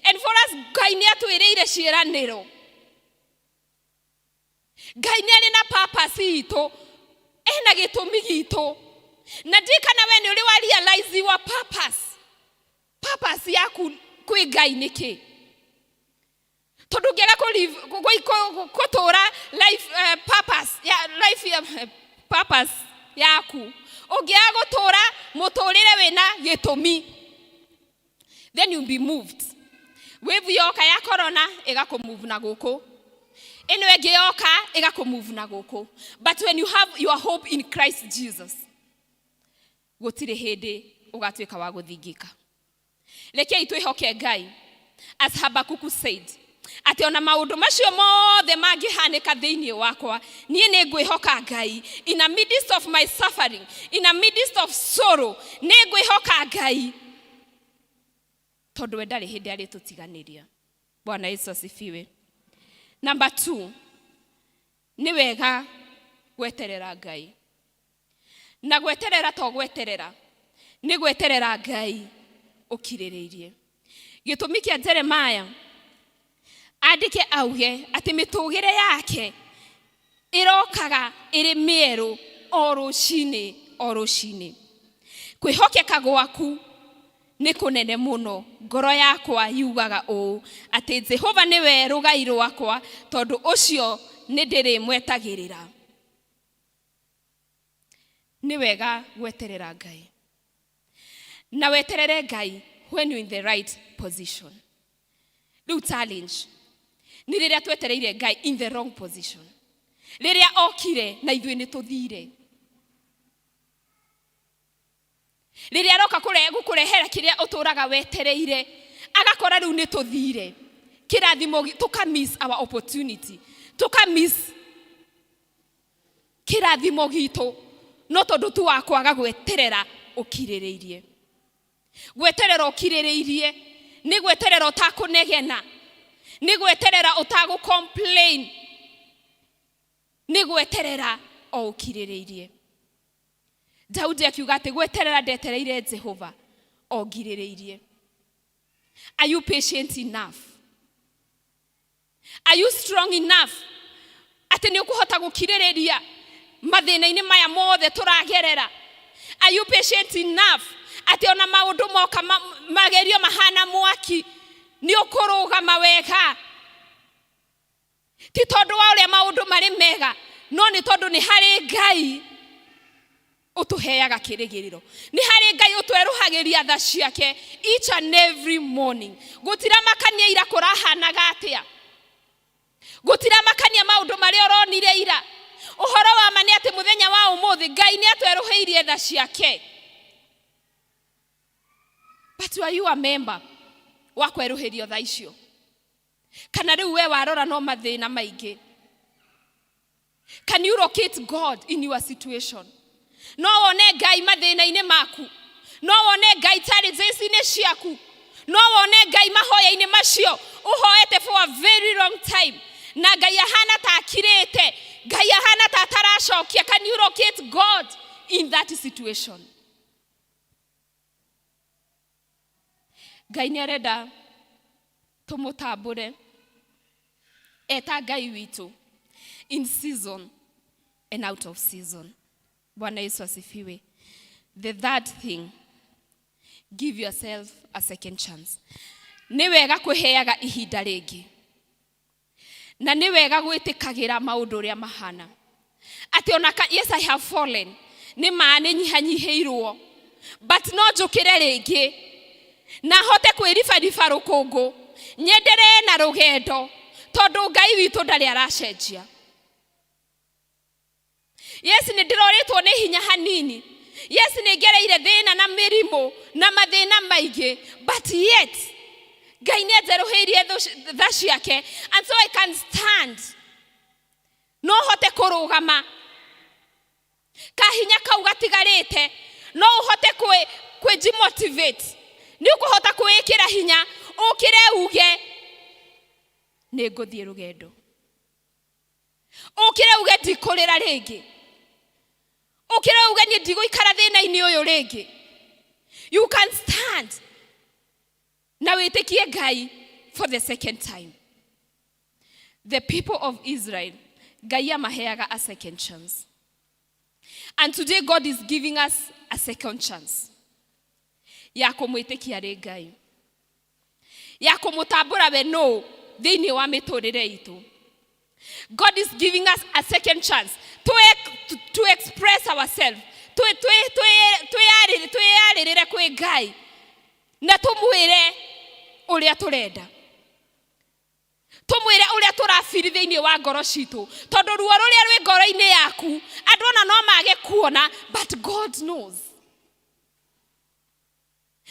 And for us, Ngai nĩ atwĩrĩire ciĩranĩro. Ngai nĩ arĩ na purpose itũ, ena gĩtũmi gitũ, na ndiĩ kana we nĩ ũrĩ wa realize your purpose. Purpose yaku kwĩ Ngai nĩ kĩ? Tondũ ũngĩaga gũtũra life purpose ya life ya purpose yaku, ũngĩaga gũtũra mũtũrĩre wĩna gĩtũmi, then you'll be moved. Wave yoka ya corona ĩgakũmove na gũkũ, ĩno ĩngĩ yoka ĩgakũmove na gũkũ. But when you have your hope in Christ Jesus, gũtirĩ hĩndĩ ũgatuĩka wa gũthingika. Rekei twĩhoke Ngai, as Habakuku said, atĩ ona maũndũ macio mothe mangĩhanĩka thĩinĩ wakwa, niĩ nĩ ngwĩhoka Ngai. In a midst of my suffering, in a midst of sorrow, nĩ ngwĩhoka Ngai, tondũ we ndarĩ hĩndĩ arĩtũtiganĩria. Bwana Yesu asifiwe. Number 2, nĩ wega gweterera Ngai. Na gweterera to gweterera, nĩ gweterera Ngai ũkirĩrĩirie. Gĩtũmi kĩa Jeremiah andĩke auge atĩ mĩtũgĩre yake ĩrokaga ĩrĩ mĩerũ o rũcinĩ o rũcinĩ. Kwĩhokeka gwaku nĩ kũnene mũno, ngoro yakwa yugaga ũũ, atĩ Jehova nĩwe rũgai rwakwa, tondũ ũcio nĩ ndĩrĩmwetagĩrĩra. Nĩ wega gweterera Ngai, na weterere Ngai when you're in the right position. Rĩu challenge nĩ rĩrĩa twetereire Ngai in the wrong position, rĩrĩa okire na ithuĩ nĩ tũthire, rĩrĩa aroka gũkũrehera kĩrĩa ũtũraga wetereire, agakora rĩu nĩ tũthire kĩrathimo, tũka miss our opportunity, tũka miss kĩrathimo gitũ, no tondũ tu wa kwaga gweterera ũkirĩrĩirie. Gweterera ũkirĩrĩirie nĩ gweterera ũtakũnegena, nĩ gweterera ũtagũ complain, nĩ gweterera o ũkirĩrĩirie. Daudi akiuga atĩ gweterera ndetereire Jehova o ngirĩrĩirie. Are you patient enough? Are you strong enough atĩ nĩ ũkũhota gũkirĩrĩria mathĩna-inĩ maya mothe tũragerera? Are you patient enough atĩ ona maũndũ moka magerio mahana mwaki nĩ ũkũrũgama wega? Ti tondũ wa ũrĩa maũndũ marĩ mega, no nĩ tondũ nĩ harĩ Ngai ũtũheaga kĩrĩgĩrĩro, nĩ harĩ Ngai ũtwerũhagĩria tha ciake each and every morning. Gũtiramakania ira kũrahanaga atĩa, gũtiramakania maũndũ marĩa ũronire ira. Ũhoro wa ma nĩ atĩ mũthenya wa ũmũthĩ Ngai nĩ atwerũhĩirie tha ciake. But are you a member wa kwerũhĩrio tha icio? Kana rĩu we warora no mathĩna maingĩ? Can you locate God in your situation? No wone Ngai mathĩna-inĩ maku, no wone Ngai challenges-inĩ ciaku, no wone Ngai mahoya-inĩ macio ũhoete for a very long time, na Ngai ahana ta akirĩte, Ngai ahana ta ataracokia. Can you locate God in that situation? Ngai nĩ arenda tũmũtambũre eta Ngai witũ in season and out of season. Bwana Yesu asifiwe. The third thing, give yourself a second chance. Nĩ wega kwĩheaga ihinda rĩngĩ, na nĩ wega gwĩtĩkagĩra maũndũ ũrĩa mahana, atĩ ona ka, yes, I have fallen, nĩ ma nĩ nyihanyihĩirwo, but no njũkĩre rĩngĩ na hote kwĩribariba rũkũngũ, nyenderee na rũgendo, tondũ Ngai witũ ndarĩ aracenjia. Yes, nĩ ndĩrorĩtwo nĩ hinya hanini. Yes, nĩ ngereire thĩna na mĩrimũ na mathĩna maingĩ, but yet Ngai nĩ anjerũhĩirie tha ciake, and so I can stand. No hote kũrũgama kahinya kau gatigarĩte, no ũhote kwĩjimotivate, nĩ ũkũhota kwĩĩkĩra hinya, ũkĩre uge nĩ ngũthiĩ rũgendo, ũkĩre uge ndikũrĩra rĩngĩ, ũkĩre uge niĩ ndigũikara thĩna-inĩ ũyũ rĩngĩ. You can stand na wĩtĩkie Ngai for the second time. The people of Israel, Ngai amaheaga a second chance, and today God is giving us a second chance ya kũmwĩtĩkia rĩ Ngai, ya kũmũtambũra we no thĩinĩ wa mĩtũrĩre itũ. God is giving us a second chance to express ourselves, twĩyarĩrĩre kwĩ Ngai na tũmwĩre ũrĩa tũrenda, tũmwĩre ũrĩa tũrabiri thĩinĩ wa ngoro citũ, tondũ ruo rũrĩa rwĩ ngoro-inĩ yaku andũ ona no mage kuona, but God knows.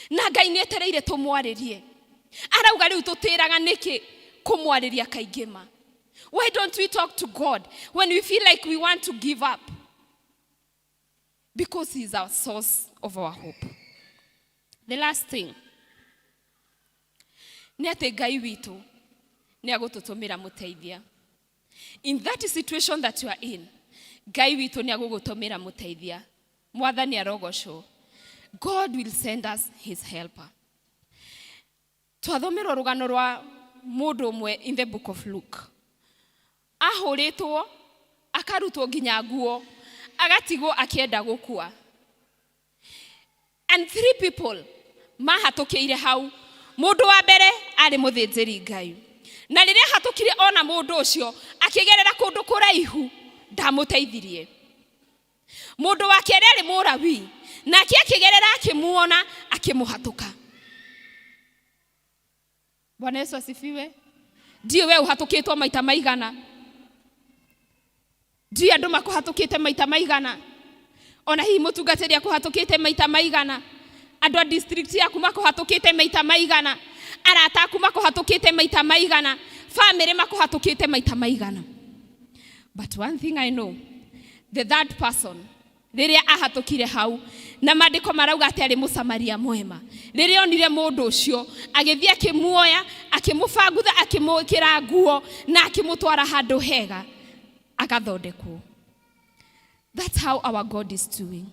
Na Ngai nĩ etereire tũmwarĩrie. Arauga rĩu tũtĩraga nĩkĩ kũmwarĩria kaingĩ ma? Why don't we talk to God when we feel like we want to give up? Because he is our source of our hope. The last thing nĩ atĩ Ngai witũ nĩ agũtũtũmĩra mũteithia. In that situation that you are in, Ngai witũ nĩ agũgũtũmĩra mũteithia. Mwathani arogocwo. God will send us his helper. Twathomerwo rũgano rwa mũndũ ũmwe in the book of Luke. Ahũrĩtwo, akarutwo nginya nguo, agatigwo akĩenda gũkua. And three people mahatũkĩire hau. Mũndũ wa mbere arĩ mũthĩnjĩri Ngai. Na rĩrĩa ahatũkire ona mũndũ ũcio akĩgerera kũndũ kũraihu, ndamũteithirie. Mũndũ wa kerĩ arĩ Mũlawi, nake akĩgerera akĩmuona akĩmũhatũka. Bwana Yesu asifiwe. Ndiũ we ũhatũkĩtwo maita maigana, ndiũ andũ makũhatũkĩte maita maigana, ona hihi mũtungatĩri akũhatũkĩte maita maigana, andũ a district yaku makũhatũkĩte maita maigana, arata aku makũhatũkĩte maita maigana, family makũhatũkĩte maita maigana. But one thing I know, the third person rĩrĩa ahatũkire hau, na maandĩko marauga atĩ arĩ Mũsamaria mwema, rĩrĩa onire mũndũ ũcio agĩthiĩ akĩmuoya, akĩmũbangutha, akĩmwĩkĩra nguo na akĩmũtwara handũ hega agathondekwo. That's how our God is doing.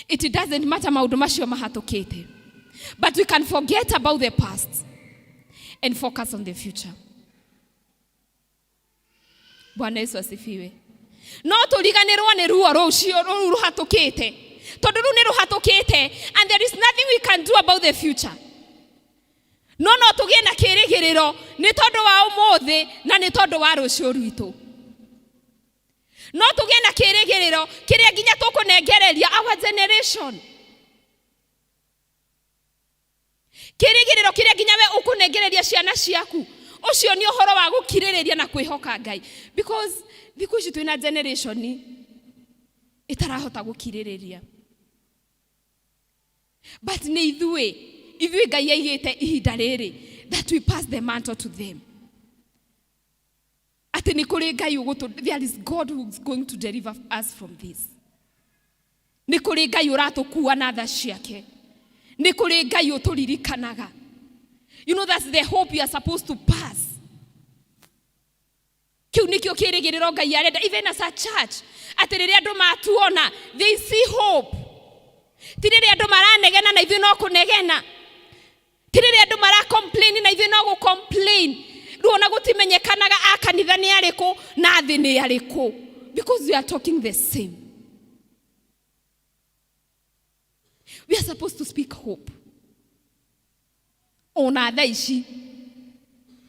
It doesn't matter maũndũ macio mahatũkĩte, but we can forget about the past and focus on the future. Bwana Yesu asifiwe. No tũriganĩrwo nĩ ruo rũcio rũu rũhatũkĩte, tondũ rũu nĩ rũhatũkĩte, and there is nothing we can do about the future. No no tũgĩe na kĩĩrĩgĩrĩro nĩ tondũ wa ũmũthĩ na nĩ tondũ wa rũciũ rwitũ. No tũgĩe na kĩĩrĩgĩrĩro kĩrĩa nginya tũkũnengereria our generation, kĩĩrĩgĩrĩro kĩrĩa nginya we ũkũnengereria ciana ciaku. Ũcio nĩ ũhoro wa gũkirĩrĩria na kwĩhoka Ngai, because thikũ ici twĩna generation ĩtarahota gũkirĩrĩria, but nĩ ithuĩ Ngai aigĩte ihinda rĩrĩ that we pass the mantle to them, atĩ nĩ kũrĩ Ngai ũgũtũ, there is God who is going to deliver us from this. Nĩ kũrĩ Ngai ũratũkua na tha ciake, nĩ kũrĩ Ngai ũtũririkanaga. You know, that's the hope you are supposed to pass. Kĩu nĩkĩo kĩrĩgĩrĩro Ngai arenda, even as a church, atĩ rĩrĩa andũ matuona, they see hope. Ti rĩrĩa andũ maranegena na ithuĩ no kũnegena, ti rĩrĩa andũ mara complain na ithuĩ no gũ complain. Rĩu ona gũtimenyekanaga a kanitha nĩ arĩkũ na thĩ nĩ arĩkũ, because we are talking the same. We are supposed to speak hope. Ona thaa ici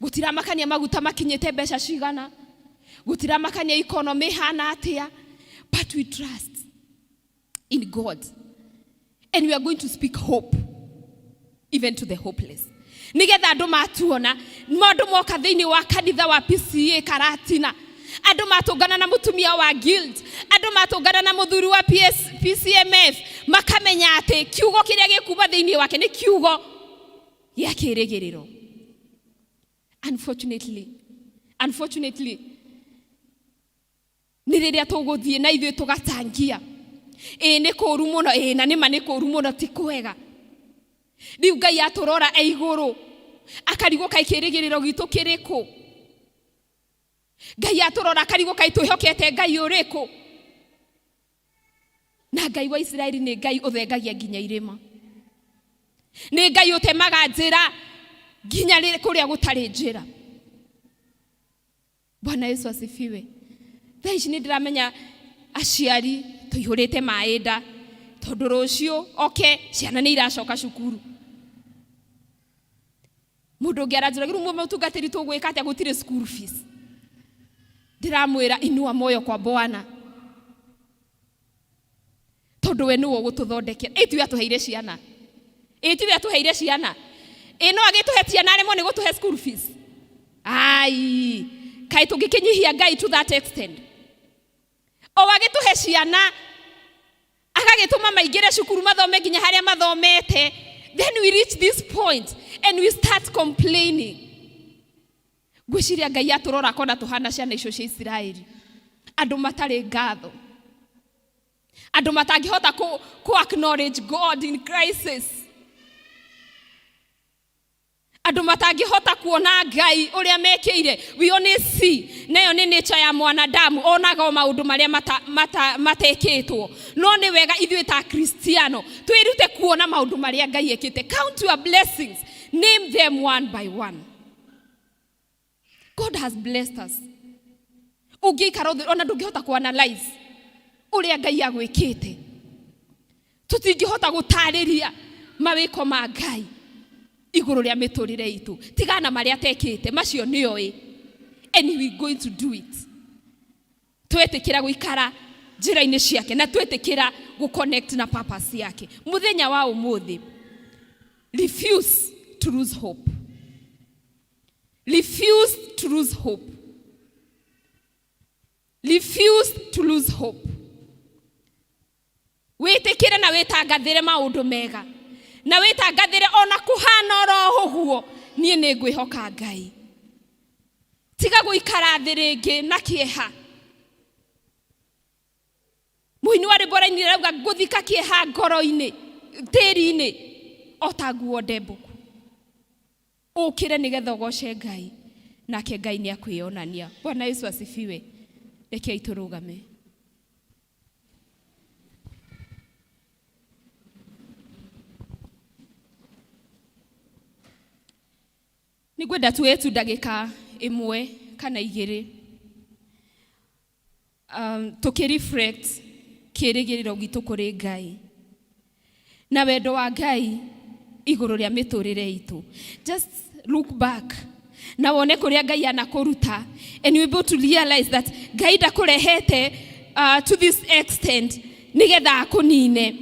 gũtiramakania maguta makinyĩte mbeca cigana, gũtiramakania economy ĩhana atĩa, but we trust in God and we are going to speak hope even to the hopeless, nigetha andũ matuona, andũ moka thĩinĩ wa kanitha wa PCA Karatina, andũ matũngana na mũtumia wa guild, andũ matũngana na mũthuri wa PS, PCMF, makamenya atĩ kiugo kĩrĩa gĩkuma thĩinĩ wake nĩ kiugo gĩa kĩĩrĩgĩrĩro. Unfortunately, nĩ rĩrĩa tũgũthiĩ na ithuĩ tũgatangia, ĩĩ nĩ kũũru mũno, ĩĩ na nĩma nĩ kũũru mũno, ti kwega. Rĩu Ngai atũrora e igũrũ akarigwo kaĩ kĩĩrĩgĩrĩro gitũ kĩrĩkũ. Ngai atũrora akarigwo kaĩ twĩhokete Ngai ũrĩkũ. Na Ngai wa Isiraeli nĩ Ngai ũthengagia nginya irĩma, nĩ Ngai ũtemaga njĩra nginya kũrĩa gũtarĩ njĩra. Bwana Yesu asifiwe. Thaa ici nĩ ndĩramenya aciari tũihũrĩte maĩ nda, tondũ rũciũ oke ciana nĩ iracoka cukuru. Mũndũ ũngĩ aranjũra, rĩu mũtungatĩri tũgwĩka atĩa, gũtirĩ school fees? Ndĩramwĩra, inua moyo kwa Bwana, tondũ we nĩwe ũgũtũthondekera. Ĩ tiwe atũheire ciana? Ĩ tiwe atũheire ciana? Ĩ no agĩtũhe ciana aremwo nĩ gũtũhe school fees? Ai, kaĩ tũngĩkĩnyihia Ngai to that extent? O agĩtũhe ciana, agagĩtũma maingĩre cukuru, mathome nginya harĩa mathomete, then we reach this point and we start complaining. Ngwĩciria Ngai atũrora akona tũhana ciana icio cia Isiraeli, andũ matarĩ ngatho, andũ matangĩhota ku acknowledge God in crisis, andũ matangĩhota kuona Ngai ũrĩa mekĩire. We only see, nayo nĩ nature ya mwanadamu, onaga o maũndũ marĩa matekĩtwo. No nĩ wega ithuĩ ta Kristiano twĩrute kuona maũndũ marĩa Ngai ekĩte. Count your blessings, name them one by one. God has blessed us. Ũngĩikara ona ndũngĩhota ku analyze ũrĩa Ngai agwĩkĩte. Tũtingĩhota gũtarĩria mawĩko ma Ngai igũrũ rĩa mĩtũrĩre itũ, tigana marĩa atekĩte, macio nĩoĩ, and we going to do it. Twetĩkĩra gũikara njĩra-inĩ ciake na twetĩkĩra gũ connect na purpose yake. Mũthenya wa ũmũthĩ, refuse to lose hope, refuse to lose hope, refuse to lose hope. Wĩtĩkĩre na wĩtangathĩre maũndũ mega, na wĩtangathĩre ona kũhana oro ũguo, niĩ nĩ ngwĩhoka Ngai. Tiga gũikara thĩ rĩngĩ na kĩeha. Mũini wa rwĩmbo rainire arauga, ngũthika kĩeha ngoro-inĩ, tĩri-inĩ, o ta nguo ndembũku. Ũkĩre nĩgetha ũgoce Ngai, nake Ngai nĩ akwĩyonania. Bwana Yesu asifiwe. Rekei tũrũgame. Nĩ ngwenda tuoye tu ndagĩka ĩmwe kana igĩrĩ tũkĩ reflect kĩĩrĩgĩrĩro gitũ kũrĩ Ngai na wendo wa Ngai igũrũ rĩa mĩtũrĩre itũ. Just look back na wone kũrĩa Ngai anakũruta, and you be able to realize that Ngai ndakũrehete to this extent nĩgetha akũnine.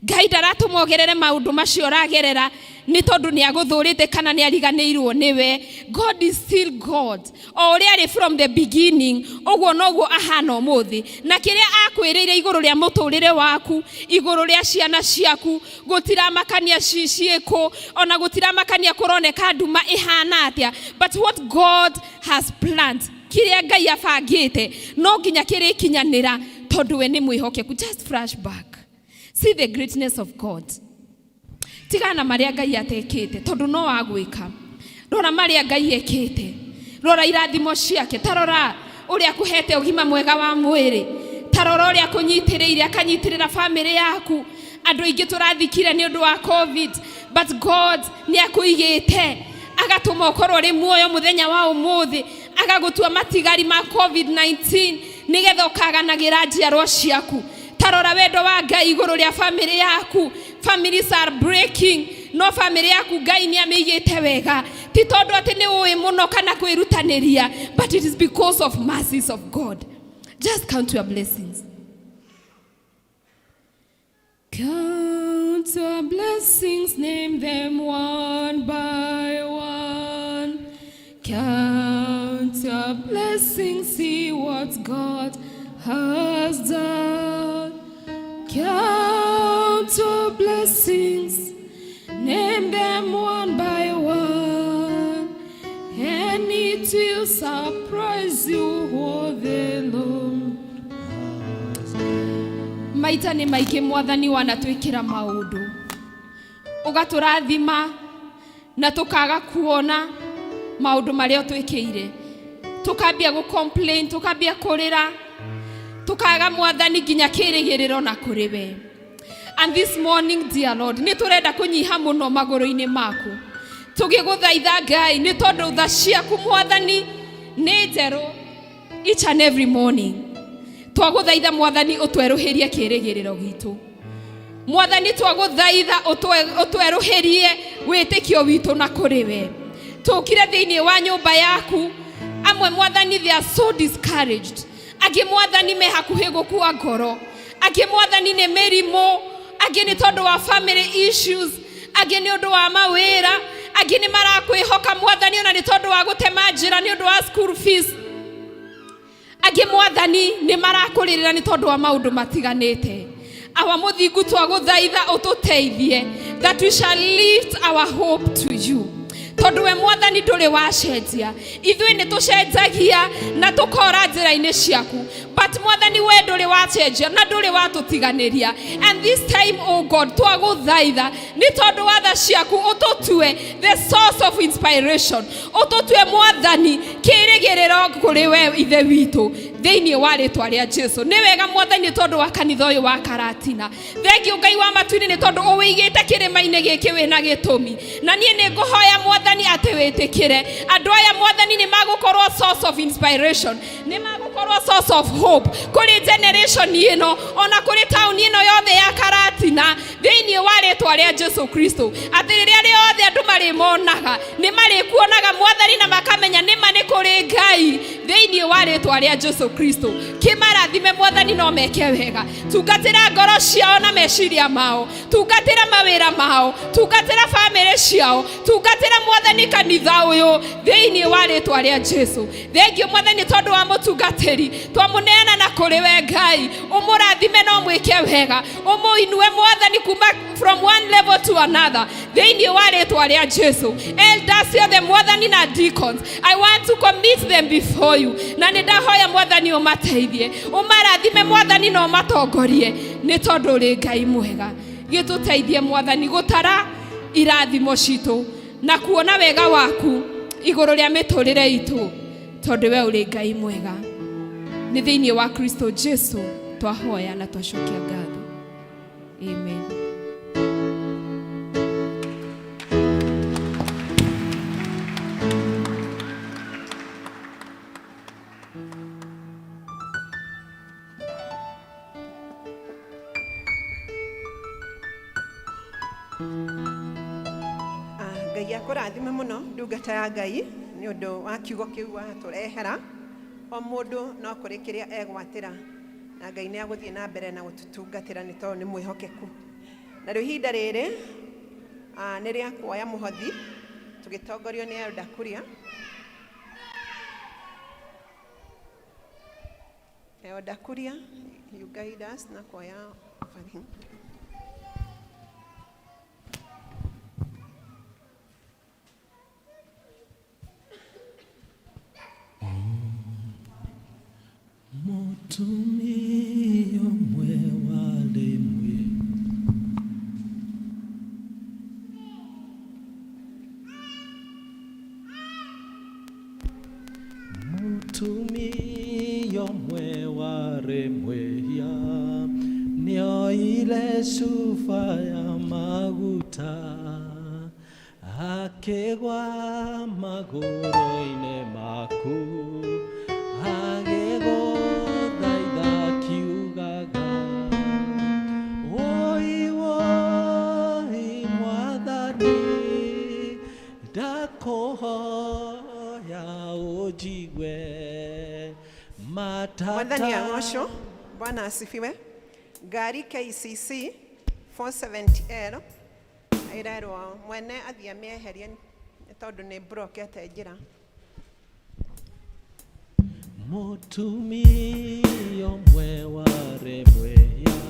Ngai ndaratũma ũgerere maũndũ macio ũragerera nĩ tondũ nĩ agũthũrĩte kana nĩ ariganĩirwo nĩwe. God is still God. O ũrĩa arĩ from the beginning, ũguo noguo ahana ũmũthĩ. Na kĩrĩa akwĩrĩire igũrũ rĩa mũtũrĩre waku, igũrũ rĩa ciana ciaku, gũtiramakania ciĩkũ, ona gũtiramakania kũroneka nduma ĩhana atĩa. But what God has planned, kĩrĩa Ngai abangĩte, no nginya kĩrĩkinyanĩra tondũ we nĩ mwĩhokeku. Just flash back. See the greatness of God. Tigana na marĩa Ngai atekĩte tondũ no agwĩka. Rora marĩa Ngai ekĩte. Rora irathimo ciake. Ta rora ũrĩa akũhete ũgima mwega wa mwĩrĩ. Ta rora ũrĩa akũnyitĩrĩire, akanyitĩrĩra bamĩrĩ yaku. Andũ aingĩ tũrathikire nĩ ũndũ wa COVID, but God nĩ akũigĩte agatũma ũkorwo ũrĩ muoyo mũthenya wa ũmũthĩ, agagũtua matigari ma COVID-19 nĩgetha ũkaganagĩra njiarwa ciaku. Ta rora wendo wa Ngai igũrũ rĩa bamĩrĩ yaku. Families are breaking, no bamĩrĩ yaku Ngai nĩ amĩigĩte wega, ti tondũ atĩ nĩ ũĩ mũno kana kwĩrutanĩria, but it is because of mercies of God. Just count your blessings. Count your blessings, name them one by one. Count your blessings, see what God has done. Count your blessings, name them one by one, and it will surprise you what the Lord. Maita nĩ maingĩ Mwathani wanatwĩkĩra maũndũ, ũgatũrathima na tũkaga kuona maũndũ marĩa ũtwĩkĩire, tũkambia gũ complain, tũkambia kũrĩra, tũkaga Mwathani nginya kĩrĩgĩrĩro na kũrĩ we. And this morning, dear Lord, nĩ tũrenda kũnyiha mũno magũrũ-inĩ maku tũgĩgũthaitha Ngai, nĩ tondũ tha ciaku Mwathani nĩ njerũ each and every morning. Twagũthaitha Mwathani ũtwerũhĩrie kĩrĩgĩrĩro gitũ. Mwathani twagũthaitha ũtwerũhĩrie wĩtĩkio witũ na kũrĩ we. Tũkire thĩinĩ wa nyũmba yaku, amwe Mwathani they are so discouraged, angĩ Mwathani me hakuhĩ gũkua ngoro, angĩ Mwathani nĩ mĩrimũ, angĩ nĩ tondũ wa family issues, angĩ nĩ ũndũ wa mawĩra, angĩ nĩ marakwĩhoka Mwathani ona nĩ tondũ wa gũtema njĩra nĩ ũndũ wa school fees, angĩ Mwathani nĩ marakũrĩrĩra nĩ tondũ wa maũndũ matiganĩte. Awa mũthingu, twagũthaitha ũtũteithie that we shall lift our hope to you, tondũ we Mwathani ndũrĩ wacenjia. Ithuĩ nĩ tũcenjagia na tũkora njĩra-inĩ ciaku, but Mwathani we ndũrĩ wacenjia na ndũrĩ watũtiganĩria. And this time, oh God, twagũthaitha nĩ tondũ wa tha ciaku ũtũtue the source of inspiration, ũtũtue Mwathani kĩrĩgĩrĩro kũrĩ we Ithe witũ, thĩinĩ wa rĩtwa rĩa Jesu. Nĩ wega Mwathani nĩ tondũ wa kanitha ũyũ wa Karatina. Thengiũ Ngai wa matu-inĩ nĩ tondũ ũwĩigĩte kĩrĩma-inĩ gĩkĩ wĩna gĩtũmi, na niĩ nĩ ngũhoya Mwathani atĩ wĩtĩkĩre andũ aya Mwathani nĩ magũkorwo source of inspiration, nĩ magũkorwo source of hope kũrĩ generation ĩno ona kũrĩ taũni ĩno yothe ya Karatina, thĩinĩ wa rĩtwa rĩa Jesu Kristo, atĩ rĩrĩa rĩothe andũ marĩmonaga nĩ marĩkuonaga Mwathani na makamenya nĩma nĩ kũrĩ Ngai, thĩinĩ wa rĩtwa rĩa Jesu Kristo. Kĩmarathime Mwathani no meke wega. Tungatĩra ngoro ciao na meciria mao, tungatĩra mawĩra mao, tungatĩra bamĩrĩ ciao, tungatĩra Mwathani kanitha ũyũ, thĩinĩ wa rĩtwa rĩa Jesu. Thengiũ Mwathani tondũ wa mũtungatĩri, twamũneana na kũrĩ we Ngai, ũmũrathime no mwĩke wega, ũmũinue Mwathani kuma from one level to another, thĩinĩ wa rĩtwa rĩa Jesu. Elders ciothe Mwathani na deacons, I want to commit them before you, na nĩ ndahoya Mwathani ũmateithie, ũmarathime Mwathani na ũmatongorie, nĩ tondũ ũrĩ Ngai mwega. Gĩtũteithie Mwathani gũtara irathimo citũ na kuona wega waku igũrũ rĩa mĩtũrĩre itũ, tondũ we ũrĩ Ngai mwega. Nĩ thĩinĩ wa Kristo Jesu twahoya na twacokia ngatho, amen. Ngai akũrathime mũno ndungata ya Ngai nĩ ũndũ wa kiugo kĩu watũrehera. O mũndũ no kũrĩ kĩrĩa egwatĩra na Ngai nĩ agũthiĩ na mbere na gũtũtungatĩra nĩ tondũ nĩ mwĩhokeku. Na rĩu ihinda rĩrĩ nĩ rĩa kuoya mũhothi tũgĩtongorio nĩ Elder Kuria. Elder Kuria, you guide us na kuoya offering. Mũtumia ũmwe warĩ mwĩ Mũtumia ũmwe warĩ mwĩhia nĩoire cuba ya maguta akĩgwa magũrũ-inĩ maku agĩgũthaitha akiugaga woi woi mwathani ndakũhoya ũnjigue matata. Mwathani agocwo. Bwana asifiwe. Ngari KCC 470L ĩrerwo mwene athiĩ amĩeherie nĩ tondũ nĩ mburokete njĩra. Mũtumia ũmwe warĩ mwĩhia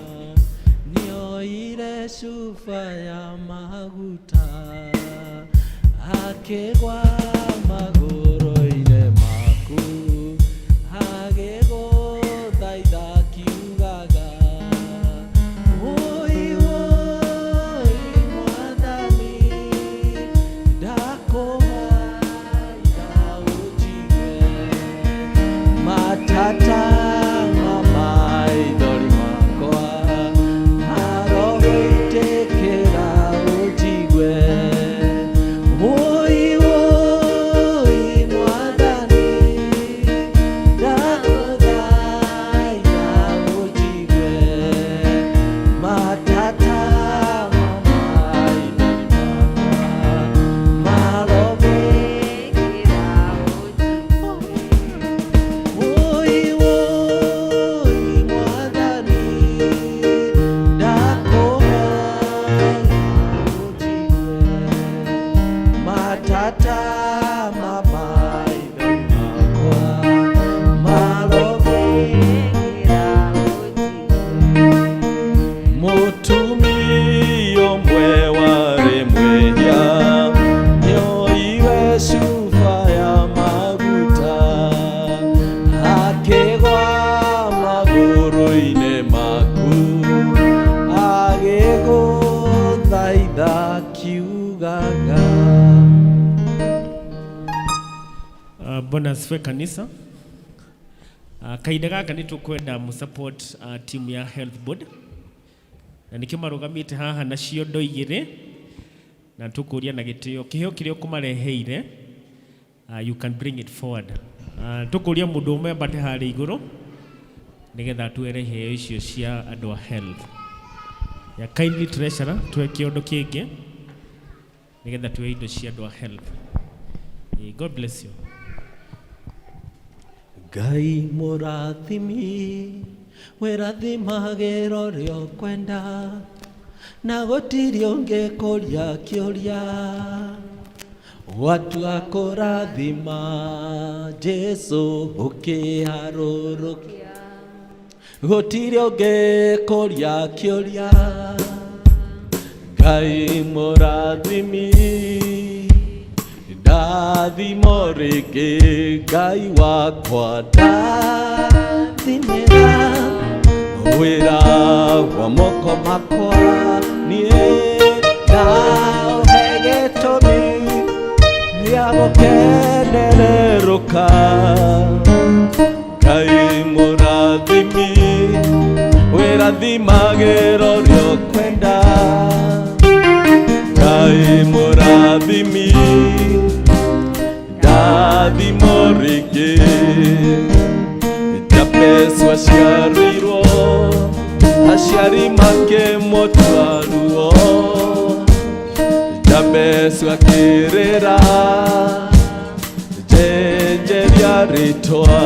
nĩoire cuba ya maguta akĩgwa magũrũ-inĩ maku agĩgũthaitha akiugaga woi woi mwathani ndakũhoya ũnjigue matata ma maithori makwa marogwĩtĩkĩra ũnjigue woi woi mwathani ndakũthaitha ũnjigue matata ma maithori makwa marogwĩtĩkĩra woi woi mwathani ndakũhoya ũnjigue matata ma maithori makwa marogwĩtĩkĩra Mũtumia ũmwe warĩ mwĩhia nĩoire cuba ya maguta akĩgwa magũrũ-inĩ maku agĩgũthaitha akiugaga. Bwana asifiwe kanisa. Kahinda gaka nĩ tũkwenda mũ support team ya health board na nĩkĩo marũgamĩte haha na ciondo igĩrĩ na tũkũria na gĩtĩo kĩheo kĩrĩa ũkũmareheire, you can bring it forward. Tũkũria mũndũ ũmwe ambate harĩa igũrũ nĩgetha atwere iheo icio cia andũ a health ya. Kindly, treasurer, tuhe kĩondo kĩngĩ nĩgetha tuhe indo cia andũ a health. God bless you. Ngai mũrathimi wĩrathimagĩra ũrĩa ũkwenda na gũtirĩ ũngĩkũria kĩũria watua kũrathima Jesu ũkĩharũrũkia gũtirĩ ũngĩkũria kĩũria. Ngai mũrathimi ndathimo rĩngĩ Ngai wakwa ndathimĩra wĩra wa moko makwa niĩ ndaũhe gĩtũmi gĩa gũkenererũka. Ngai mũrathimi wĩrathimagĩra ũrĩa ũkwenda. Ngai mũrathimi ndathimo rĩngĩ. Jabesu aciarĩirwo aciari makĩmũtua ruo. Jabesu akĩrĩra njenjeria rĩtwa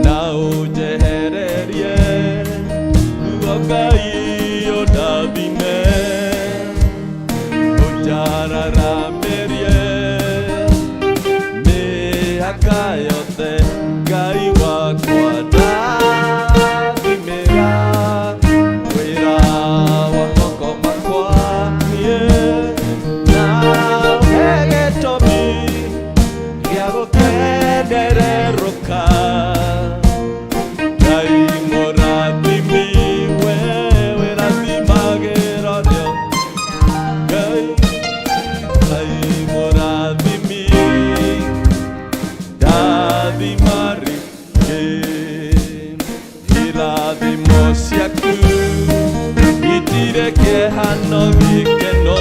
na ũnjehererie ruo Ngai ũndathime ũnjararamĩrie mĩhaka yothe Ngai wakwa ndathimĩra wĩra wa moko makwa niĩ na ũhe gĩtũmi gĩa gũkendererũka Ngai mũrathimi we wĩrathimagĩra rĩo Ngai Ngai mũrathimi ndathima rĩngĩ irathimo ciaku itirĩ kĩeha no gĩkeno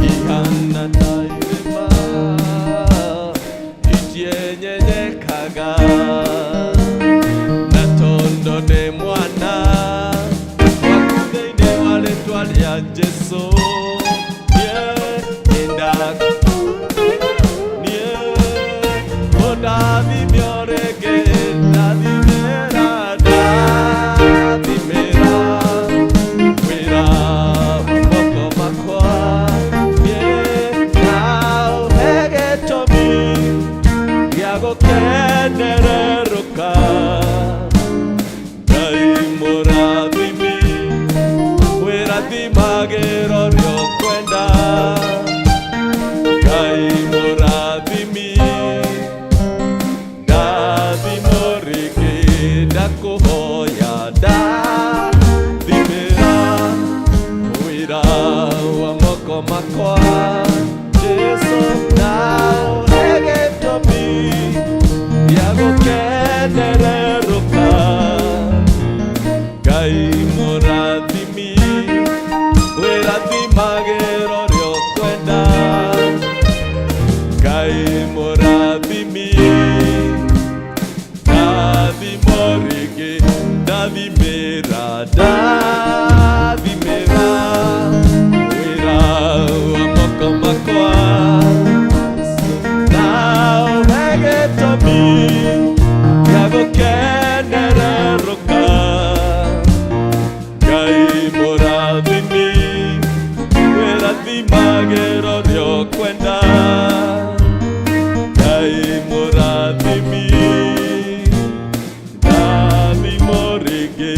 ihana ta irĩma itienyenyekaga na tondũ nĩ mwana waku thĩinĩ wa rĩtwa rĩa Jesũ niĩ niĩ ũndathime o rĩngĩ ndathimĩra ndathimĩra wĩra wa moko makwa niĩ na ũhe gĩtũmi gĩa gũkenererũka Ngai mũrathimi wĩrathimagĩra ũrĩa ũkwenda Ngai mũrathimi ndathimwo rĩngĩ ndakũhoya ndathimĩra wĩra wa moko makwa Jesũ na ũhe gĩtũmi gĩa gũkenererũka Ngai mũrathimi wĩrathimagĩra ũrĩa ũkwenda Ngai mũrathimi ndathimwo rĩngĩ ndathimĩra ndathimĩra wĩra wa moko makwa na ũhe gĩtũmi gĩa gũkenererũka Ngai mũrathimi wĩrathimagĩra ũrĩa ũkwenda Ngai mũrathimi ndathimwo rĩngĩ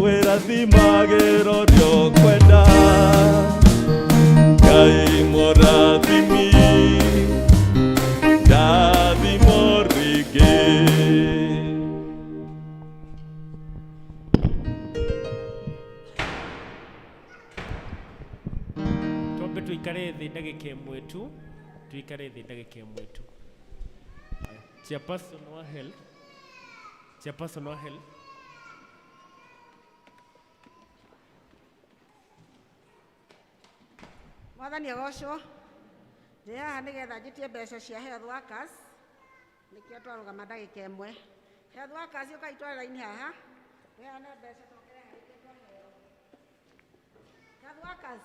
wĩrathimagĩra ũrĩa ũkwenda Ngai mũrathimi ndathimwo rĩngĩ. Twambe tuikare thĩ ndagĩka ĩmwe tu, tuikare thĩ ndagĩka ĩmwe tu. Chairperson wa health, chairperson wa health. Mwathani agocwo. Ndĩ haha nĩgetha njĩtie mbeca cia health workers nĩkĩo twarũgama ndagĩka ĩmwe. Health workers ũkai tware raini haha tũheane mbeca tũkĩre harĩ twaheo. Health workers,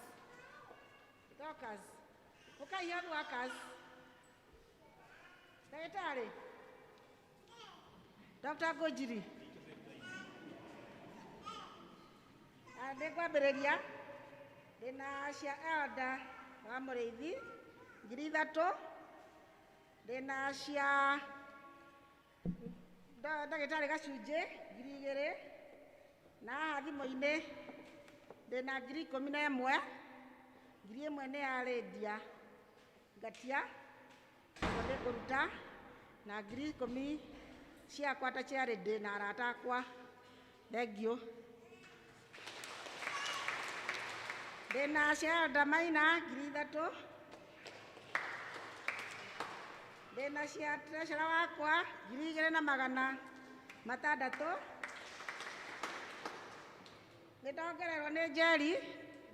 workers, ũkai health workers. Ndagĩtarĩ Dr. Ngũnjiri. Ndĩkwambĩrĩria ndĩna cia elder wa Mũrĩithi 3,000, ndĩna cia ndagĩtarĩ Gacunjĩ 2,000, na haha thimũ-inĩ ndĩna 11,000, 1,000 nĩ ya Lydia Ngatia ũguo nĩngũruta, na 10,000 ciakwa ta charity na arata akwa. Thengiũ. Ndĩna cia Elder Maina 3,000, ndĩna cia treasurer wakwa 2,600, nĩndongererwo nĩ Njeri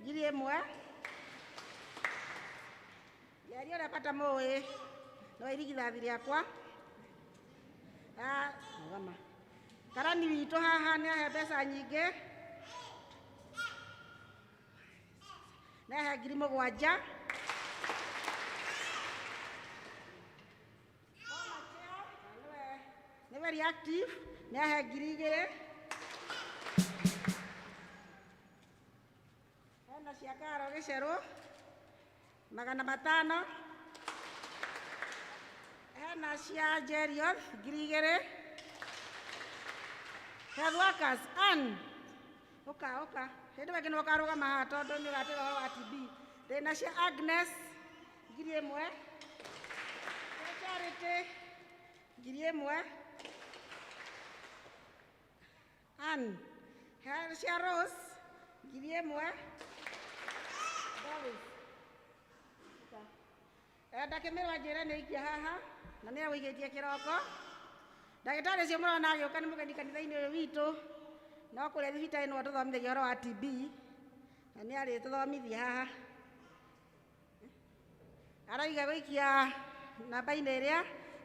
1,000. Njeri ũrĩa bata mũĩ nĩ wa irigithathi rĩakwa. Rũgama. Karani witũ haha nĩ ahe mbeca nyingĩ. Nĩahe 7,000. Nĩ very active, nĩahe 2,000. Hena cia Karo Gĩcerũ 500. Hena cia Jerioth 2,000. Health workers Ann, ũka ũka hĩndĩ ĩyo nĩ ũkarũgama haha tondũ nĩ ũratwĩra ũhoro wa TB. Ndĩna cia Agnes 1,000. Cia Charity 1,000. Ann, he cia Rose 1,000. Doris, ndakĩmĩrwo anjĩre nĩ aikia haha na nĩ agũikĩtie kĩroko. Ndagĩtarĩ ũcio mũrona agĩũka nĩ mũgeni kanitha-inĩ ũyũ witũ, no kũrĩa thibitarĩ nĩwe ũtũthomithagia ũhoro wa TB na nĩ arĩtũthomithia haha. Araiga gũikia namba-inĩ ĩrĩa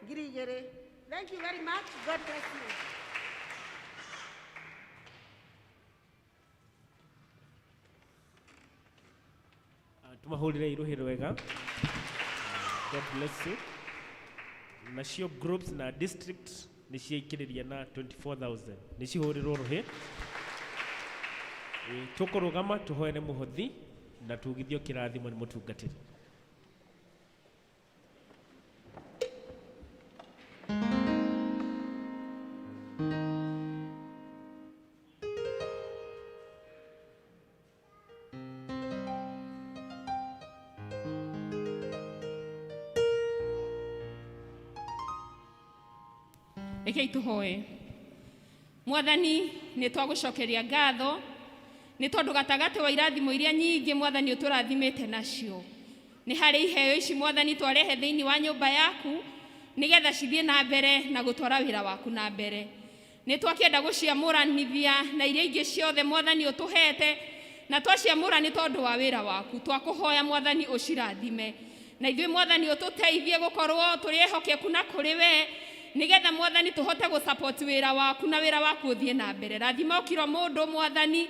2,000. Thank you very much. God bless you. Tumahũrĩre iruhĩ rwega. God bless you. Nacio groups na district nĩ ciaikĩrĩria na 24,000, nĩ cihũrĩrwo rũhĩ. Tũkũrũgama tũhoere mũhothi na tugithio kĩrathimo nĩ mũtungatĩri. Rekei tũhoe. Mwathani, nĩ twagũcokeria ngatho nĩ tondũ gatagatĩ wa irathimo iria nyingĩ Mwathani ũtũrathimĩte nacio, nĩ harĩ iheo ici Mwathani twarehe thĩinĩ wa nyũmba yaku nĩgetha cithiĩ na mbere na gũtwara wĩra waku na mbere. Nĩ twakĩenda gũciamũranithia na iria ingĩ ciothe Mwathani ũtũhete, na twaciamũra nĩ tondũ wa wĩra waku. Twakũhoya Mwathani ũcirathime, na ithuĩ Mwathani ũtũteithie gũkorwo tũrĩ ehokeku na kũrĩ we, nĩgetha Mwathani tũhote gũsupport wĩra waku na wĩra waku ũthiĩ na mbere. Rathima o kiro mũndũ Mwathani,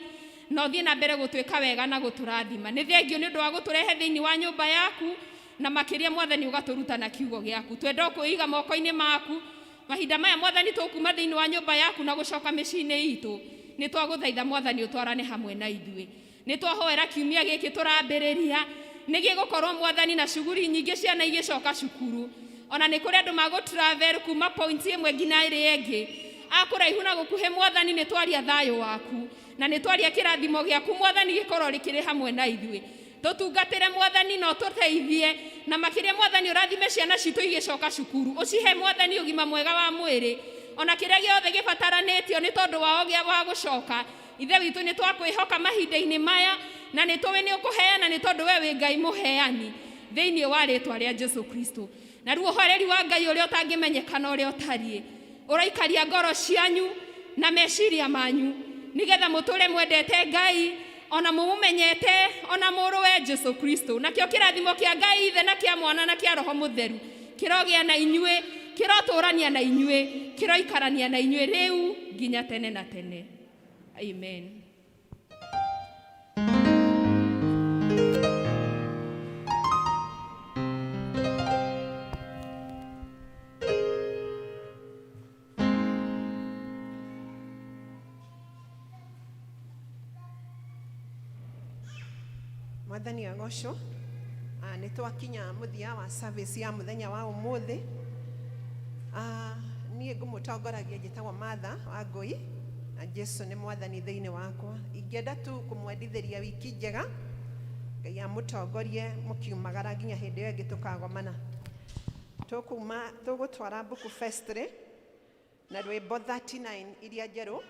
na ũthiĩ na mbere gũtwĩka wega na gũtũrathima. Nĩ thengio nĩ ũndũ wa gũtũrehe thĩinĩ wa nyũmba yaku, na makĩria Mwathani ũgatũruta na kiugo gĩaku. Twenda kwĩiga moko-inĩ maku mahinda maya Mwathani tũkuma thĩinĩ wa nyũmba yaku na gũcoka mĩciĩ-inĩ itũ. Nĩ twagũthaitha Mwathani ũtwarane hamwe na ithuĩ. Nĩ twahoera kiumia gĩkĩ tũrambĩrĩria nĩ gĩgũkorwo Mwathani na cuguri nyingĩ, ciana igĩcoka cukuru, ona nĩ kũrĩ andũ magũ travel kuma point ĩmwe nginya ĩrĩa ĩngĩ, akũraihu na gũkuhĩ. Mwathani, nĩ twaria thayũ waku na nĩ twaria kĩrathimo gĩaku Mwathani gĩkorwo rĩkĩrĩ hamwe na ithuĩ. Tũtungatĩre Mwathani na ũtũteithie, na makĩria Mwathani ũrathime ciana citũ igĩcoka cukuru, ũcihe Mwathani ũgima mwega wa mwĩrĩ ona kĩrĩa gĩothe gĩbataranĩtio nĩ tondũ wao gĩa wa gũcoka. Ithe witũ, nĩ twakwĩhoka mahinda-inĩ maya na nĩ tũĩ nĩ ũkũheana nĩ tondũ we wĩ Ngai mũheani, thĩinĩ wa rĩtwa rĩa Jesu Kristo. Na rĩu ũhoreri wa Ngai ũrĩa ũtangĩmenyekana ũrĩa ũtariĩ ũraikaria ngoro cianyu na meciria manyu, nĩgetha mũtũre mwendete Ngai ona mũmũmenyete ona mũrũwe Jesu Kristo. Nakĩo kĩrathimo kĩa Ngai Ithe na kĩa Mwana na kĩa Roho Mũtheru kĩrogĩa na inyuĩ, kĩrotũrania na inyuĩ, kĩroikarania na inyuĩ rĩu nginya tene na tene. Amen. Mwathani agocwo. Nĩ twakinya mũthia wa service ya mũthenya wa ũmũthĩ. Niĩ ngũmũtongoragia njĩtagwo Martha wa Ngũi, na Jesu nĩ Mwathani thĩinĩ wakwa. Ingĩenda tu kũmwendithĩria wiki njega, Ngai amũtongorie mũkiumagara nginya hĩndĩ ĩyo ĩngĩ tũkagomana. Tũkuma tũgũtwara Mbuku Fest na rwĩmbo 39 iria njerũ,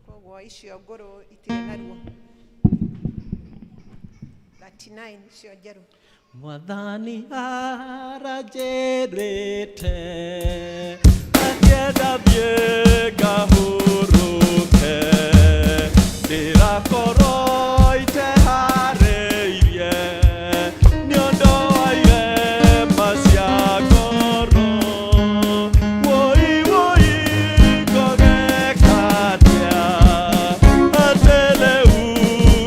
koguo icio ngũrũ itirĩ naruo. 39 icio njerũ. Mwathani aranjĩrĩte akĩenda thiĩ ngahurũke, ndĩrakorwo iteharĩirie nĩ ũndũ wa irema cia ngoro. Wũi wũi, ngogeka atĩa atĩ rĩu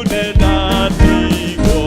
nĩ ndatigwo?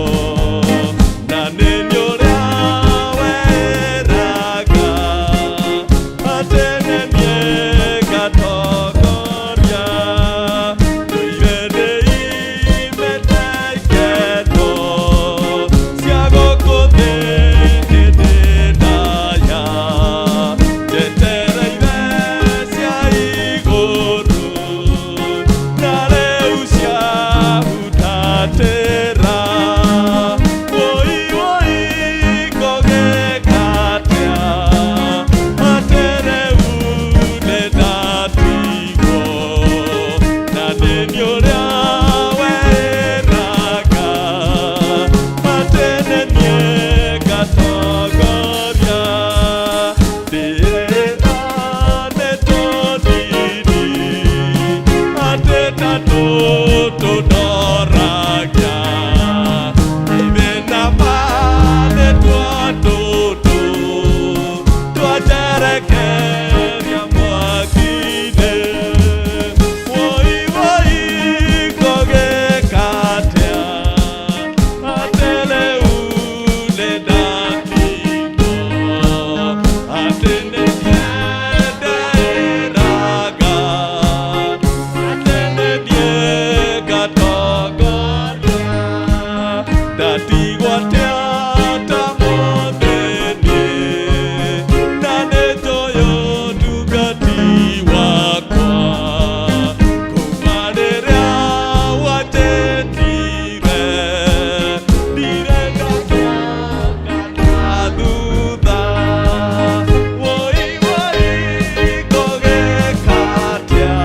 Ngũgĩkwo atĩa ta mũthĩni, na nĩ njũĩ ũtungati wakwa. Kuma rĩrĩa wanjĩtire, ndirenda kuona thutha. Woi woi ngũgĩka atĩa,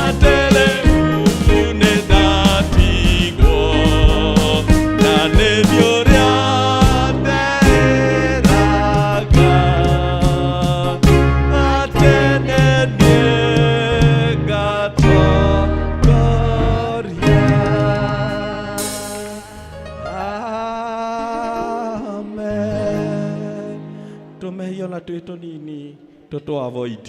atĩ rĩu nĩ ndatigwo, na nĩ niĩ ũrĩa ndeĩraga, atĩ nĩ niĩ ngatoria. Amen. Tũmehia ona twĩ tũnini tũtũ avoid.